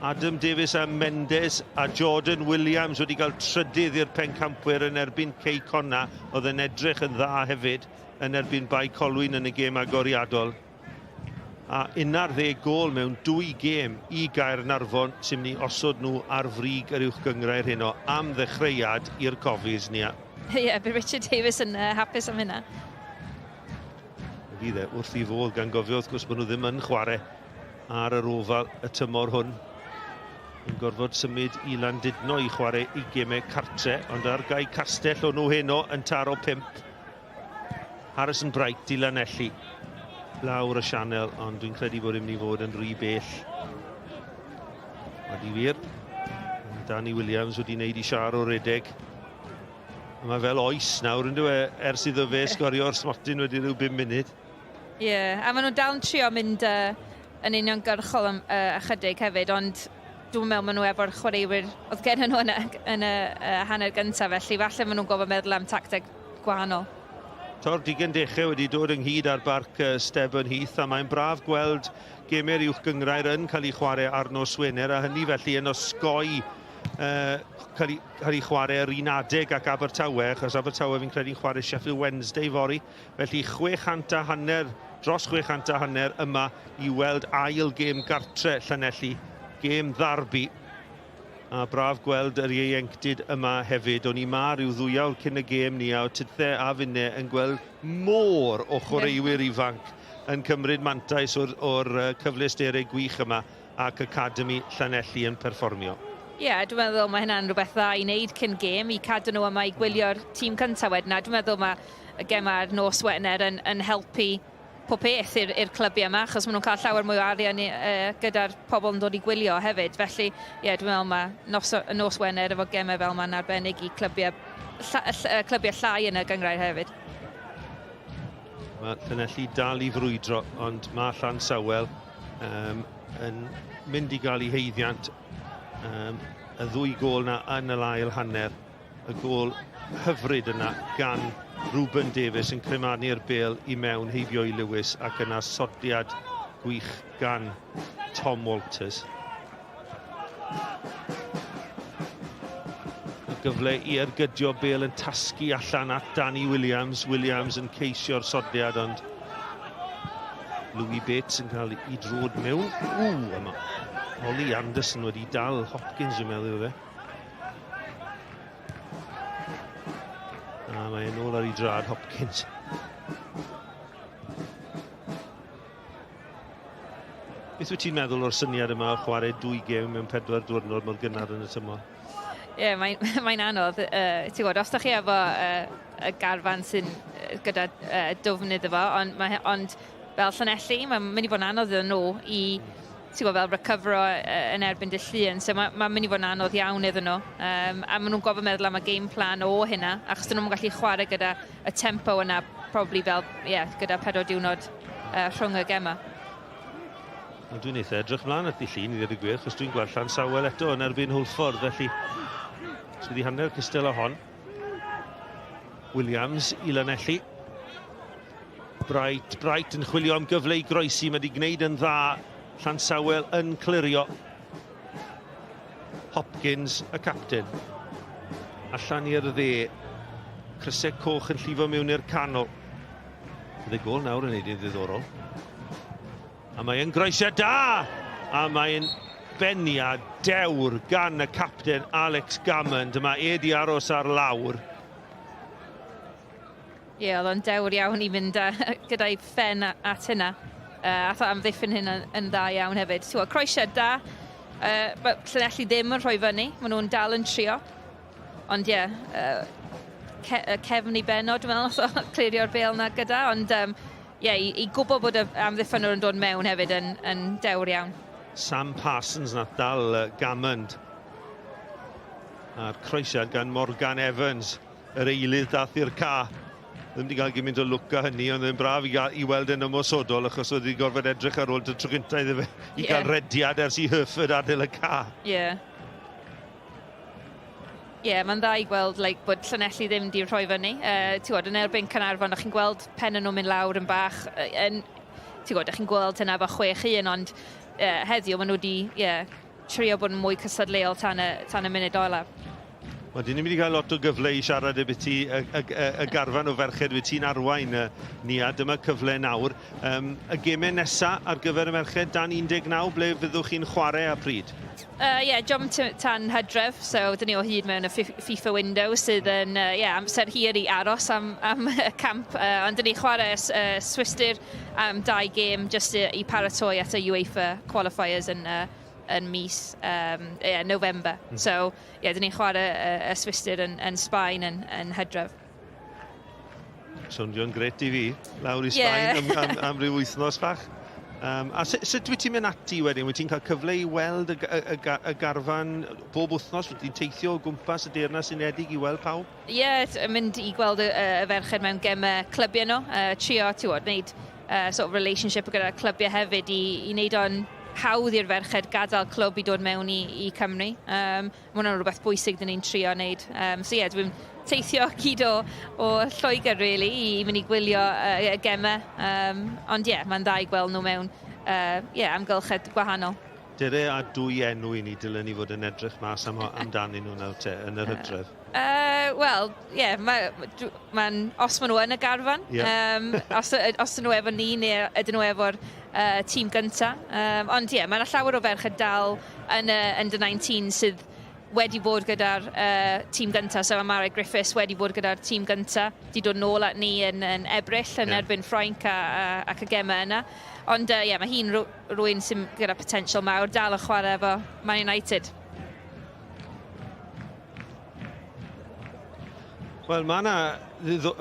Adam Davies a Mendes a Jordan Williams wedi cael trydydd i'r pencampwyr yn erbyn Cei Connah, oedd yn edrych yn dda hefyd yn erbyn Bae Colwyn yn y gêm agoriadol. A 11 gôl mewn dwy gêm i Gaernarfon sy'n mynd i osod nhw ar frig yr uwch gynghrair heno am ddechreuad i'r Cofis, Nia. Ie, yeah, bydd Richard Davies yn hapus am hynna. Fydd e wrth i fodd gan gofio wrth gwrs bod nhw ddim yn chwarae ar yr ofal y tymor hwn. Yn gorfod symud i Landudno i chwarae i gemau cartre, ond ar gae Castell o'n nhw heno yn taro pump. Harrison Bright i Lanelli lawr y sianel, ond dwi'n credu bod e'n mynd i fod yn rhy bell. Wedi wir. Danny Williams wedi wneud i siar o redeg. A mae fel oes nawr, yn dweud, ers iddo fe sgorio'r smotyn wedi rhyw 5 munud. Ie, yeah, a maen nhw'n dal yn trio mynd yn uniongyrchol am ychydig hefyd, ond dwi'n meddwl maen nhw efo'r chwaraewyr oedd gen nhw yn y, yn y hanner gyntaf, felly falle maen nhw'n gofod meddwl am tacteg gwahanol. Tor digon dechrau wedi dod ynghyd ar barc Stebonheath, a mae'n braf gweld gemau'r uwch gynghrair yn cael ei chwarae ar nos Wener, a hynny felly yn osgoi cael, ei, cael ei chwarae ar un adeg ac Abertawe, achos Abertawe fi'n credu'n chwarae Sheffield Wednesday fory. Felly 600 a hanner, dros 600 a hanner yma i weld ail gêm gartre Llanelli, gêm ddarbi. A braf gweld yr ieuenctid yma hefyd. O'n i ma rhyw ddwyawr cyn y gêm ni a o tithe a finne yn gweld môr o chwaraewyr ifanc yn cymryd mantais o'r, or cyfleusterau gwych yma ac Academi Llanelli yn perfformio. Ie, yeah, dwi'n meddwl mae hynna'n rhywbeth dda i wneud cyn gêm, i cadw nhw yma i gwylio'r tîm cyntaf wedyn. A dwi'n meddwl mae y gemau'r nos Wener yn, yn helpu pob peth i'r clybiau yma, achos maen nhw'n cael llawer mwy o arian uh, gyda'r pobl yn dod i gwylio hefyd. Felly, ie, yeah, dwi'n meddwl mae nos, nos Wener efo gemau fel yma'n arbennig i clybiau, lla, clybiau llai yn y gynghrair hefyd. Mae Llanelli dal i frwydro, ond mae Llansawel um, yn mynd i gael ei heiddiant. Um, y ddwy gôl na yn yr ail hanner. Y gôl hyfryd yna gan Ruben Davies yn cremanu'r bêl i mewn heibio i Lewis ac yna sodiad gwych gan Tom Walters. Y gyfle i ergydio bêl yn tasgu allan at Danny Williams. Williams yn ceisio'r sodiad ond Louis Bates yn cael ei drod mewn. Ww, a mae Ollie Anderson wedi dal Hopkins, dwi'n meddwl iddo fe. A mae e'n ôl ar ei drad, Hopkins. Beth wyt ti'n meddwl o'r syniad yma o chwarae dwy gêm mewn pedwar diwrnod mor gynnar yn y tymor? Ie, yeah, mae'n mae anodd. Ti'n gwybod, os da chi efo y garfan sy'n gyda dwfn iddo fo, ond, mae, ond fel Llanelli, mae'n mynd i fod yn anodd iddyn nhw i ti'n gwybod, fel recovero yn erbyn dy llun, so mae'n ma mynd i fod yn anodd iawn iddyn nhw. Um, a maen nhw'n gofod meddwl am y game plan o hynna, achos dyn nhw'n gallu chwarae gyda y tempo yna, probably fel, ie, yeah, gyda pedwar diwrnod rhwng y gemau. Wel, dwi'n eitha edrych mlaen at ddydd Llun i ddweud y gwir, achos dwi'n gweld Llansawel eto yn erbyn Hwlffordd, felly sydd i hanner cystal o hon. Williams i Lanelli. Bright, Bright yn chwilio am gyfle i groesi, mae wedi gwneud yn dda. Llansawel yn clirio. Hopkins, y capten. Allan i'r dde. Crysau coch yn llifo mewn i'r canol. Bydd y gôl nawr yn neud yn ddiddorol. A mae'n groesiad da! A mae'n Beniad dewr gan y capten Alex Gammond. Mae e di aros ar lawr. Ie, yeah, oedd o'n dewr iawn i fynd gyda'i phen at hynna. Ath o amddiffyn hynna yn dda iawn hefyd. Ti'n croesiad da. Llanelli ddim yn rhoi fyny. Maen nhw'n dal yn trio. Ond ie, yeah, ce cefn i benod, dwi'n meddwl, nath o clirio'r bêl na gyda. Ond ie, um, yeah, i, i gwybod bod y amddiffynwr yn dod mewn hefyd yn, yn dewr iawn. Sam Parsons nath dal Gammond. A'r croesiad gan Morgan Evans, yr eilydd dath i'r ca. Ddim wedi cael gymaint o lwc â hynny, ond yn braf i, gael, i weld yn ymosodol, achos oedd wedi gorfod edrych ar ôl y tro gyntaf iddo fe i yeah. gael rediad ers i Herford adael y ca. Ie. Yeah. Ie, yeah, mae'n dda i gweld like, bod Llanelli ddim di rhoi fyny. Ti'n gwybod, yn erbyn Caernarfon, o'ch chi'n gweld pen nhw'n mynd lawr yn bach. Yn, ti'n gwybod, o'ch chi'n gweld hynna efo 6-1, ond heddiw maen nhw wedi yeah, trio bod yn mwy cystadleuol tan y, tan y munud olaf. Wel, dyn ni'n mynd i gael lot o gyfle i siarad efo ti, y, y, y, y garfan o ferched wyt ti'n arwain ni, a dyma cyfle nawr. Um, y gemau nesaf ar gyfer y merched dan 19, ble fyddwch chi'n chwarae a pryd? Ie, yeah, jump tan hydref, so dyn ni o hyd mewn y FIFA window sydd yn uh, yeah, amser hir i aros am, am y camp. Ond dyn ni chwarae Swistir am dau gêm just i, i paratoi at y UEFA qualifiers yn, yn mis um, yeah, November. So, yeah, dyn ni'n chwarae y Swistir yn, yn Sbaen yn, yn hydref. Swnio'n gret i fi, lawr i Sbaen yeah. am, am, am ryw wythnos fach. Um, a sut, sut wyt ti'n mynd ati wedyn? Wyt ti'n cael cyfle i weld y, y, y, y garfan bob wythnos? Wyt ti'n teithio o gwmpas y Deyrnas Unedig i weld pawb? Ie, yeah, mynd i gweld y, y ferched mewn gemau clybiau nhw. Trio, ti'n gwybod, wneud sort of relationship gyda clybiau hefyd i, i wneud o'n hawdd i'r ferched gadael clwb i dod mewn i, i Cymru. Um, Mae hwnna'n rhywbeth bwysig dyn ni'n trio wneud. Um, so ie, yeah, dwi'n teithio gyd o, o Lloegr, really, i mynd i gwylio y gemau. Um, ond ie, yeah, mae'n dda i gweld nhw mewn yeah, amgylchedd gwahanol. Dere a dwy enw i ni dylen ni fod yn edrych mas am, amdanyn nhw nawr te, yn yr hydref. Wel, ie, yeah, ma, ma os maen nhw yn y garfan, yeah. um, os, os ydyn nhw efo ni neu ydyn nhw efo'r tîm gynta. Um, ond ie, yeah, mae yna llawer o ferched dal yn y under 19 sydd wedi bod gyda'r tîm gyntaf. So mae Mara Griffiths wedi bod gyda'r tîm gyntaf, di dod nôl at ni yn, yn Ebrill yn yeah. erbyn Ffrainc a, a, ac y gemau yna. Ond ie, yeah, mae hi'n rhywun sy'n gyda potensial mawr, dal yn chwarae efo Man United. Wel, mae yna...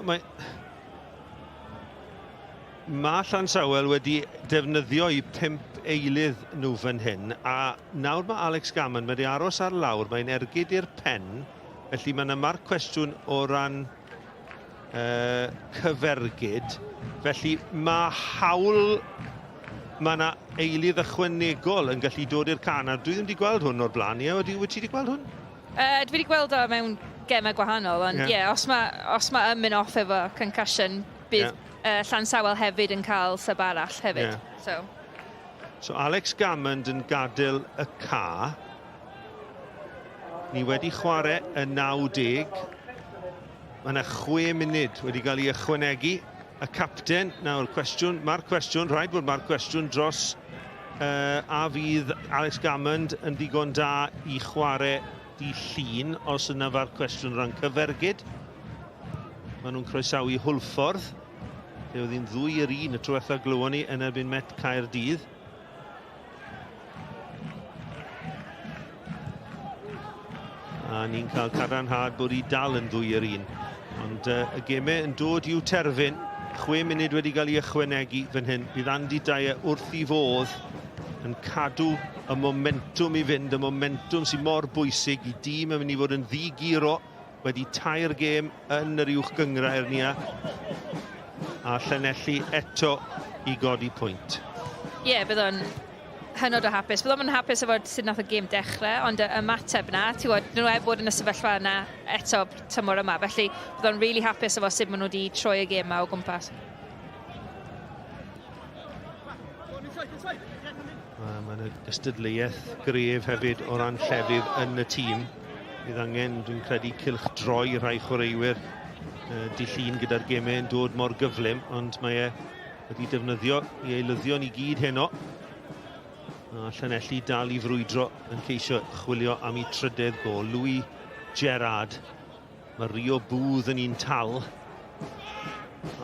Mae, mae Llansawel wedi defnyddio eu pump eilydd nhw fan hyn, a nawr mae Alex Gammon wedi aros ar lawr, mae'n ergyd i'r pen, felly mae yna marc cwestiwn o ran cyfergyd, felly mae hawl, mae yna eilydd ychwanegol yn gallu dod i'r can, a dwi ddim wedi gweld hwn o'r blaen, ie, wyt ti wedi gweld hwn? Dwi wedi gweld o mewn gemau gwahanol, ond ie, yeah. yeah, os mae os ma yn mynd off efo concussion, bydd yeah. Llansawel hefyd yn cael sub arall hefyd. Yeah. So. So Alex Gammond yn gadael y ca. Ni wedi chwarae y 90. Mae yna 6 munud wedi cael ei ychwanegu. Y capten, nawr cwestiwn, mae'r cwestiwn, rhaid bod mae'r cwestiwn dros a fydd Alex Gammond yn ddigon da i chwarae di llun, os yna fa'r cwestiwn rhan cyfergyd. Maen nhw'n croesawu Hwlffordd. Fe oedd hi'n 2-1 y tro diwetha glywon ni yn erbyn Met Caerdydd. A ni'n cael cadarnhad bod hi dal yn 2-1. Ond y gemau yn dod i'w terfyn. 6 munud wedi cael ei ychwanegu fan hyn. Bydd Andy Dyer wrth i fodd yn cadw y momentwm i fynd, y momentwm sy'n mor bwysig i dîm yn mynd i fod yn ddi-guro wedi tair gêm yn yr uwch gynghrair ni a Llanelli eto i godi pwynt. Ie, yeah, bydd o'n hynod o hapus. Bydd o'n hapus efo sut nath y gêm dechrau, ond y ymateb na, ti'n gwybod, nhw heb bod yn y sefyllfa yna eto tymor yma, felly bydd o'n really hapus efo sut maen nhw wedi troi y gêm yma o gwmpas. Mae yna gystadleuaeth gref hefyd o ran llefydd yn y tîm. Bydd angen, dwi'n credu, cylch droi rhai chwaraewyr di llun gyda'r gemau yn dod mor gyflym, ond mae e wedi defnyddio i eilyddion i gyd heno. A Llanelli dal i frwydro yn ceisio chwilio am ei trydedd gol. Louis Gerard. Mae Rio Booth yn un tal.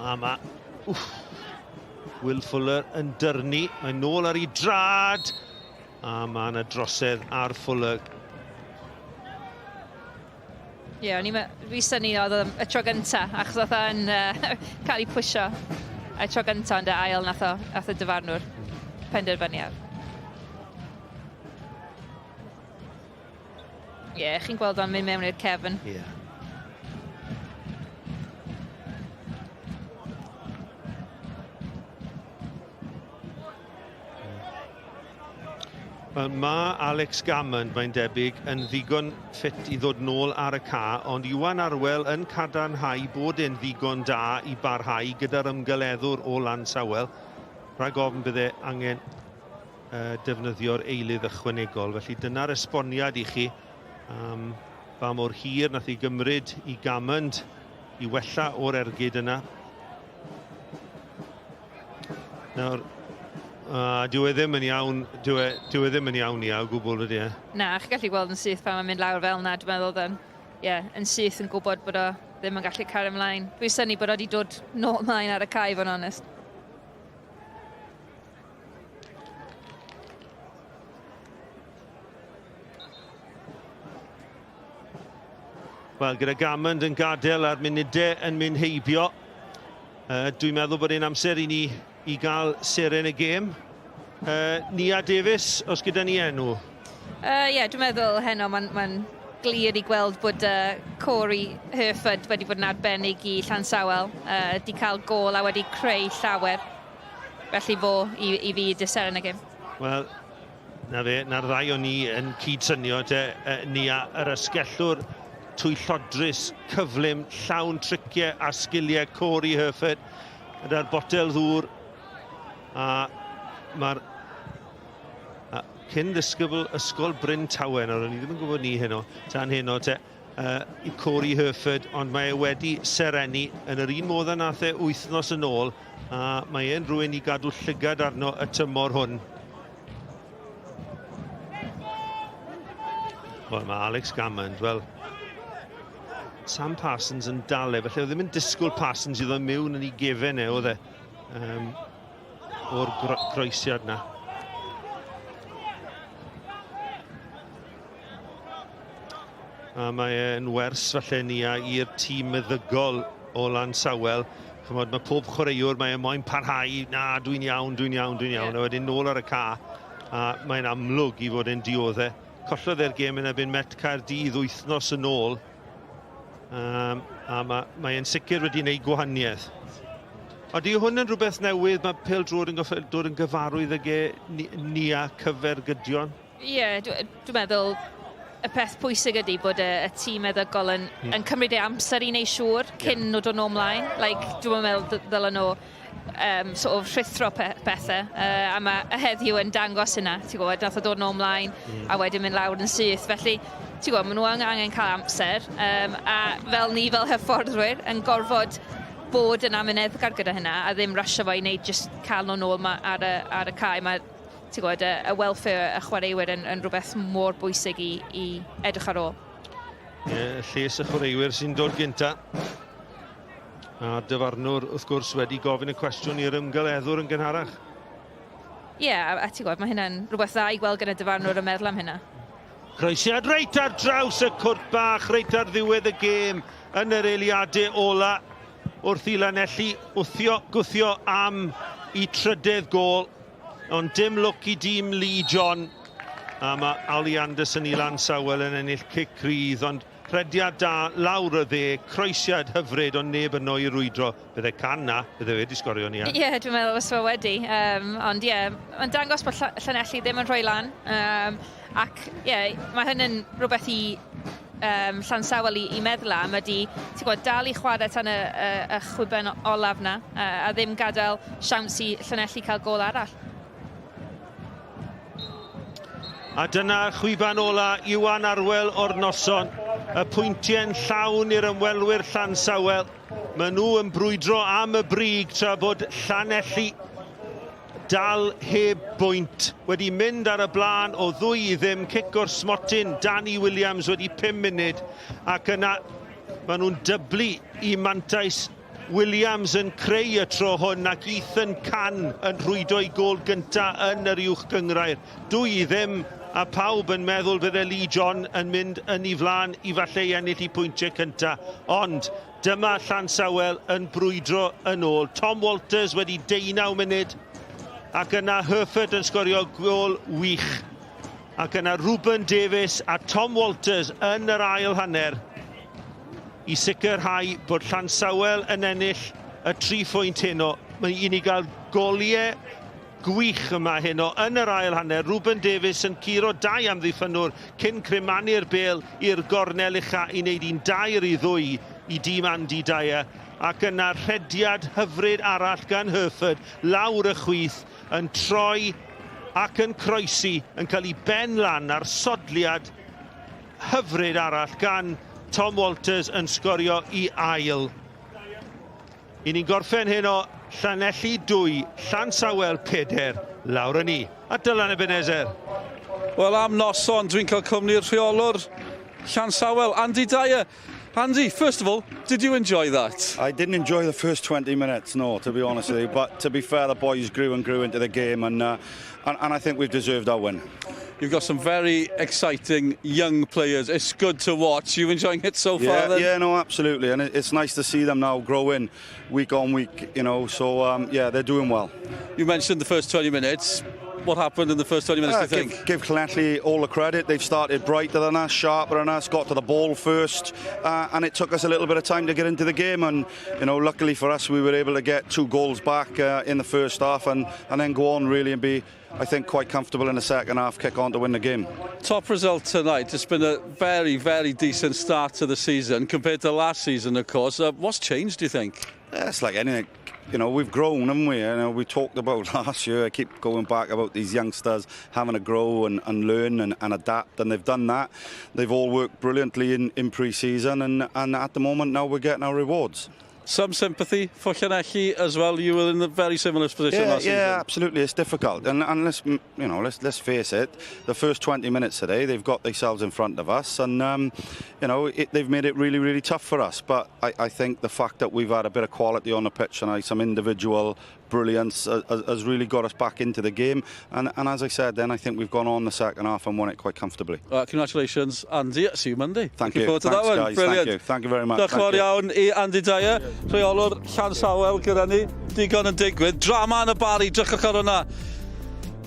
A mae... Wff, Will Fuller yn dyrnu. Mae'n nôl ar ei drad. A mae yna drosedd ar Fuller. Ie, yeah, o'n i'n fi synnu oedd y tro gynta, achos oedd o'n uh, cael ei pwysio y tro gynta, ond y ail nath o, nath y dyfarnwr penderfyniad. Ie, yeah, chi'n gweld o'n mynd mewn i'r cefn. Ie. Yeah. Wel, mae Alex Gammond, mae'n debyg, yn ddigon ffit i ddod nôl ar y ca, ond Iwan Arwel yn cadarnhau bod e'n ddigon da i barhau gyda'r ymgeleddwr o Lansawel. Rhag ofn bydde angen uh, defnyddio'r eilydd ychwanegol. Felly dyna'r esboniad i chi am ba mor hir nath i gymryd i Gammond i wella o'r ergyd yna. Nawr, uh, dyw e ddim yn iawn, dyw e, dyw e ddim yn iawn i o gwbl ydy e? Na, chi'n gallu gweld yn syth pan mae'n mynd lawr fel yna, dwi'n meddwl oedd yn, yeah, yn syth yn gwybod bod o ddim yn gallu cario ymlaen. Dwi'n synnu bod o wedi dod nôl ymlaen ar y cae, fod yn onest. Wel, gyda Gammond yn gadael a'r munudau yn mynd heibio, uh, dwi'n meddwl bod e'n amser i ni i gael seren y gêm. Uh, Nia Davies, os gyda ni enw? Ie, uh, yeah, dwi'n meddwl heno mae'n ma glir i gweld bod uh, Corey Herford wedi bod yn arbennig i Llansawel. Uh, di cael gol a wedi creu llawer. Felly fo i, i fi dy seren y gêm. Wel, Na fe, na'r ddau o'n ni yn cyd-synio te, ni a yr ysgellwr twyllodrus, cyflym, llawn triciau a sgiliau Corey Herford gyda'r botel ddŵr a mae'r cyn ddisgybl ysgol Bryn Tawe, nawr o'n i ddim yn gwybod ni heno, tan heno te, uh, i Corey Herford, ond mae e wedi serennu yn yr un modd â nath e wythnos yn ôl, a mae e'n rhywun i gadw llygad arno y tymor hwn. Wel, mae Alex Gammond, wel, Sam Parsons yn dal e, felly oedd ddim yn disgwyl Parsons i ddod mewn yn ei gefen e, oedd e, um, o'r groesiad na. A mae e'n wers falle ni a i'r tîm meddygol o Lansawel. Chymod, mae pob chwaraewr, mae e moyn parhau, na, dwi'n iawn, dwi'n iawn, dwi'n iawn. Yeah. A wedyn nôl ar y ca, a mae'n amlwg i fod e'n dioddau. Collodd e'r gêm yn erbyn Met Caerdydd wythnos yn ôl. Um, a mae, mae e'n sicr wedi gwneud gwahaniaeth. Oeddi hwn yn rhywbeth newydd, mae Pêl Drod yn dod yn gyfarwydd ag e ni a cyfergydion? Ie, yeah, dwi'n dwi meddwl y peth pwysig ydy bod y, y tîm meddygol yn, mm. yn cymryd ei amser i wneud siŵr cyn yeah. nhw dod nhw ymlaen. Like, dwi'n meddwl ddylen nhw um, sort of rhuthro pe pethau. Uh, a mae y heddiw yn dangos hynna, ti'n gwybod, nath o dod nhw ymlaen mm. a wedyn mynd lawr yn syth. Felly, ti'n gwybod, maen nhw angen cael amser. Um, a fel ni, fel hyfforddwyr, yn gorfod bod yn amyneddgar gyda hynna a ddim rasio fo i wneud just cael nhw nôl ma ar y, ar y cae. Mae ti'n gwybod, y, y welfare y chwaraewyr yn, yn rhywbeth mor bwysig i, i edrych ar ôl. Ie, yeah, lles y chwaraewyr sy'n dod gynta. A dyfarnwr, wrth gwrs, wedi gofyn y cwestiwn i'r ymgeleddwr yn gynharach. Ie, yeah, a, a ti'n gwybod, mae hynna'n rhywbeth dda i gweld gyda dyfarnwr yn meddwl am hynna. Croesiad reit ar draws y cwrt bach, reit ar ddiwedd y gêm yn yr eiliadau ola wrth i Lanelli wthio, gwthio am i trydedd gôl. Ond dim lwc i dîm Lee John. A mae Ali Anderson i Lansawel yn ennill cic rydd, ond rhediad da lawr y dde, croesiad hyfryd, ond neb yno i rwydro. Bydde can na, bydde wedi sgorio ni. Ie, yeah, dwi'n meddwl fysa fo wedi. Um, ond ie, yeah, mae'n dangos bod Llanelli ddim yn rhoi lan. Um, ac ie, yeah, mae hyn yn rhywbeth i um, Llansawel i, i meddwl am ydy, ti'n gwybod, dal i chwarae tan y, y, y chwiben olaf na, a, a ddim gadael siawns i Llanelli cael gol arall. A dyna chwiban ola Iwan Arwel o'r noson. Y pwyntiau'n llawn i'r ymwelwyr Llansawel. Maen nhw yn brwydro am y brig tra bod Llanelli dal heb bwynt, wedi mynd ar y blaen o ddwy i ddim, cic o'r smotyn, Danny Williams wedi 5 munud, ac yna maen nhw'n dyblu i mantais. Williams yn creu y tro hwn ac Ethan Cann yn rhwydo ei gôl gynta yn yr uwch gynghrair. 2-0 a pawb yn meddwl bydde Lee John yn mynd yn ei flaen i falle i ennill ei pwyntiau cynta. Ond dyma Llansawel yn brwydro yn ôl. Tom Walters wedi deunaw munud ac yna Herford yn sgorio gôl wych. Ac yna Ruben Davies a Tom Walters yn yr ail hanner i sicrhau bod Llansawel yn ennill y tri phwynt heno. Mae i ni gael goliau gwych yma heno yn yr ail hanner. Ruben Davies yn curo dau amddiffynnwr cyn crymanu'r bêl i'r gornel ucha i wneud un 3-2 i dîm Andy Dyer. Ac yna rhediad hyfryd arall gan Herford lawr y chwith yn troi ac yn croesi yn cael ei ben lan ar sodliad hyfryd arall gan Tom Walters yn sgorio i ail. I ni'n gorffen heno, Llanelli 2, Llansawel 4, lawr â ni. A Dylan Ebenezer. Wel, am noson, dwi'n cael cwmni'r rheolwr Llansawel, Andy Dyer. Andy, first of all, did you enjoy that? I didn't enjoy the first 20 minutes, no, to be honest with you. But to be fair, the boys grew and grew into the game, and I think we've deserved our win. You've got some very exciting young players. It's good to watch. You enjoying it so far then? Yeah, no, absolutely. And it's nice to see them now growing week on week. So, yeah, they're doing well. You mentioned the first 20 minutes. What happened in the first 20 minutes, do you think? Give Llanelli all the credit. They've started brighter than us, sharper than us, got to the ball first, and it took us a little bit of time to get into the game. And luckily for us, we were able to get two goals back in the first half and then go on really and be, I think, quite comfortable in the second half, kick on to win the game. Top result tonight. It's been a very, very decent start to the season compared to last season, of course. What's changed, do you think? Yeah, it's like anything. We've grown, haven't we? We talked about last year, I keep going back about these youngsters having to grow and learn and adapt, and they've done that. They've all worked brilliantly in pre-season, and at the moment now we're getting our rewards. Some sympathy for Llanelli as well. You were in a very similar position last season. Yeah, absolutely. It's difficult, and let's you know, let's let's face it. The first 20 minutes today, they've got themselves in front of us, and they've made it really, really tough for us. But I think the fact that we've had a bit of quality on the pitch and some individual brilliance has really got us back into the game. And as I said, then I think we've gone on the second half and won it quite comfortably. Congratulations, Andy. See you Monday. Thank Looking you. forward to Thanks, that one. guys. Brilliant. Thank you. Thank you very much. Diolch yn fawr Thank you. iawn i Andy Dyer, rheolwr Llansawel gyda ni. Digon yn digwydd. Drama yn y Barri, drychwch ar hwnna.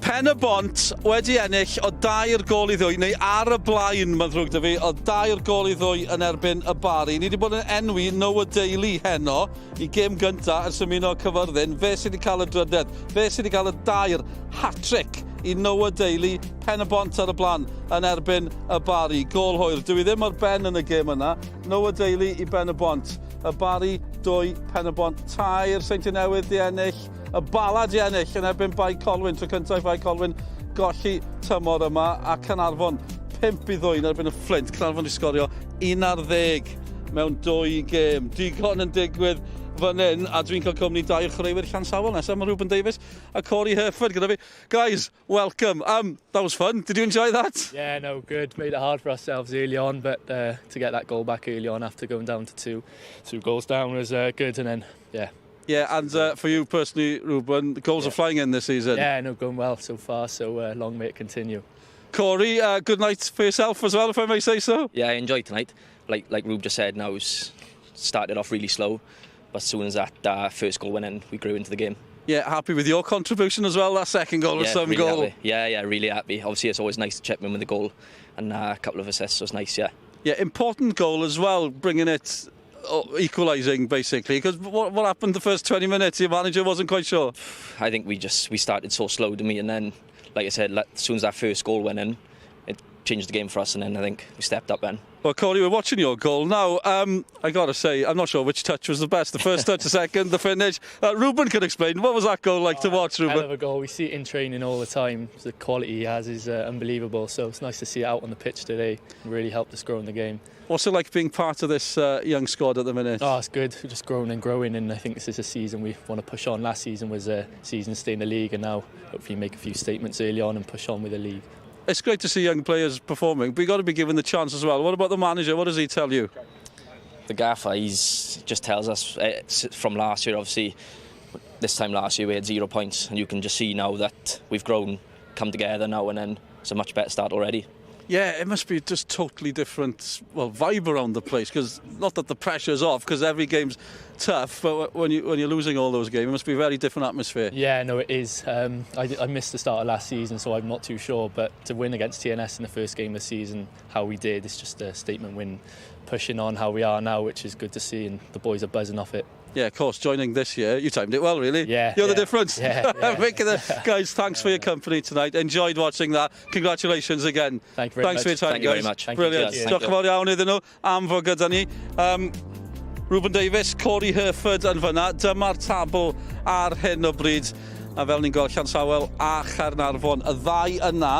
Pen y Bont wedi ennill o 3-2, neu ar y blaen, mae'n ddrwg 'da fi, o 3-2 yn erbyn y Barri. Ni wedi bod yn enwi Noah Daly heno i gêm gynta ers ymuno Caerfyrddin. Fe sydd wedi cael y drydedd, fe sydd wedi cael y dair hat-trick i Noah Daly, Pen y Bont ar y blaen yn erbyn y Barri. Gôl hwyr, dwi ddim ar ben yn y gêm yna. Noah Daly i Ben y Bont. Y Barri 2, Pen y Bont 3, Seintiau Newydd di ennill. Y Bala di ennill yn erbyn Bae Colwyn. Tro cyntaf i Bae Colwyn golli tymor yma a Caernarfon 5-2 yn erbyn y Fflint. Caernarfon di sgorio 11 mewn dwy gêm. Digon yn digwydd fan hyn, a dwi'n cael cwmni dau chwaraewyr Llansawel nesaf. Mae Ruben Davies a Corey Herford gyda fi. Guys, welcome. That was fun. Did you enjoy that? Yeah, no, good. Made it hard for ourselves early on, but to get that goal back early on after going down to two goals down was good. And then, yeah. Yeah, and for you personally, Ruben, the goals are flying in this season. Yeah, no, going well so far, so long may it continue. Corey, good night for yourself as well, if I may say so. Yeah, I enjoyed tonight. Like Rube just said, now it's started off really slow, but as soon as that first goal went in, we grew into the game. Yeah, happy with your contribution as well. That second goal was Yeah, some really goal. happy. Yeah, really happy. Obviously, it's always nice to chip in with the goal and a couple of assists, so it's nice, yeah. Yeah, important goal as well, bringing it, equalising basically. Because what happened the first 20 minutes? Your manager wasn't quite sure. I think we started so slow to me, and then, like I said, as soon as that first goal went in, it changed the game for us, and then I think we stepped up then. Well, Corey, we're watching your goal now. Um, I got to say, I'm not sure which touch was the best. The first touch, the second, the finish. Uh, Ruben can explain. What was that goal like oh, to watch, Ruben? Hell of a goal. We see it in training all the time. The quality he has is uh, unbelievable. So it's nice to see it out on the pitch today. It really helped us grow in the game. What's it like being part of this uh, young squad at the minute? Oh, it's good. We're just growing and growing, and I think this is a season we want to push on. Last season was a season to stay in the league, and now hopefully make a few statements early on and push on with the league it's great to see young players performing, but you've got to be given the chance as well. What about the manager? What does he tell you? The gaffer, he's just tells us eh, from last year, obviously, this time last year we had zero points, and you can just see now that we've grown, come together now, and then it's a much better start already. Yeah, it must be just totally different, well, vibe around the place. Because not that the pressure's off, because every game's tough, but when you when you're losing all those games, it must be a very different atmosphere. Yeah, no, it is. Um, I, I missed the start of last season, so I'm not too sure. But to win against TNS in the first game of the season, how we did, it's just a statement win, pushing on how we are now, which is good to see, and the boys are buzzing off it. Yeah, of course, joining this year, you timed it well, really. Yeah. You're yeah. the difference. Yeah, yeah. Making the, guys, thanks for your company tonight. Enjoyed watching that. Congratulations again. Thank you very thanks much. for your time, Thank you guys. very much. Thank Brilliant. You. Diolch yn fawr iawn iddyn nhw am fod gyda ni. Um, Ruben Davies, Corey Herford yn fyna. Dyma'r tabl ar hyn o bryd. A fel ni'n gweld Llansawel a Chaernarfon, y ddau yna,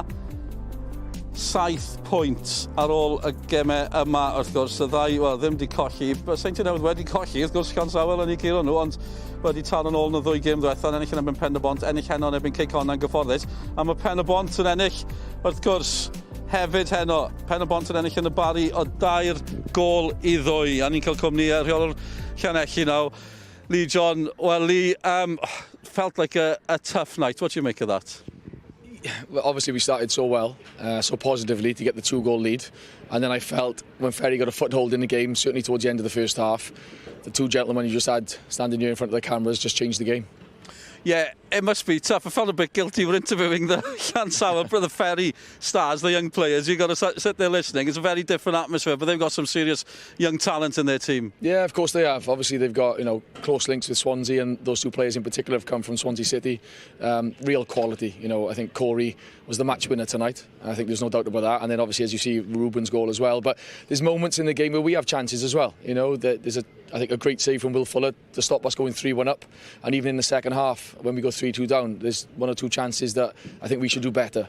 saith pwynt ar ôl y gemau yma, wrth gwrs. Y ddau, wel, ddim wedi colli. Seintiau Newydd wedi colli, wrth gwrs, Llansawel yn ei curo nhw, ond wedi taro yn ôl yn y ddwy gêm ddiwetha, yn ennill yn erbyn Pen-y-bont, ennill heno yn erbyn Cei Connah yn gyfforddus. A mae Pen-y-bont yn ennill, wrth gwrs, hefyd heno. Pen-y-bont yn ennill yn y Barri o dair gôl i ddwy. A ni'n cael cwmni y rheolwr Llanelli nawr. Lee John, well Lee, um, felt like a, a tough night. What do you make of that? Well, obviously we started so well, uh, so positively to get the two-goal lead. And then I felt when Ferry got a foothold in the game, certainly towards the end of the first half, the two gentlemen you just had standing here in front of the cameras just changed the game. Yeah, it must be tough. I felt a bit guilty. We're interviewing the Llansawel, the Ferry stars, the young players. You've got to sit there listening. It's a very different atmosphere, but they've got some serious young talent in their team. Yeah, of course they have. Obviously, they've got you know close links with Swansea, and those two players in particular have come from Swansea City. Um, real quality. You know, I think Corey was the match winner tonight. I think there's no doubt about that. And then obviously, as you see, Ruben's goal as well. But there's moments in the game where we have chances as well. You know, there's a I think a great save from Will Fuller to stop us going 3-1 up. And even in the second half, when we go 3-2 down, there's one or two chances that I think we should do better.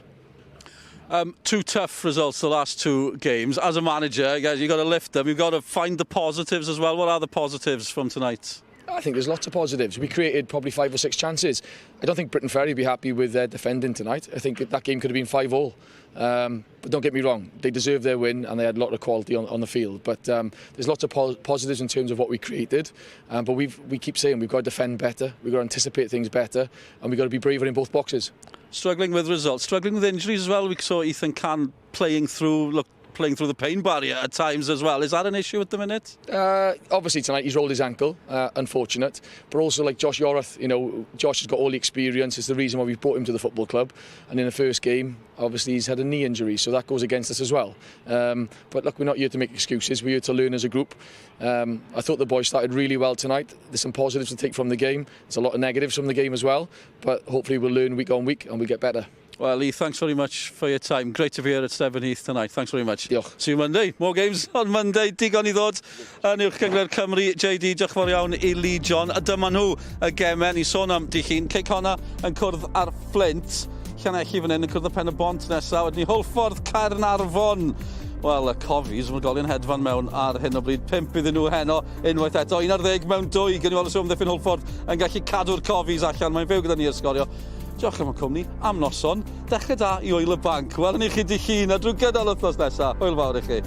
Um, two tough results the last two games. As a manager, guys, you've got to lift them. You've got to find the positives as well. What are the positives from tonight? I think there's lots of positives. We created probably five or six chances. I don't think Britain Ferry would be happy with their defending tonight. I think that game could have been 5-all. Um, but don't get me wrong, they deserve their win and they had a lot of quality on, on the field. But um, there's lots of po positives in terms of what we created. Um, but we've, we keep saying we've got to defend better, we've got to anticipate things better, and we've got to be braver in both boxes. Struggling with results, struggling with injuries as well. We saw Ethan Can playing through, look, playing through the pain barrier at times as well. Is that an issue at the minute? Uh, obviously tonight he's rolled his ankle, uh, unfortunate. But also like Josh Yorath, you know, Josh has got all the experience. It's the reason why we brought him to the football club. And in the first game, obviously he's had a knee injury, so that goes against us as well. Um, but look, we're not here to make excuses. We're here to learn as a group. Um, I thought the boys started really well tonight. There's some positives to take from the game. There's a lot of negatives from the game as well. But hopefully we'll learn week on week and we get better. Well, Lee, thanks very much for your time. Great to be here at Stephen Heath tonight. Thanks very much. Diolch. See you Monday. More games on Monday. Digon i ddod yn Uwch Gynghrair Cymru. JD, diolch yn fawr iawn i Lee John. A dyma nhw y gemau. Ni sôn am Dy Llun. Cei Connah yn cwrdd ar Flint. Llanelli fan hyn yn cwrdd â Pen y Bont nesaf. Wedyn ni Hwlffordd Caernarfon. Wel, y Cofis, mae goli'n hedfan mewn ar hyn o bryd. Pump iddyn nhw heno, unwaith eto. 11 mewn dwy. Gwn i weld os yw amddiffyn Hwlffordd yn gallu cadw'r Cofis allan. Mae'n fyw gyda ni ar sgorio. Diolch am y cwmni, am noson. Dechrau da i Ŵyl y Banc. Welwn ni chi dy Llun a drwy gydol wythnos nesaf. Hwyl fawr i chi.